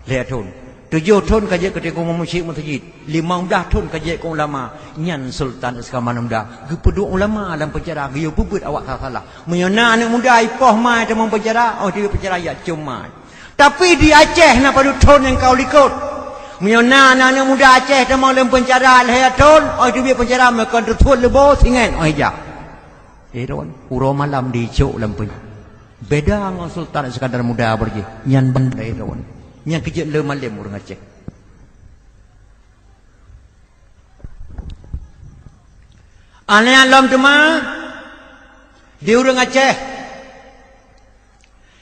Lhée thon. Tujoh thon ka jeuet keu Teungku Imum Syik Meuseujid. Limong blaih thon ka jeuet keu ulama. Nyan Sultan Iskandar Muda. Geupeuduek ulama lam peuncara, geuyue peubeuet awak salah-salah. Meunyoe na aneuëk muda ipoh mai teuma peuncara, óh teubiet peuncara jak com mai. Tapi di Aceh na padub thon nyang ka u likot. Meunyoe na aneuëk muda Aceh tamong lam peuncara lhée thon, óh teubiet peuncara meukon teuthon leubo singet óh ija. Eh, ron, uroe malam dicok lam peuncara. Beda ngon Sultan Iskandar Muda beurjih, nyan ban, eh, ron. Nyan keu jeuet le malem ureuëng Aceh. Aneh lom teuma di ureuëng Aceh.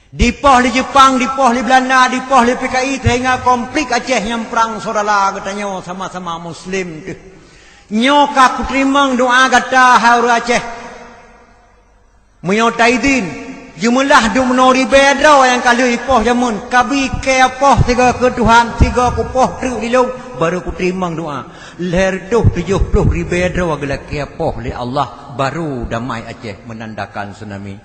Dipoh lé Jepang, dipoh lé Beulanda, dipoh lé P K I, sehingga konflik Aceh nyang prang saudara geutanyoe sama-sama Muslim teuh. Nyoe ka kuteurimong doa gata hai ureuëng Aceh. Meunyoe taizin, jeumeulah dumnoe ribée droe nyang ka lheueh ipoh jameun, kabi kée poh sigoe keu Tuhan, sigoe kupoh treuk lilong, barô kuteurimong doa. Lhée reutôh tujoh ploh ribée droe geulakée poh lé Allah, barô damai Aceh meunandakan tsunami.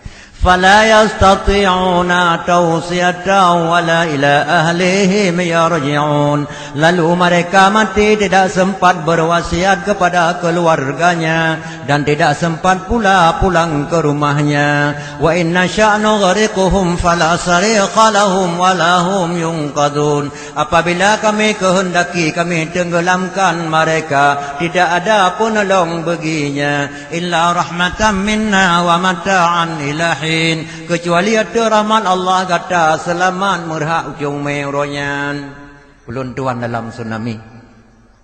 فلا يستطيعون توصية ولا إلى أهلهم يرجعون. Lalu mereka mati tidak sempat berwasiat kepada keluarganya dan tidak sempat pula pulang ke rumahnya. وإن نشأ نغرقهم فلا صريخ لهم ولا هم ينقذون. Apabila Kami kehendaki, Kami tenggelamkan mereka, tidak ada penolong baginya. إلا رحمة منا ومتاعا إلى حين. Keucuali ateueh rahmat Allah gata seulamat meurhak ujong mé uroe nyan. Ulôn tuan dalam tsunami.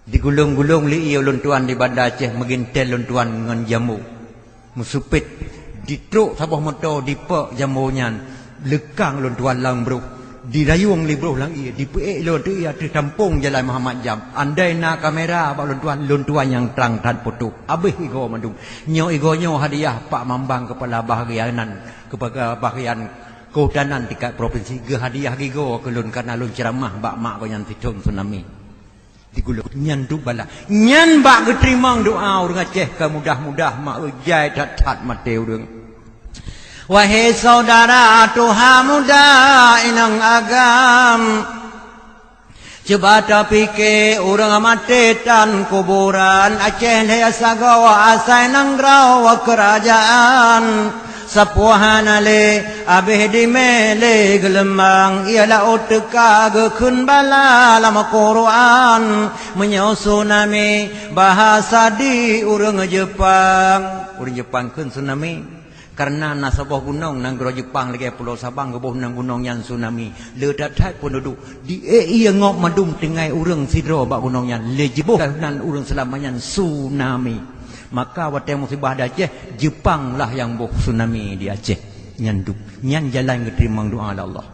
Digulong-gulong lé ié ulôn tuan di Banda Aceh, meuginten lôn tuan ngon jambo. Meusupet, ditrok saboh moto, dipeuek jambo nyan, leukang lôn tuan lam broh, dirayueng lé broh lam ié, dipeuék lôn teuh ié ateueh tampong Jalan Muhammad Jam. Andai na kamera bak lôn tuan, lôn tuan nyang trang that poto. Abéh igoe mandum. Nyoe igoe nyoe hadiah Pak Mambang Kepala Bahagian, Kepala Bahagian Kehutanan tingkat provinsi, geuhadiah gigoe keu lôn kareuna lôn ceuramah bak mak gobnyan sithon tsunami. Digulong. Nyan tu bala. Nyan bak geuteurimong doa ureuëng Aceh keu mudah-mudah mak jai that-that maté ureuëng. Wahai saudara tuha muda inong agam, cuba tapike ureuëng maté tan kuburan Aceh lhée sagoe asai nanggroe keurajeuen. Sapeue hana lé, abéh dimé lé geulumbang, ié laôt teuka geukheun bala lam Quran. Meunyoe tsunami, bahasa di ureuëng Jepang. Ureuëng Jepang kheun tsunami. Kareuna na saboh gunong nanggroe Jepang lagée Pulo Sabang geuboh nan gunong nyan tsunami. Le that-that peunduduek. Di ék ié ngok mandum tinggai ureuëng sidroe bak gunong nyan. Le jiboh nan ureuëng seulama nyan tsunami. Maka watée musibah di Aceh, Jepang lah nyang boh tsunami di Aceh. Nyan dum. Nyan jalan geuteurimong doa lé Allah.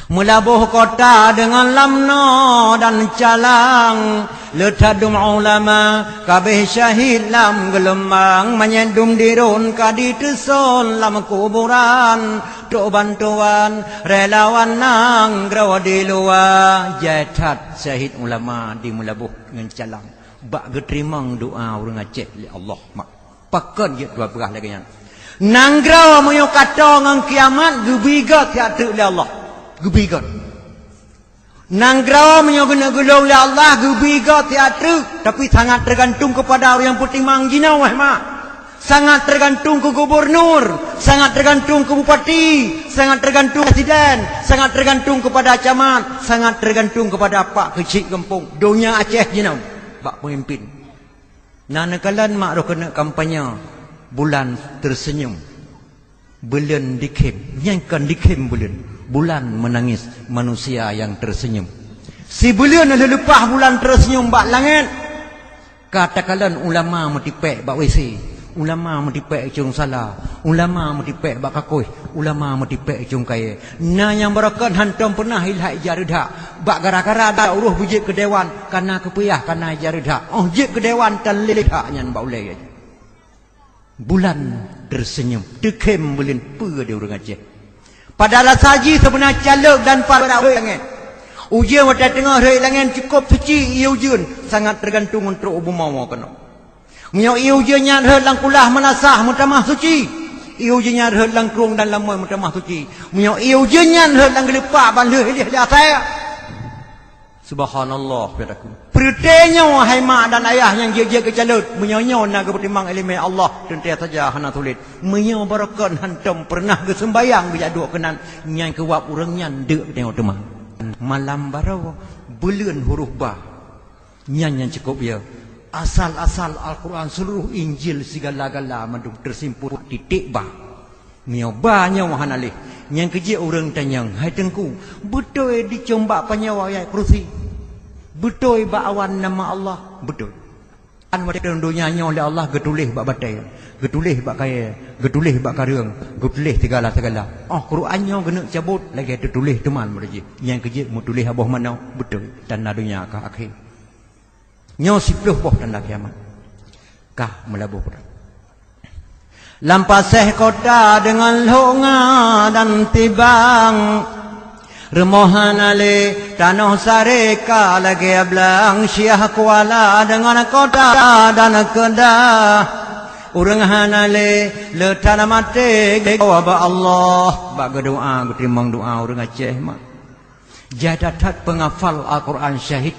Meulaboh kota deungon lamno dan calang, le that dum ulama kabéh syahid lam geulumbang, manyét dum dirun ka diteuson lam kuburan. Trok bantuan relawan nanggroe di luwa, jai that syahid ulama di Meulaboh ngon Calang, bak geuteurimong doa ureuëng Aceh lé Allah. Mak, pakon jeuet dua beurah lagée nyan. Nanggroe meunyoe ka toe ngon kiamat, geubigot siat teuk lé Allah. Geubigot. Nanggroe meunyoe geuneuk geulong lé Allah, geubigot siat teuk, tapi sangat teugantung keupada ureuëng nyang peutimang jinoe, wahai mak. Sangat teugantung keu gubunur, sangat teugantung keu bupati, sangat teugantung presiden, sangat teugantung keupada camat, sangat teugantung keupada pak keuchik gampông. Donya Aceh jinoe bak peumimpin. Na neukalon mak roh keuneuk kampanye bulan teuseunyum. Buleuen dikhém, nyan kon dikhém buleuen. Bulan meunangis manusia nyang teuseunyum. Sibuleuen lheueh leupah bulan teuseunyum bak langét, ka takalon ulama meutipék bak WC, ulama meutipék cong sala, ulama meutipék bak kakoih, ulama meutipék cong kayée. Na nyang barokon hantom peunah ilhak ija reudak. Bak gara-gara da uroh beujeuet keu dewan, kana keupeuyah kana ija reudak. Oh jeuet keu dewan tan lé reudak nyan bak ulée. Bulan teuseunyum, teukhém buleuen peue di ureuëng Aceh. Padahai rasa jih seubeuna calok dan para rhot langét. Ujeuen watée teungoh rhot langét cukôp suci ié ujeuen, sangat teugantung ngon trok u bumoe keunoe. Meunyoe ié ujeuen nyan rhot lam kulah meulasah meutamah suci, ié ujeuen nyan rhot lam krueng dan lamoi meutamah suci. Meunyoe ié ujeuen nyan rhot lam geuleupak ban lheueh ileh lé asée. Subhanallah, saudaraku. Peureuté nyoe, hai mak dan ayah nyang jeuet-jeuet keu calon, meunyoe nyoe na geupeutimang ileumé Allah, teuntée saja hana sulet. Meunyoe barokon hantom peureunah geuseumbayang geujak duek keunan, nyan keuwab ureuëng nyan deuk tanyoe teuma. Malam baroe, buleuen huruf ba. Nyan nyang cukôp ya. Asal-asal Al-Quran, seluruh Injil, sigala-gala mandum teusimpul titik ba. Meunyoe ba nyoe hana lé, nyang keujeuet ureuëng tanyong, "Hai Teungku, beutôi dicong bak panyoe ayat kursi? Beutôi bak awan nama Allah?" Beutôi. Kan watée donya nyoe lé Allah geutuléh bak batée, geutuléh bak kayée, geutuléh bak kareueng, geutuléh sigala-sigala. Oh, Quran nyoe geuneuk cabot lagée teutuléh teuma meureuji. Nyang keujeuet meutuléh aboh manoe, beutôi, tanda donya ka akhé. Nyoe siplôh boh tanda kiamat. Kah meulaboh peurang. Lam paséh kota deungon lhok nga dan tibang. Rumoh hana lé, tanoh saré ka lagée blang, Syiah Kuala deungon kota dan Kedah. Ureuëng hana lé, le that maté, geujaweueb Allah. Bak geudoa, geuteurimong doa ureuëng Aceh, mak. Jai that-that peunghafal Al-Quran syahid.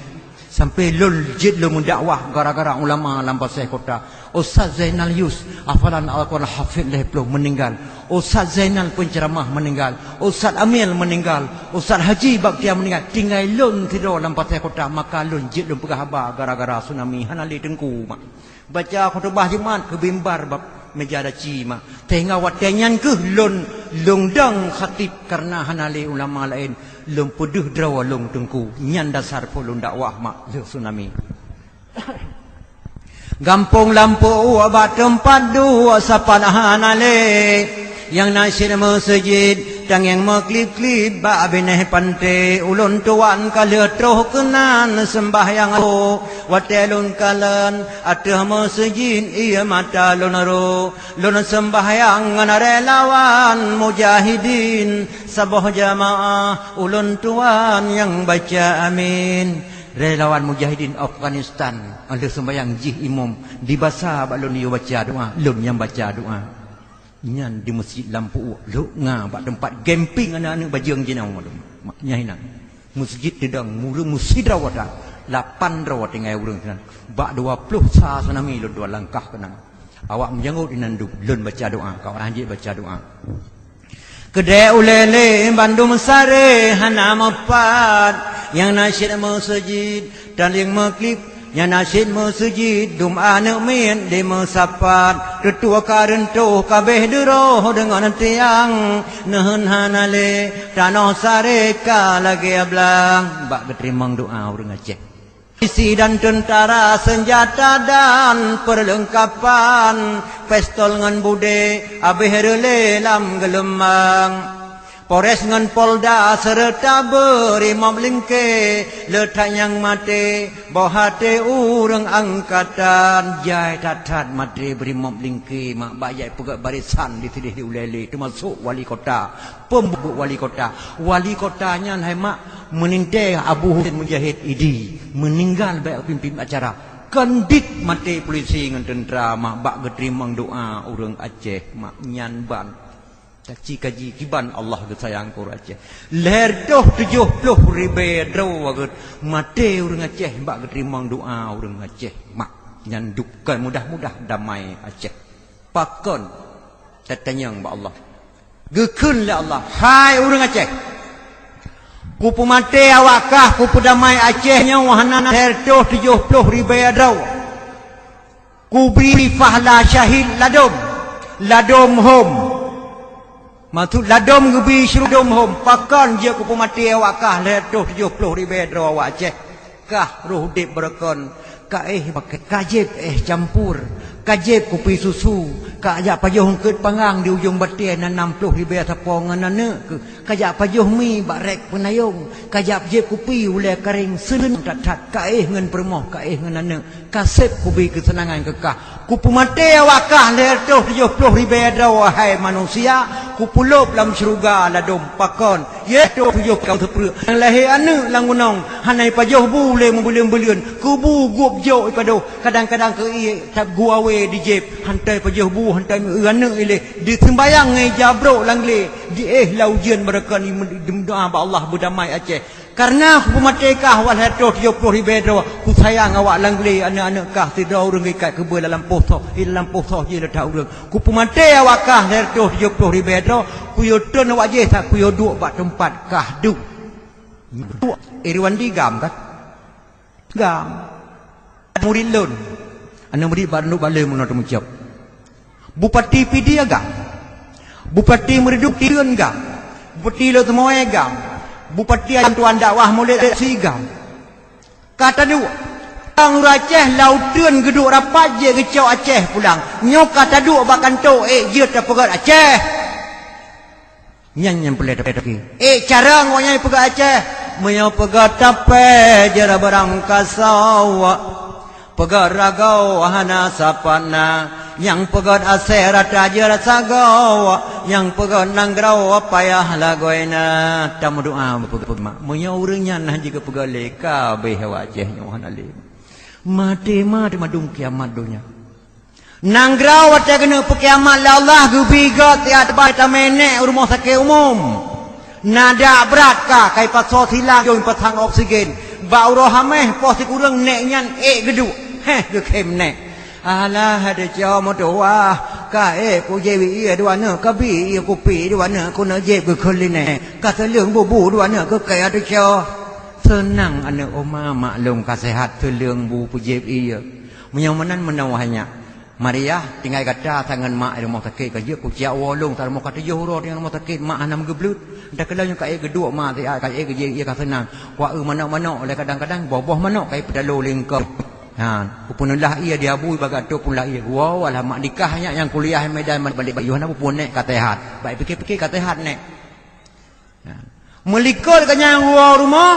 Sampai lôn jeuet lôn meudakwah gara-gara ulama lam paséh kota. Ustaz Zainal Yus, hafalan Al-Quran hafid lhée ploh meuninggal. Ustaz Zainal penceramah meuninggal. Ustaz Amil meuninggal. Ustaz Haji Baktiar meuninggal. Tinggai lôn sidroe lam paséh kota, maka lôn jeuet lôn peugah haba gara-gara tsunami hana lé teungku mak. Baca khutubah Jumat keu mimbar bak meja daci mak. Sehingga watée nyan kheueh lôn lôn dong khatib kareuna hana lé ulama laén, lôn peudeuh droe lôn teungku. Nyan dasar phon lôn dakwah mak lheueh tsunami. Gampông Lampôk bak teumpat duek sapat hana lé. Nyang na cit meuseujid, tangieng meuklib-klib bak binéh panté. Ulôn tuan ka lheueh troh keunan seumbahyang watée lôn kalon ateueh meuseujid, ié mata lôn ro. Lôn seumbahyang ngon relawan mujahidin, saboh jamaah ulôn tuan nyang baca amin. Relawan mujahidin Afghanistan, lheueh seumbahyang jih imum, dibasa bak lôn yue baca doa, lôn nyang baca doa. Nyan di meuseujid Lampôk, lhok nga bak teumpat camping aneuëk-aneuëk bajeueng jinoe. Nyan hinan. Meuseujid teudong, ureuëng meusidroe that, lapan droe tinggai ureuëng sinan. Bak dua ploh sa tsunami lôn dua langkah keunan. Awak meujangôt inan dum, lôn baca doa, ka awak hanjeuet baca doa. Keudeh ulée lé bandum saré hana meupat, nyang na cit meuseujid, tangieng meuklib, nyang na cit meuseujid, dum aneuëk miet dimeusapat, teutua ka reuntoh kabeh duroe deungon tiang, neuheun hana lé, tanoh saré ka lagée blang. Bak geuteurimong doa ureuëng Aceh. Polisi dan teuntara, seunjata dan peurleungkapan, pistol ngon budé, abéh reulée lam geuleumang. Polres ngon Polda seureuta beurimop lingke, le that nyang maté boh até ureuëng angkatan. Jai that-that maté beurimop lingke mak, bak jak peugét barisan di sideh di ulée lé, teumasok wali kota, pembuet wali kota. Wali kota nyan hai mak meunintée Abu Husin Mujahid Idi meuninggal bak pimpin acara. Kon dit maté polisi ngon teuntra mak, bak geuteurimong doa ureuëng Aceh mak nyan ban. Kaci-kaji kiban Allah geusayang keu ureuëng Aceh. Lhée reutôh tujoh ploh ribée droe geuh maté ureuëng Aceh bak geuteurimong doa ureuëng Aceh mak. Nyan duka mudah-mudah damai Aceh. Pakon tatanyong bak Allah. Geukheun lé Allah, "Hai ureuëng Aceh, kupeumaté awak kah, kupeudamai Aceh nyoe hana lhée reutôh tujoh ploh ribée droe." Kubi fahla syahid ladom, ladom hom. Maksud ladom geubi syuruh dom hom. Pakon jeuet kupeumaté awak kah lhée reutôh tujoh ploh ribée droe awak Aceh. Kah roh udeb beureukan, ka éh pakai, ka jieb éh campur, ka jieb kupi susu, ka jak pajoh eungkot pangang di ujong batée na nam ploh ribée sapo ngon aneuëk keuh. Ka jak pajoh mi bak rék peunayong, ka jak jieb kupi ulée karéng seuleueng that-that, ka éh ngon peurumoh, ka éh ngon aneuëk, ka seb kubi keuseunangan keu kah. Kupeumaté awak kah lhée reutôh tujoh ploh ribée droe, wahai manusia, kupeulôb lam syeuruga ladom pakon. Yaitu tujoh ploh seupreuek nyang lahé aneuëk lam gunong, hana ipajoh bu lé meubuleuen-buleuen, keu bu gueb jok ipadoh, kadang-kadang keu ié that gu awé di jieb, hana ipajoh bu, hana ié aneuëk ilée. Diseumbayang ngon ija brok lam glé, diéh lam ujeuen beureukat, dimeudoá bak Allah beudamai Aceh. Kareuna kupeumaté kah awak lhée reutôh tujoh ploh ribée droe, kusayang awak lam glé, aneuëk-aneuëk kah sidroe ureuëng geuikat keubeue lam lampôh soh, di lam lampôh soh jih le that ureuëng. Kupeumaté awak kah lhée reutôh tujoh ploh ribée droe, kuyue treun awak jih that kuyue duek bak teumpat kah duek. Duek Irwandi GAM kan? GAM. Murit lôn. Aneuëk murit bak runduk bak le meunoe teumeucok. Bupati Pidie GAM. Bupati Meureuduek Tireuen GAM. Bupati Lhokseumawe GAM. Bupati Tuan Dakwah Mulod Aksi GAM. Ka taduek. Ureuëng Aceh lam uteuen geuduek rapat jeuet geucok Aceh pulang. Nyoe ka taduek bak kantô ék jeuet tapeugét Aceh. Nyan nyang peureulée tapiké. Ék cara awaknyan peugah Aceh, meunyoe peugah tapée jeuet barang kasoe, peugah ragoe hana sapat na, nyang peugah asée rata jeuet sagoe, nyang peugah nanggroe payah lagoena. Tameudoá beupeugah mak, meunyoe ureuëng nyan hana jeuet geupeugah lé ka abéh awak Aceh nyoe hana lé. Maté ma teuma dum kiamat donya. Nanggroe watée keuneuk peukiamat lé Allah geubi göt siat teubang tamé nék u rumoh sakét umum. Na dak brat ka, ka ipasoe silang jong ipasang oksigen. Bak uroe haméh poh sikureueng nék nyan ék geuduek. Héh, geukhém nék. Alah, adoe coe meutuwah, ka ék kujieb ié dua neuk, ka bi ié kupi dua neuk, keuneuk jieb geukheun linée. Ka seuleueng bubu dua neuk keu kée adoe coe. Seunang aneuëk oma mak lôn ka seuhat seuleueng bu peujieb ié. Meunyoe meunan meunoe wahai nyak. Mariah, tinggai gata sa ngon mak i rumoh sakét ka jeuet, kuciak woe lôn sa rumoh ka tujoh uroe tinggai rumoh sakét, mak hana meugeubleut. Entah keuleue nyoe ka ék geuduek mak siat, ka ék geujieb ié ka seunang. Kuaeu manok-manok lé kadang-kadang boh-boh manok ka ipeutaloe lé eungkôt. Ha, kupeuneulah ié di abu ibagat trok peuneulah ié. Woe alah mak, dikah nyak nyang kuliah i Medan, balek bak yoh hana peue-peue nék ka seuhat. Bak ipike-pike ka seuhat nék. Meulikot gobnyan woe u rumoh,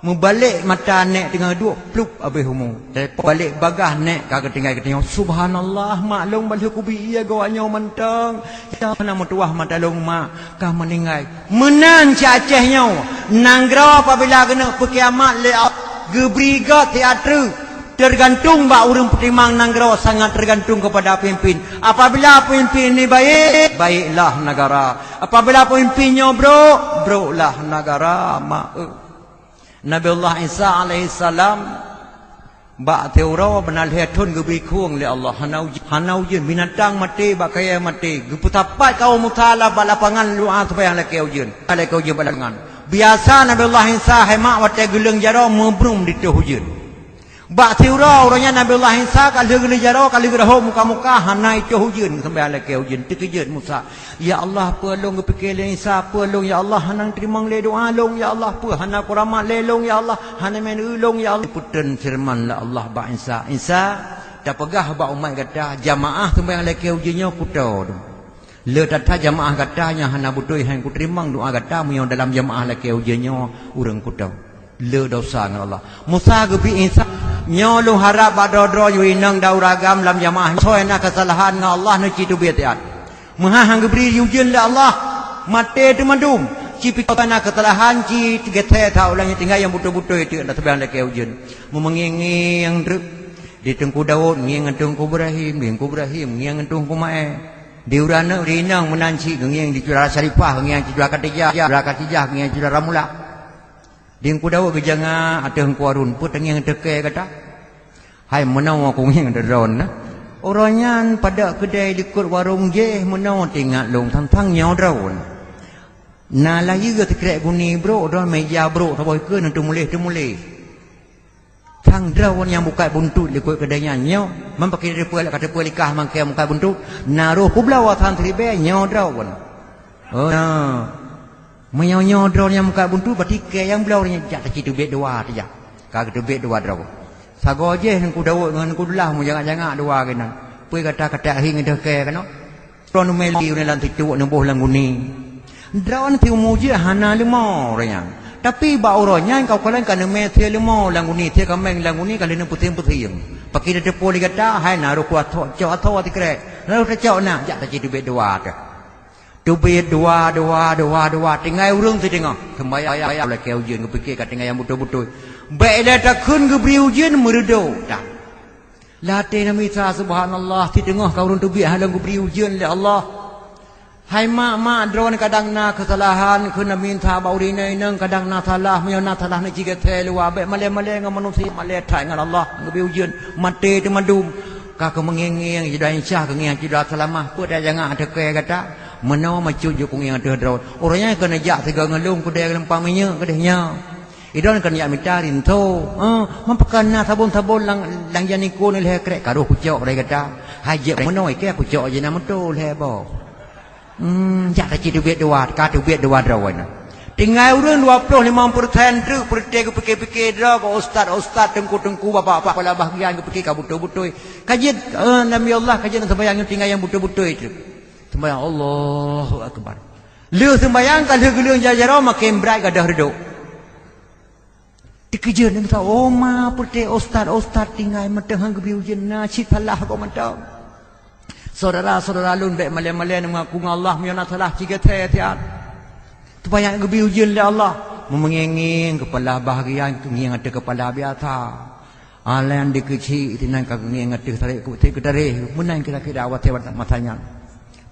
meubalek mata nék teungoh duek, plup, abéh umu. Telepon balek bagaih nék ka geutinggai geutanyoe. Subhanallah, mak lôn ban lheueh kubi ié goe nyoe mantong. Ya, hana meutuwah mata lôn mak, ka meuninggai. Meunan cit Aceh nyoe, nanggroe apabila geuneuk peukiamat lé Allah, geubri göt siat treuk. Teugantung bak ureuëng peutimang nanggroe, sangat teugantung keupada peumimpin. Apabila peumimpin nyoe baik, baiklah negara. Apabila peumimpin nyoe brok, broklah negara. Mak, eh. Nabiullah Isa alaihissalam bak siuroe beuna lhée thon geubri khueng lé Allah, hana uj-, hana ujeuen, binatang maté, bak kayée maté. Geupeusapat kaum Musa lam bak lapangan doá seumayang lakée ujeuen. Lakée ujeuen bak lapangan. Biasa Nabiullah Isa hai mak watée geuleueng jaroe meubrum ditoh ujeuen. Bak siuroe uroe nyan Nabiullah Isa ka lheueh geuleueng jaroe, ka lheueh geureuhom muka-muka, hana itoh ujeuen, sampai lakée ujeuen, teukeujot Musa. Ya Allah, peue lôn geupike lé Isa, peue lôn ya Allah, hana teurimong lé doá lôn ya Allah, peue hana kuramat lé lôn ya Allah, hana meuneue lôn ya Allah. Peutren feureuman lé Allah bak Isa, Isa, tapeugah bak umat gata, jamaah seumayang lakée ujeuen nyoe kutoe. Le that-that jamaah gata nyang hana beutôi, han kuteurimong doa gata meunyoe dalam jamaah lakée ujeuen nyoe ureuëng kutem. Le desya ngon Allah. Musa geubri insa, nyoe lôn harab bak droe-droe yue inong dan ureuëng agam lam jamaah. Soe na keusalahan ngon Allah neuci teubiet siat. Meuhai han geubri ujeuen lé Allah, maté teumandum. Ci pike na keusalahan, ci geusé that ulang nyang tinggai nyang beutôi-beutôi teuk na teubiet lakée ujeuen. Meumeungieng-ngieng treuk. Di Teungku Daud ngieng ngon Teungku Ibrahim, di Teungku Ibrahim ngieng ngon Teungku Maé. Di ureuëng aneuk di inong meunan cit geungieng di Syedara Syarifah, geungieng di Syedara Khadijah, Syedara Khadijah geungieng di Syedara Ramula. Di Teungku Daud geujanga ateueh Teungku Harun, peue tangieng teuke gata? Hai meunoe kungieng droe na. Uroe nyan padub keudai likot warong jih meunoe teuingat lôn tang-tang nyoe droe. Na layeue sikrek guni brok droe, meja brok saboh keue na teumuléh-teumuléh. Sang droe nyang bukai buntut likot keudai nyan nyoe, man pakri teupeu ka teupeu likah mangkée bukai buntut, na roh peubloe asan siribée nyoe droe. Oh, na. Meunyoe nyoe droe nyang bukai buntut, berarti kée nyang bloe nyan jak taci teubiet dua teuh jak. Ka geuteubiet dua droe. Sagoe jih Teungku Daud ngon Teungku Abdullah meujangak-jangak dua keunan. Peue gata ka tahi ngeudeh kée keunoe? Droe neumé li uneuen lam situ neuboh lam guni. Droe siumu jih hana leumo uroe nyan. Tapi bak uroe nyan ka ukalon ka neumé sie leumo lam guni, sie kaméng lam guni ka lheueh neupeusieng-peusieng. Pakri teupeu lé gata, hai na roh kuat cok atho sikrek. Na roh tacok na, jak taci teubiet dua teuh. Teubiet dua, dua, dua, dua, tinggai ureuëng siteungoh. Seumbahyang lakée ujeuen geupike ka tinggai nyang beutôi-beutôi. Bék ilée takheun geubri ujeuen meureudok that. Lam até Nabi Isa, subhanallah, siteungoh ka ureuëng teubiet hana lom geubri ujeuen lé Allah. Hai mak-mak droe kadang na keusalahan, kheun Nabi Isa bak ureuëng inong-inong kadang na salah, meunyoe na salah neuci geusé luwa, bék malée-malée ngon manusia, malée that ngon Allah, geubri ujeuen, maté teumandum. Ka keumeungieng-ngieng, Syedara Aisyah geungieng Syedara Salamah, peue tajangak teuke gata? Meunoe macut jih kungieng ateueh droe. Uroe nyan keuneuk jak sigoe ngon lôn keudeh leumpang minyeuk keudeh nyoe. Idon kan yak mita rinto. Ah, man pakon na sabon-sabon lam, lam janiko ni lhée krek ka roh kucok lé gata. Hai jeuet meunoe ikée kucok jih na meuto lhée boh. Hmm, jak taci teubiet dua, ka teubiet dua droe nyan. Tinggai ureuëng dua ploh limong persen treuk, peureuté geupike-pike droe keu ustaz-ustaz, teungku-teungku, bapak-bapak kepala bahagian geupike ka beutôi-beutôi. Ka jeuet, eh, Nabi Allah ka jeuet seumbahyang nyoe tinggai nyang beutôi-beutôi treuk. Seumbahyang Allahu Akbar. Lheueh seumbahyang ka lheueh geuleueng jaroe maken brat gadôh reudok. Dikeujeuet lé meusa, "Oh ma, peureuté ustaz-ustaz tinggai mantong han geubri ujeuen na cit salah goe mantong." Syedara-syedara lôn bék malée-malée ngon aku ngon Allah meunyoe na salah ci geusé siat. Supaya geubri ujeuen lé Allah. Meumeungieng-ngieng keupala bahagian, ngieng ateueh keupala biasa. Alan dikeuchik sinan ka ngieng ateueh tarék keu, keu tarék. Meunan kira-kira awai masa nyan.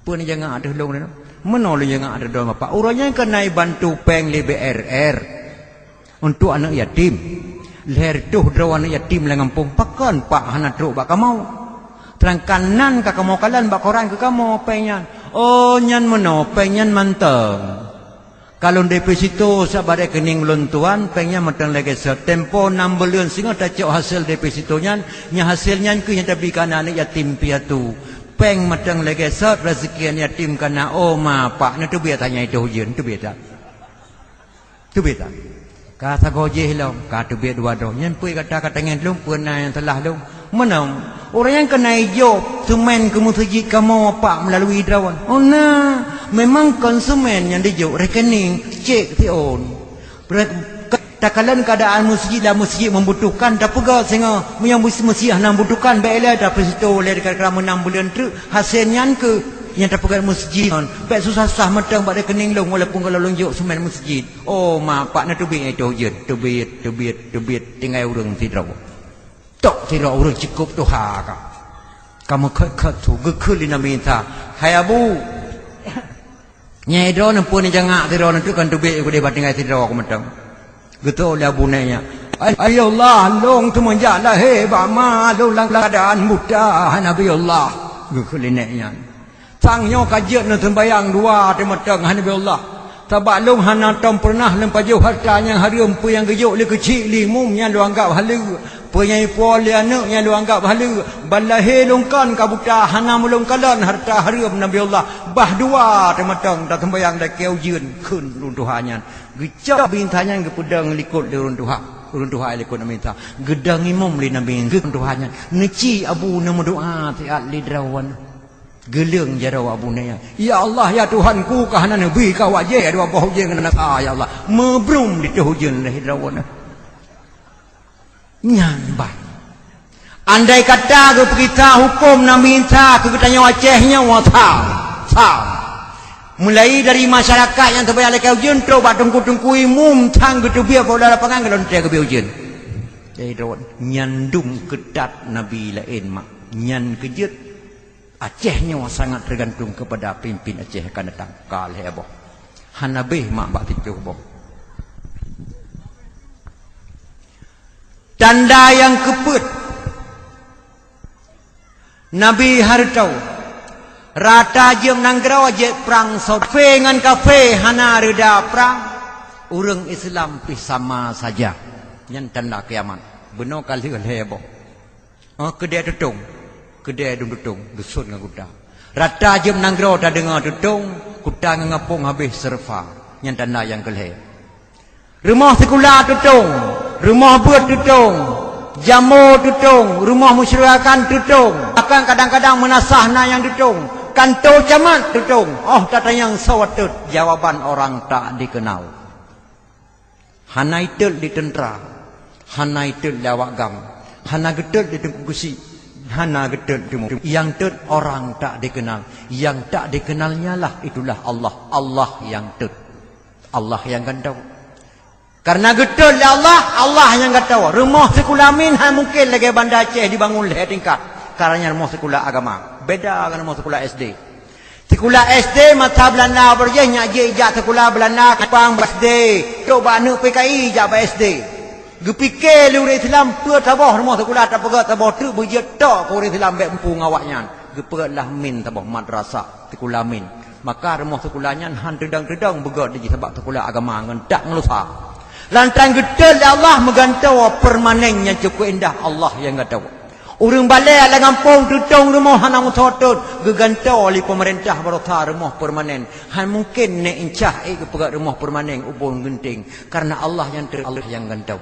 Peue neujangak ateueh lôn nyoe? Meunoe lôn jangak ateueh droe Bapak. Uroe nyan keuneuk bantu péng lé B R R. Untuk aneuk yatim. Lhèe reutôh droe aneuk yatim lam gampông, pakon Pak hana trok bak kamoe? Seudangkan nan ka kamoe kalon bak koran keu kamoe péng nyan. Oh, nyan meunoe, péng nyan mantong. Ka lôn deposito sabe rekening ulôn tuan, péng nyan mantong lagèe sot. Tempo nam buleuen singoh tacok hasé deposito nyan, nyang hasé nyan keuh nyang tabi keu aneuk yatim piatu. Péng mantong lagèe sot, raseuki aneuk yatim ka na. Oh, ma, Pak, neuteubiet that nyan itôh ujeuen, neuteubiet that. Teubiet that. Ka sagoe jih lom, ka teubiet dua droe. Nyan peue gata ka tangieng lôn, peue na nyang salah lôn? Meunan, ureueng nyang keuneuk jok seumén keu meuseujid kamoe Pak meulalu droe. Oh na, memang kon seumén nyang dijok, rekening, cek siôn. Re-, takalon keuadaan meuseujid lam meuseujid membutuhkan, tapeugah singoh, meunyoe meuseujid hana membutuhkan, bèk ilèe, tapi sitoe lé kira-kira meunan buleuen treuk, hasé nyan keuh nyang tapeugah meuseujid ngon. Bèk susah-susah mantong bak rekening lôn, walaupun ka lôn jok seumén meuseujid. Oh, ma, Pak, neuteubiet itôh ujeuen. Teubiet, teubiet, teubiet, tinggai ureueng sidroe. Tok sidroe ureueng cukôp tuha ka. Ka meukhot-khot su, geukheun lé Nabi Isa, "Hai Abu, nyan droeneuh peue neujangak sidroeneuh treuk kon teubiet u keudeh bak tinggai sidroe keu mantong." Geutôh lé Abu nyan, "Ai, ai Allah, lôn seumeujak lahé bak ma lôn lam keuadaan buta, hai Nabi Allah." Geukheun lé nyan. Sang nyoe ka jeuet neuseumbahyang dua teumantong, hai Nabi Allah. Sabab lôn hana tom peureunah lôn pajoh hareuta nyang hareuem, peue nyang geujok lé keuchik lé imum nyan lôn anggab haleue, peue nyang ipo lé aneuk nyan lôn anggab haleue. Ban lahé lôn kon ka buta, hana meulôn kalon hareuta hareuem, Nabi Allah. Bah dua teumantong taseumbahyang lakèe ujeuen, kheun ureueng tuha nyan. Geucok Nabi Isa nyan geupeudong likot lé ureueng tuha. Ureueng tuha likot Nabi Isa. Geudong imum lé Nabi Isa, ureueng tuha nyan. Neuci Abu neumeudoa siat lé droeneuh. Geuleueng jaroe Abu Naya. "Ya Allah, ya Tuhanku, kah hana neubi keu awak jih dua boh ujeuen ngon nasa, ya Allah." Meubrum ditôh ujeuen lé Firaun. Nyan ban. Andai kata geupeugita huköm Nabi Isa keu geutanyoe Aceh nyoe, sa, sa. Mulai dari masyarakat nyang teubayang lakée ujeuen trok bak teungku-teungku imum sang geuteubiet bak lapangan geulonte geubri ujeuen. Jadi, nyan dum keutat Nabi laén mak. Nyan keujeuet Aceh nyoe sangat teugantung keupada pimpin Aceh akan datang. Ka lhée boh. Hana béh mak bak siplôh boh. Tanda nyang keupeuet, Nabi hareutoe rata jeuem nanggroe jeuet prang sot. Kafé ngon kafé hana reuda prang, ureuëng Islam pih sama saja. Nyan tanda kiamat. Bunoe ka lheueh lhée boh. Oh, keudée tutong, keudée dum tutong, dusun ngon kuta. Rata jeuem nanggroe tadeungoe tutong, kuta ngon gampông habéh seureufa. Nyan tanda nyang keulhée. Rumoh sikula tutong, rumoh beuet tutong, jamô tutong, rumoh musyawarah tutong, bahkan kadang-kadang meunasah na nyang tutong, kantô camat tutong. Oh, tatanyong soe teut, jawaban orang tak dikenal. Hana itot lé teuntra, hana itot lé awak gam, hana geutot lé teungku geuchik, hana geutot lé teungku. Nyang tot orang tak dikenal. Nyang tak dikenal nyalah itulah Allah. Allah nyang tot. Allah nyang gantoe. Karena geutot lé Allah, Allah nyang gantoe. Rumoh sikula min hana mungken lagée Banda Aceh dibangun lhée tingkat. Karena rumoh sikula agama. Beda ngon rumoh sikula S D. Sikula S D masa Belanda beurjih nyak jih ijak sikula Belanda kupang bak S D. Trok bak aneuk P K I ijak bak S D. Geupike lé ureuëng Islam peue saboh rumoh sikula tapeugét saboh teuk beujeuet tok keu ureuëng Islam bék muphom awaknyan. Geupeugét lah min saboh madrasah sikula min. Maka rumoh sikula nyan han teudong-teudong beugét jih sabab sikula agama ngon dak ngeulusa. Lantaran geutot lé Allah meugantoe permanen nyang cukôp indah Allah nyang gantoe. Ureuëng balée lam gampông tutong rumoh hana meusoe tot, geugantoe lé peumeurintah baroesa rumoh permanen. Han mungken nék incah ék geupeugét rumoh permanen ubon geunteng, karena Allah nyang teu-, Allah nyang gantoe.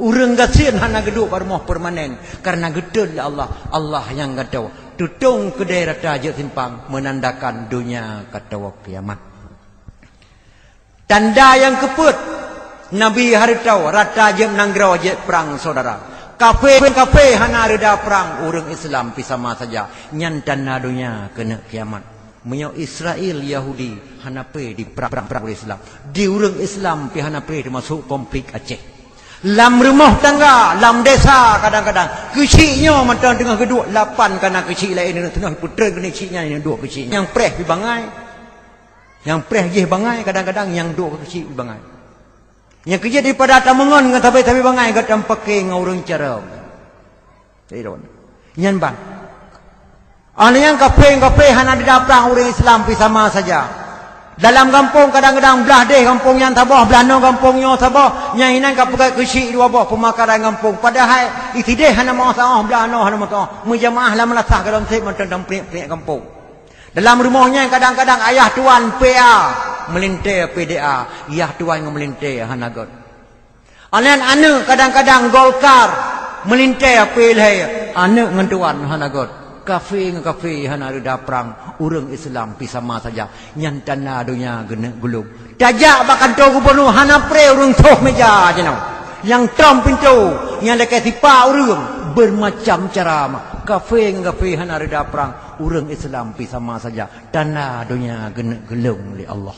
Ureuëng gasien hana geuduek bak rumoh permanen, karena geutot lé Allah, Allah nyang gantoe. Tutong keudée rata jeuet simpang, meunandakan donya ka tawoe kiamat. Tanda nyang keupeuet, Nabi hareutoe rata jeuet nanggroe jeuet prang syedara. Kafé-kafé hana reuda prang, ureuëng Islam pih sama saja. Nyan tanda donya keuneuk kiamat. Meunyoe Israel, Yahudi hana pé diprang-prang ureuëng Islam, di ureuëng Islam pih hana pé teumasok konflik Aceh. Lam rumoh tangga, lam desa kadang-kadang keuchik nyoe mantong teungoh geuduek lapan kana keuchik laén, teungoh peutreun keuneuk chik nyan, duek keuchik nyang preh pih bangai. Nyang preh jih bangai, kadang-kadang nyang duek keu keuchik bangai. Nyang keujeuet daripada tameungon ngon sabe-sabe bangai, gata meupaké ngon ureuëng carông. Nyan ban. Óh lheueh nyan kafé-kafé hana didaprang, ureuëng Islam pih sama saja. Dalam gampông kadang-kadang blah deh gampông nyan saboh, blah noe gampông nyoe saboh, nyang inan ka peugét keuchik dua boh peumakaran gampông. Padahai isideh hana meusaoh, blah noe hana meusaoh. Meujamaah lam meunasah golom seb mantong dan priek-priek gampông. Dalam rumoh nyan kadang-kadang ayah tuan P A meulintée P D A, yah tuan ngon meulintée hana gét. Aneuk-aneuk kadang-kadang Golkar meulintée P L H, aneuk ngon tuan hana gét. Kafé ngon kafé hana reuda prang, ureuëng Islam pih sama saja. Nyan tanda donya geuneuk gulong. Tajak bak kantô gubunur hana pré ureuëng soh meja jinoe. Nyang tom pintoe, nyang lakée sipa ureuëng, beumacam cara mah. Kafé ngon kafé hana reuda prang, ureuëng Islam pih sama saja. Tanda donya geuneuk gulong lé Allah.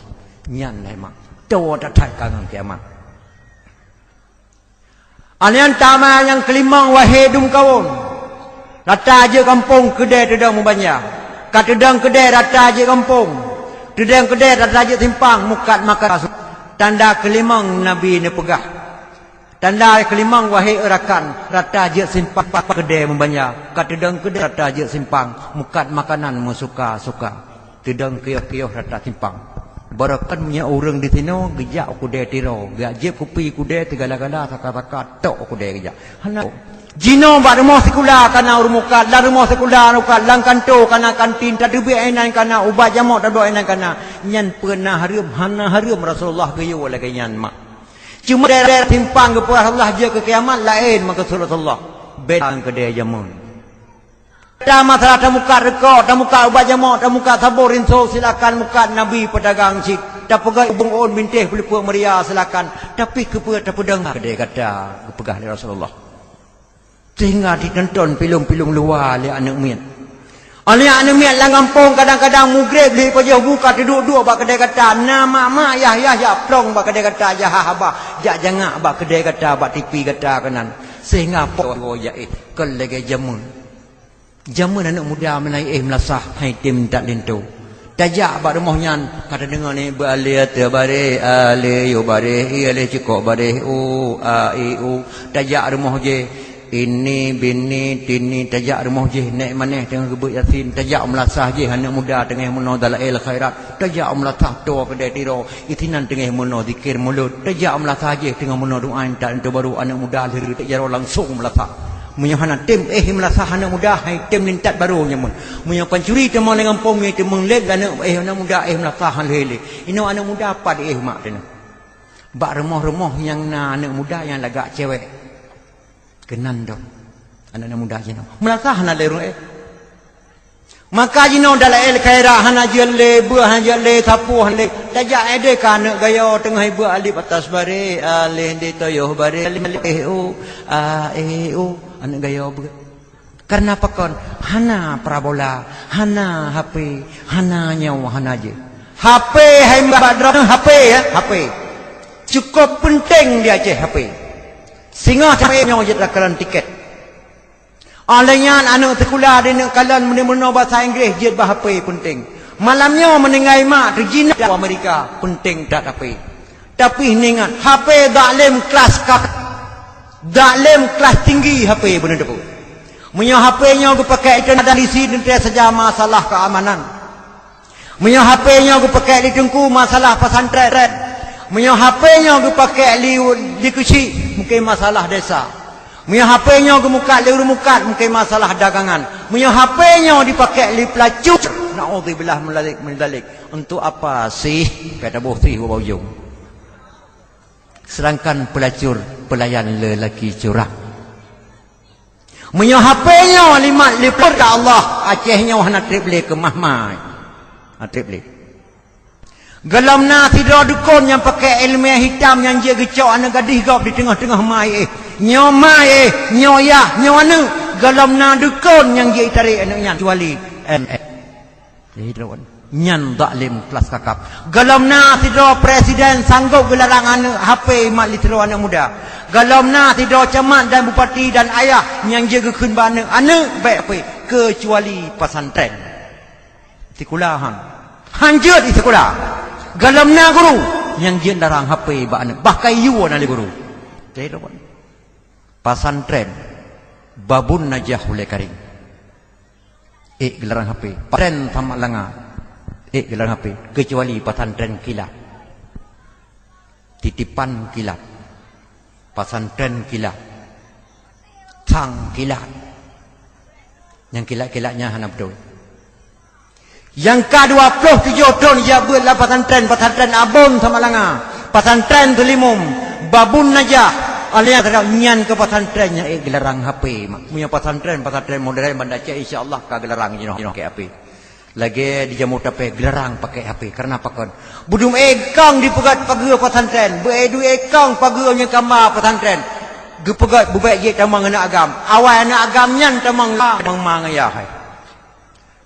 Nyan hai mak. Toe that-that ka ngon kiamat. Aneuk tama nyang keulimong wahé dum kawon. Rata jeuet gampông keudée teudong meubanja. Ka teudong keudée rata jeuet gampông. Teudong keudée rata jeuet simpang mukat makanan. Tanda keulimong Nabi neupeugah. Tanda keulimong wahé rakan, rata jeuet simpang keudée meubanja. Ka teudong keudée rata jeuet simpang mukat makanan meusuka-suka. Teudong kiôh-kiôh rata simpang. Barokon meunyoe ureuëng disinoe geujak u keudée Tiro, geujak jieb kupi keudée teugala-gala saka-saka tok u keudée geujak. Hana. Jinoe bak rumoh sikula kana ureuëng mukat, lam rumoh sikula mukat, lam kantô kana kantin, tateubiet inan kana, ubat jamok taduek inan kana. Nyan peue na hareuem, hana hareuem Rasulullah geuyue lagée nyan mak. Cuma daerah simpang geupeugah Rasulullah jeuet keu kiamat laén meukeusud Rasulullah. Beda ngon keudée jameun. Tamuka masalah, tamuka rukok, tamuka ubat jamok, tamuka saboh rinso, silakan muka Nabi peudagang cit. Tapeugah ubong ôn bintéh peuleupeuk meuria, silakan. Tapi keupeue tapeudong keudè gata, geupeugah lé Rasulullah. Sehingga jitonton filem-filem luwa lé aneuk miet. Aneuk miet lam gampông kadang-kadang mugreb lheuh pajoh bu ka teuduek-duek bak keudè gata, na mak-mak yah-yah jak plong bak keudè gata, jak haba, jak jangak bak keudè gata, bak tipi gata keunan. Sehingga po jaéh kon lagèe jameun. Jameun aneuk muda meunan éh meulasah, han tem that linto. Tajak bak rumoh nyan, ka tadeungoe ni, "Beu alèh ateueh bareh, alèh yoh bareh, i alèh cukôp bareh, u, a, i, u." Tajak rumoh jih, ini, bini, tini, tajak rumoh jih, nèk manèh teungoh geubeuet Yasin, tajak meulasah jih aneuk muda teungoh meunoe dalail khairat, tajak meulasah toe keudè tiro, isinan teungoh meunoe zikir mulod, tajak meulasah jih teungoh meunoe doa intat linto barô, aneuk muda lheueh tajak langsong meulasah. Meunyoe hana tem éh meulasah aneuk muda, han tem lintat barô jameun. Meunyoe pancuri teuma lam gampông nyoe, teuma lé aneuk, éh aneuk muda éh meulasah han lé-lé. Inoe aneuk muda pat éh mak teuh. Bak rumoh-rumoh nyang na aneuk muda nyang lagak cewek. Keunan dong. Aneuk-aneuk muda jinoe. Meulasah hana lé ureueng éh. Maka jinoe dalail khairat hana jeuet lé, beuet hana jeuet lé, sapeue hana lé. Tajak éh deh ka aneuk gayo teungoh beuet alif atas bareh, alif di toyoh bareh, alif, alif, eh, u, a, eh, u. Aneuk gayo beuet. Karena pakon? Hana parabola, hana H P, hana nyoe, hana jih. H P hai bak droe, H P ya, H P. Cukup penting di Aceh H P. Singoh sampai nyoe jeuet rakaran tiket. Óh lheueh nyan aneuk sikula di neuk kalon meunyoe meurunoe basa Inggréh jeuet bak H P penting. Malam nyoe meuninggai mak teujinak u Amerika penting that H P. Tapi ingat, H P dak lem kelas ka-, dak lem kelas tinggi H P beuneuteupeu. Meunyoe H P nyoe geupakai itu ada lisi teuntèe saja masalah keamanan. Meunyoe H P nyoe geupakai di teungku masalah pesantren. Meunyoe H P nyoe geupakai li, li keuchik, mungkin masalah desa. Meunyoe H P nyoe geumukat lé ureueng mukat, mungkin masalah dagangan. Meunyoe H P nyoe dipakai lé peulacur, naudzubillah min dzalik, min dzalik. Untuk apa sih? Kata boh sih bak ujong. Sedangkan pelacur pelayan lelaki curang. Meunyoe H P nyoe limat lipur ka Allah, Aceh nyoe hana treb lé keumah mai. Hana treb lé. Gohlom na sidroe dukon nyang pakai ileumèe hitam nyang jeuet geucok aneuk gadih gob di teungoh-teungoh mai éh. Nyoe mai éh, nyoe yah, nyoe aneuk. Gohlom na dukon nyang jeuet tarek aneuk nyan kecuali M S. Jadi, nyan zalim kelas kakap. Gohlom na sidroe presiden sanggob geularang aneuk H P mat lé sidroe aneuk muda. Gohlom na sidroe camat dan bupati dan ayah nyang jeuet geukheun bak aneuk, "Aneuk, bèk H P," kecuali pesantren. Sikula han. Han jeuet di sikula. Gohlom na guru nyang jeuet larang H P bak aneuk, bahkan yue na lé guru. Jadi, pesantren Babun Najah Ulèe Karing. Ék geularang H P. Pesantren Samak Langa. Ék geularang H P. Kecuali pesantren kilat. Titipan kilat. Pesantren kilat. Sang kilat. Nyang kilat-kilat nyan hana beutôi. Nyang ka dua ploh tujoh thon jak beuet lam pesantren, pesantren Abon Samak Langa, pesantren Teulimum, Babun Najah, alias nyan keu pesantren nyang ék geularang H P. Meunyoe pesantren, pesantren modern Banda Aceh, insya Allah ka geularang jinoe, jinoe pakai H P. Lagèe di Jammu Tape geularang pakai H P. Karena pakon? Beudum ékong dipeugöt pageue pesantren, beuék dua ékong pageue nyang kama pesantren. Geupeugöt bubèk jeuet tamong aneuk agam. Awai aneuk agam nyan tamong la, tamong ma ngon yah hai.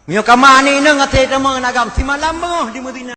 Meunyoe kama aneuk inong até tamong aneuk agam, simalam beungoh di Madinah.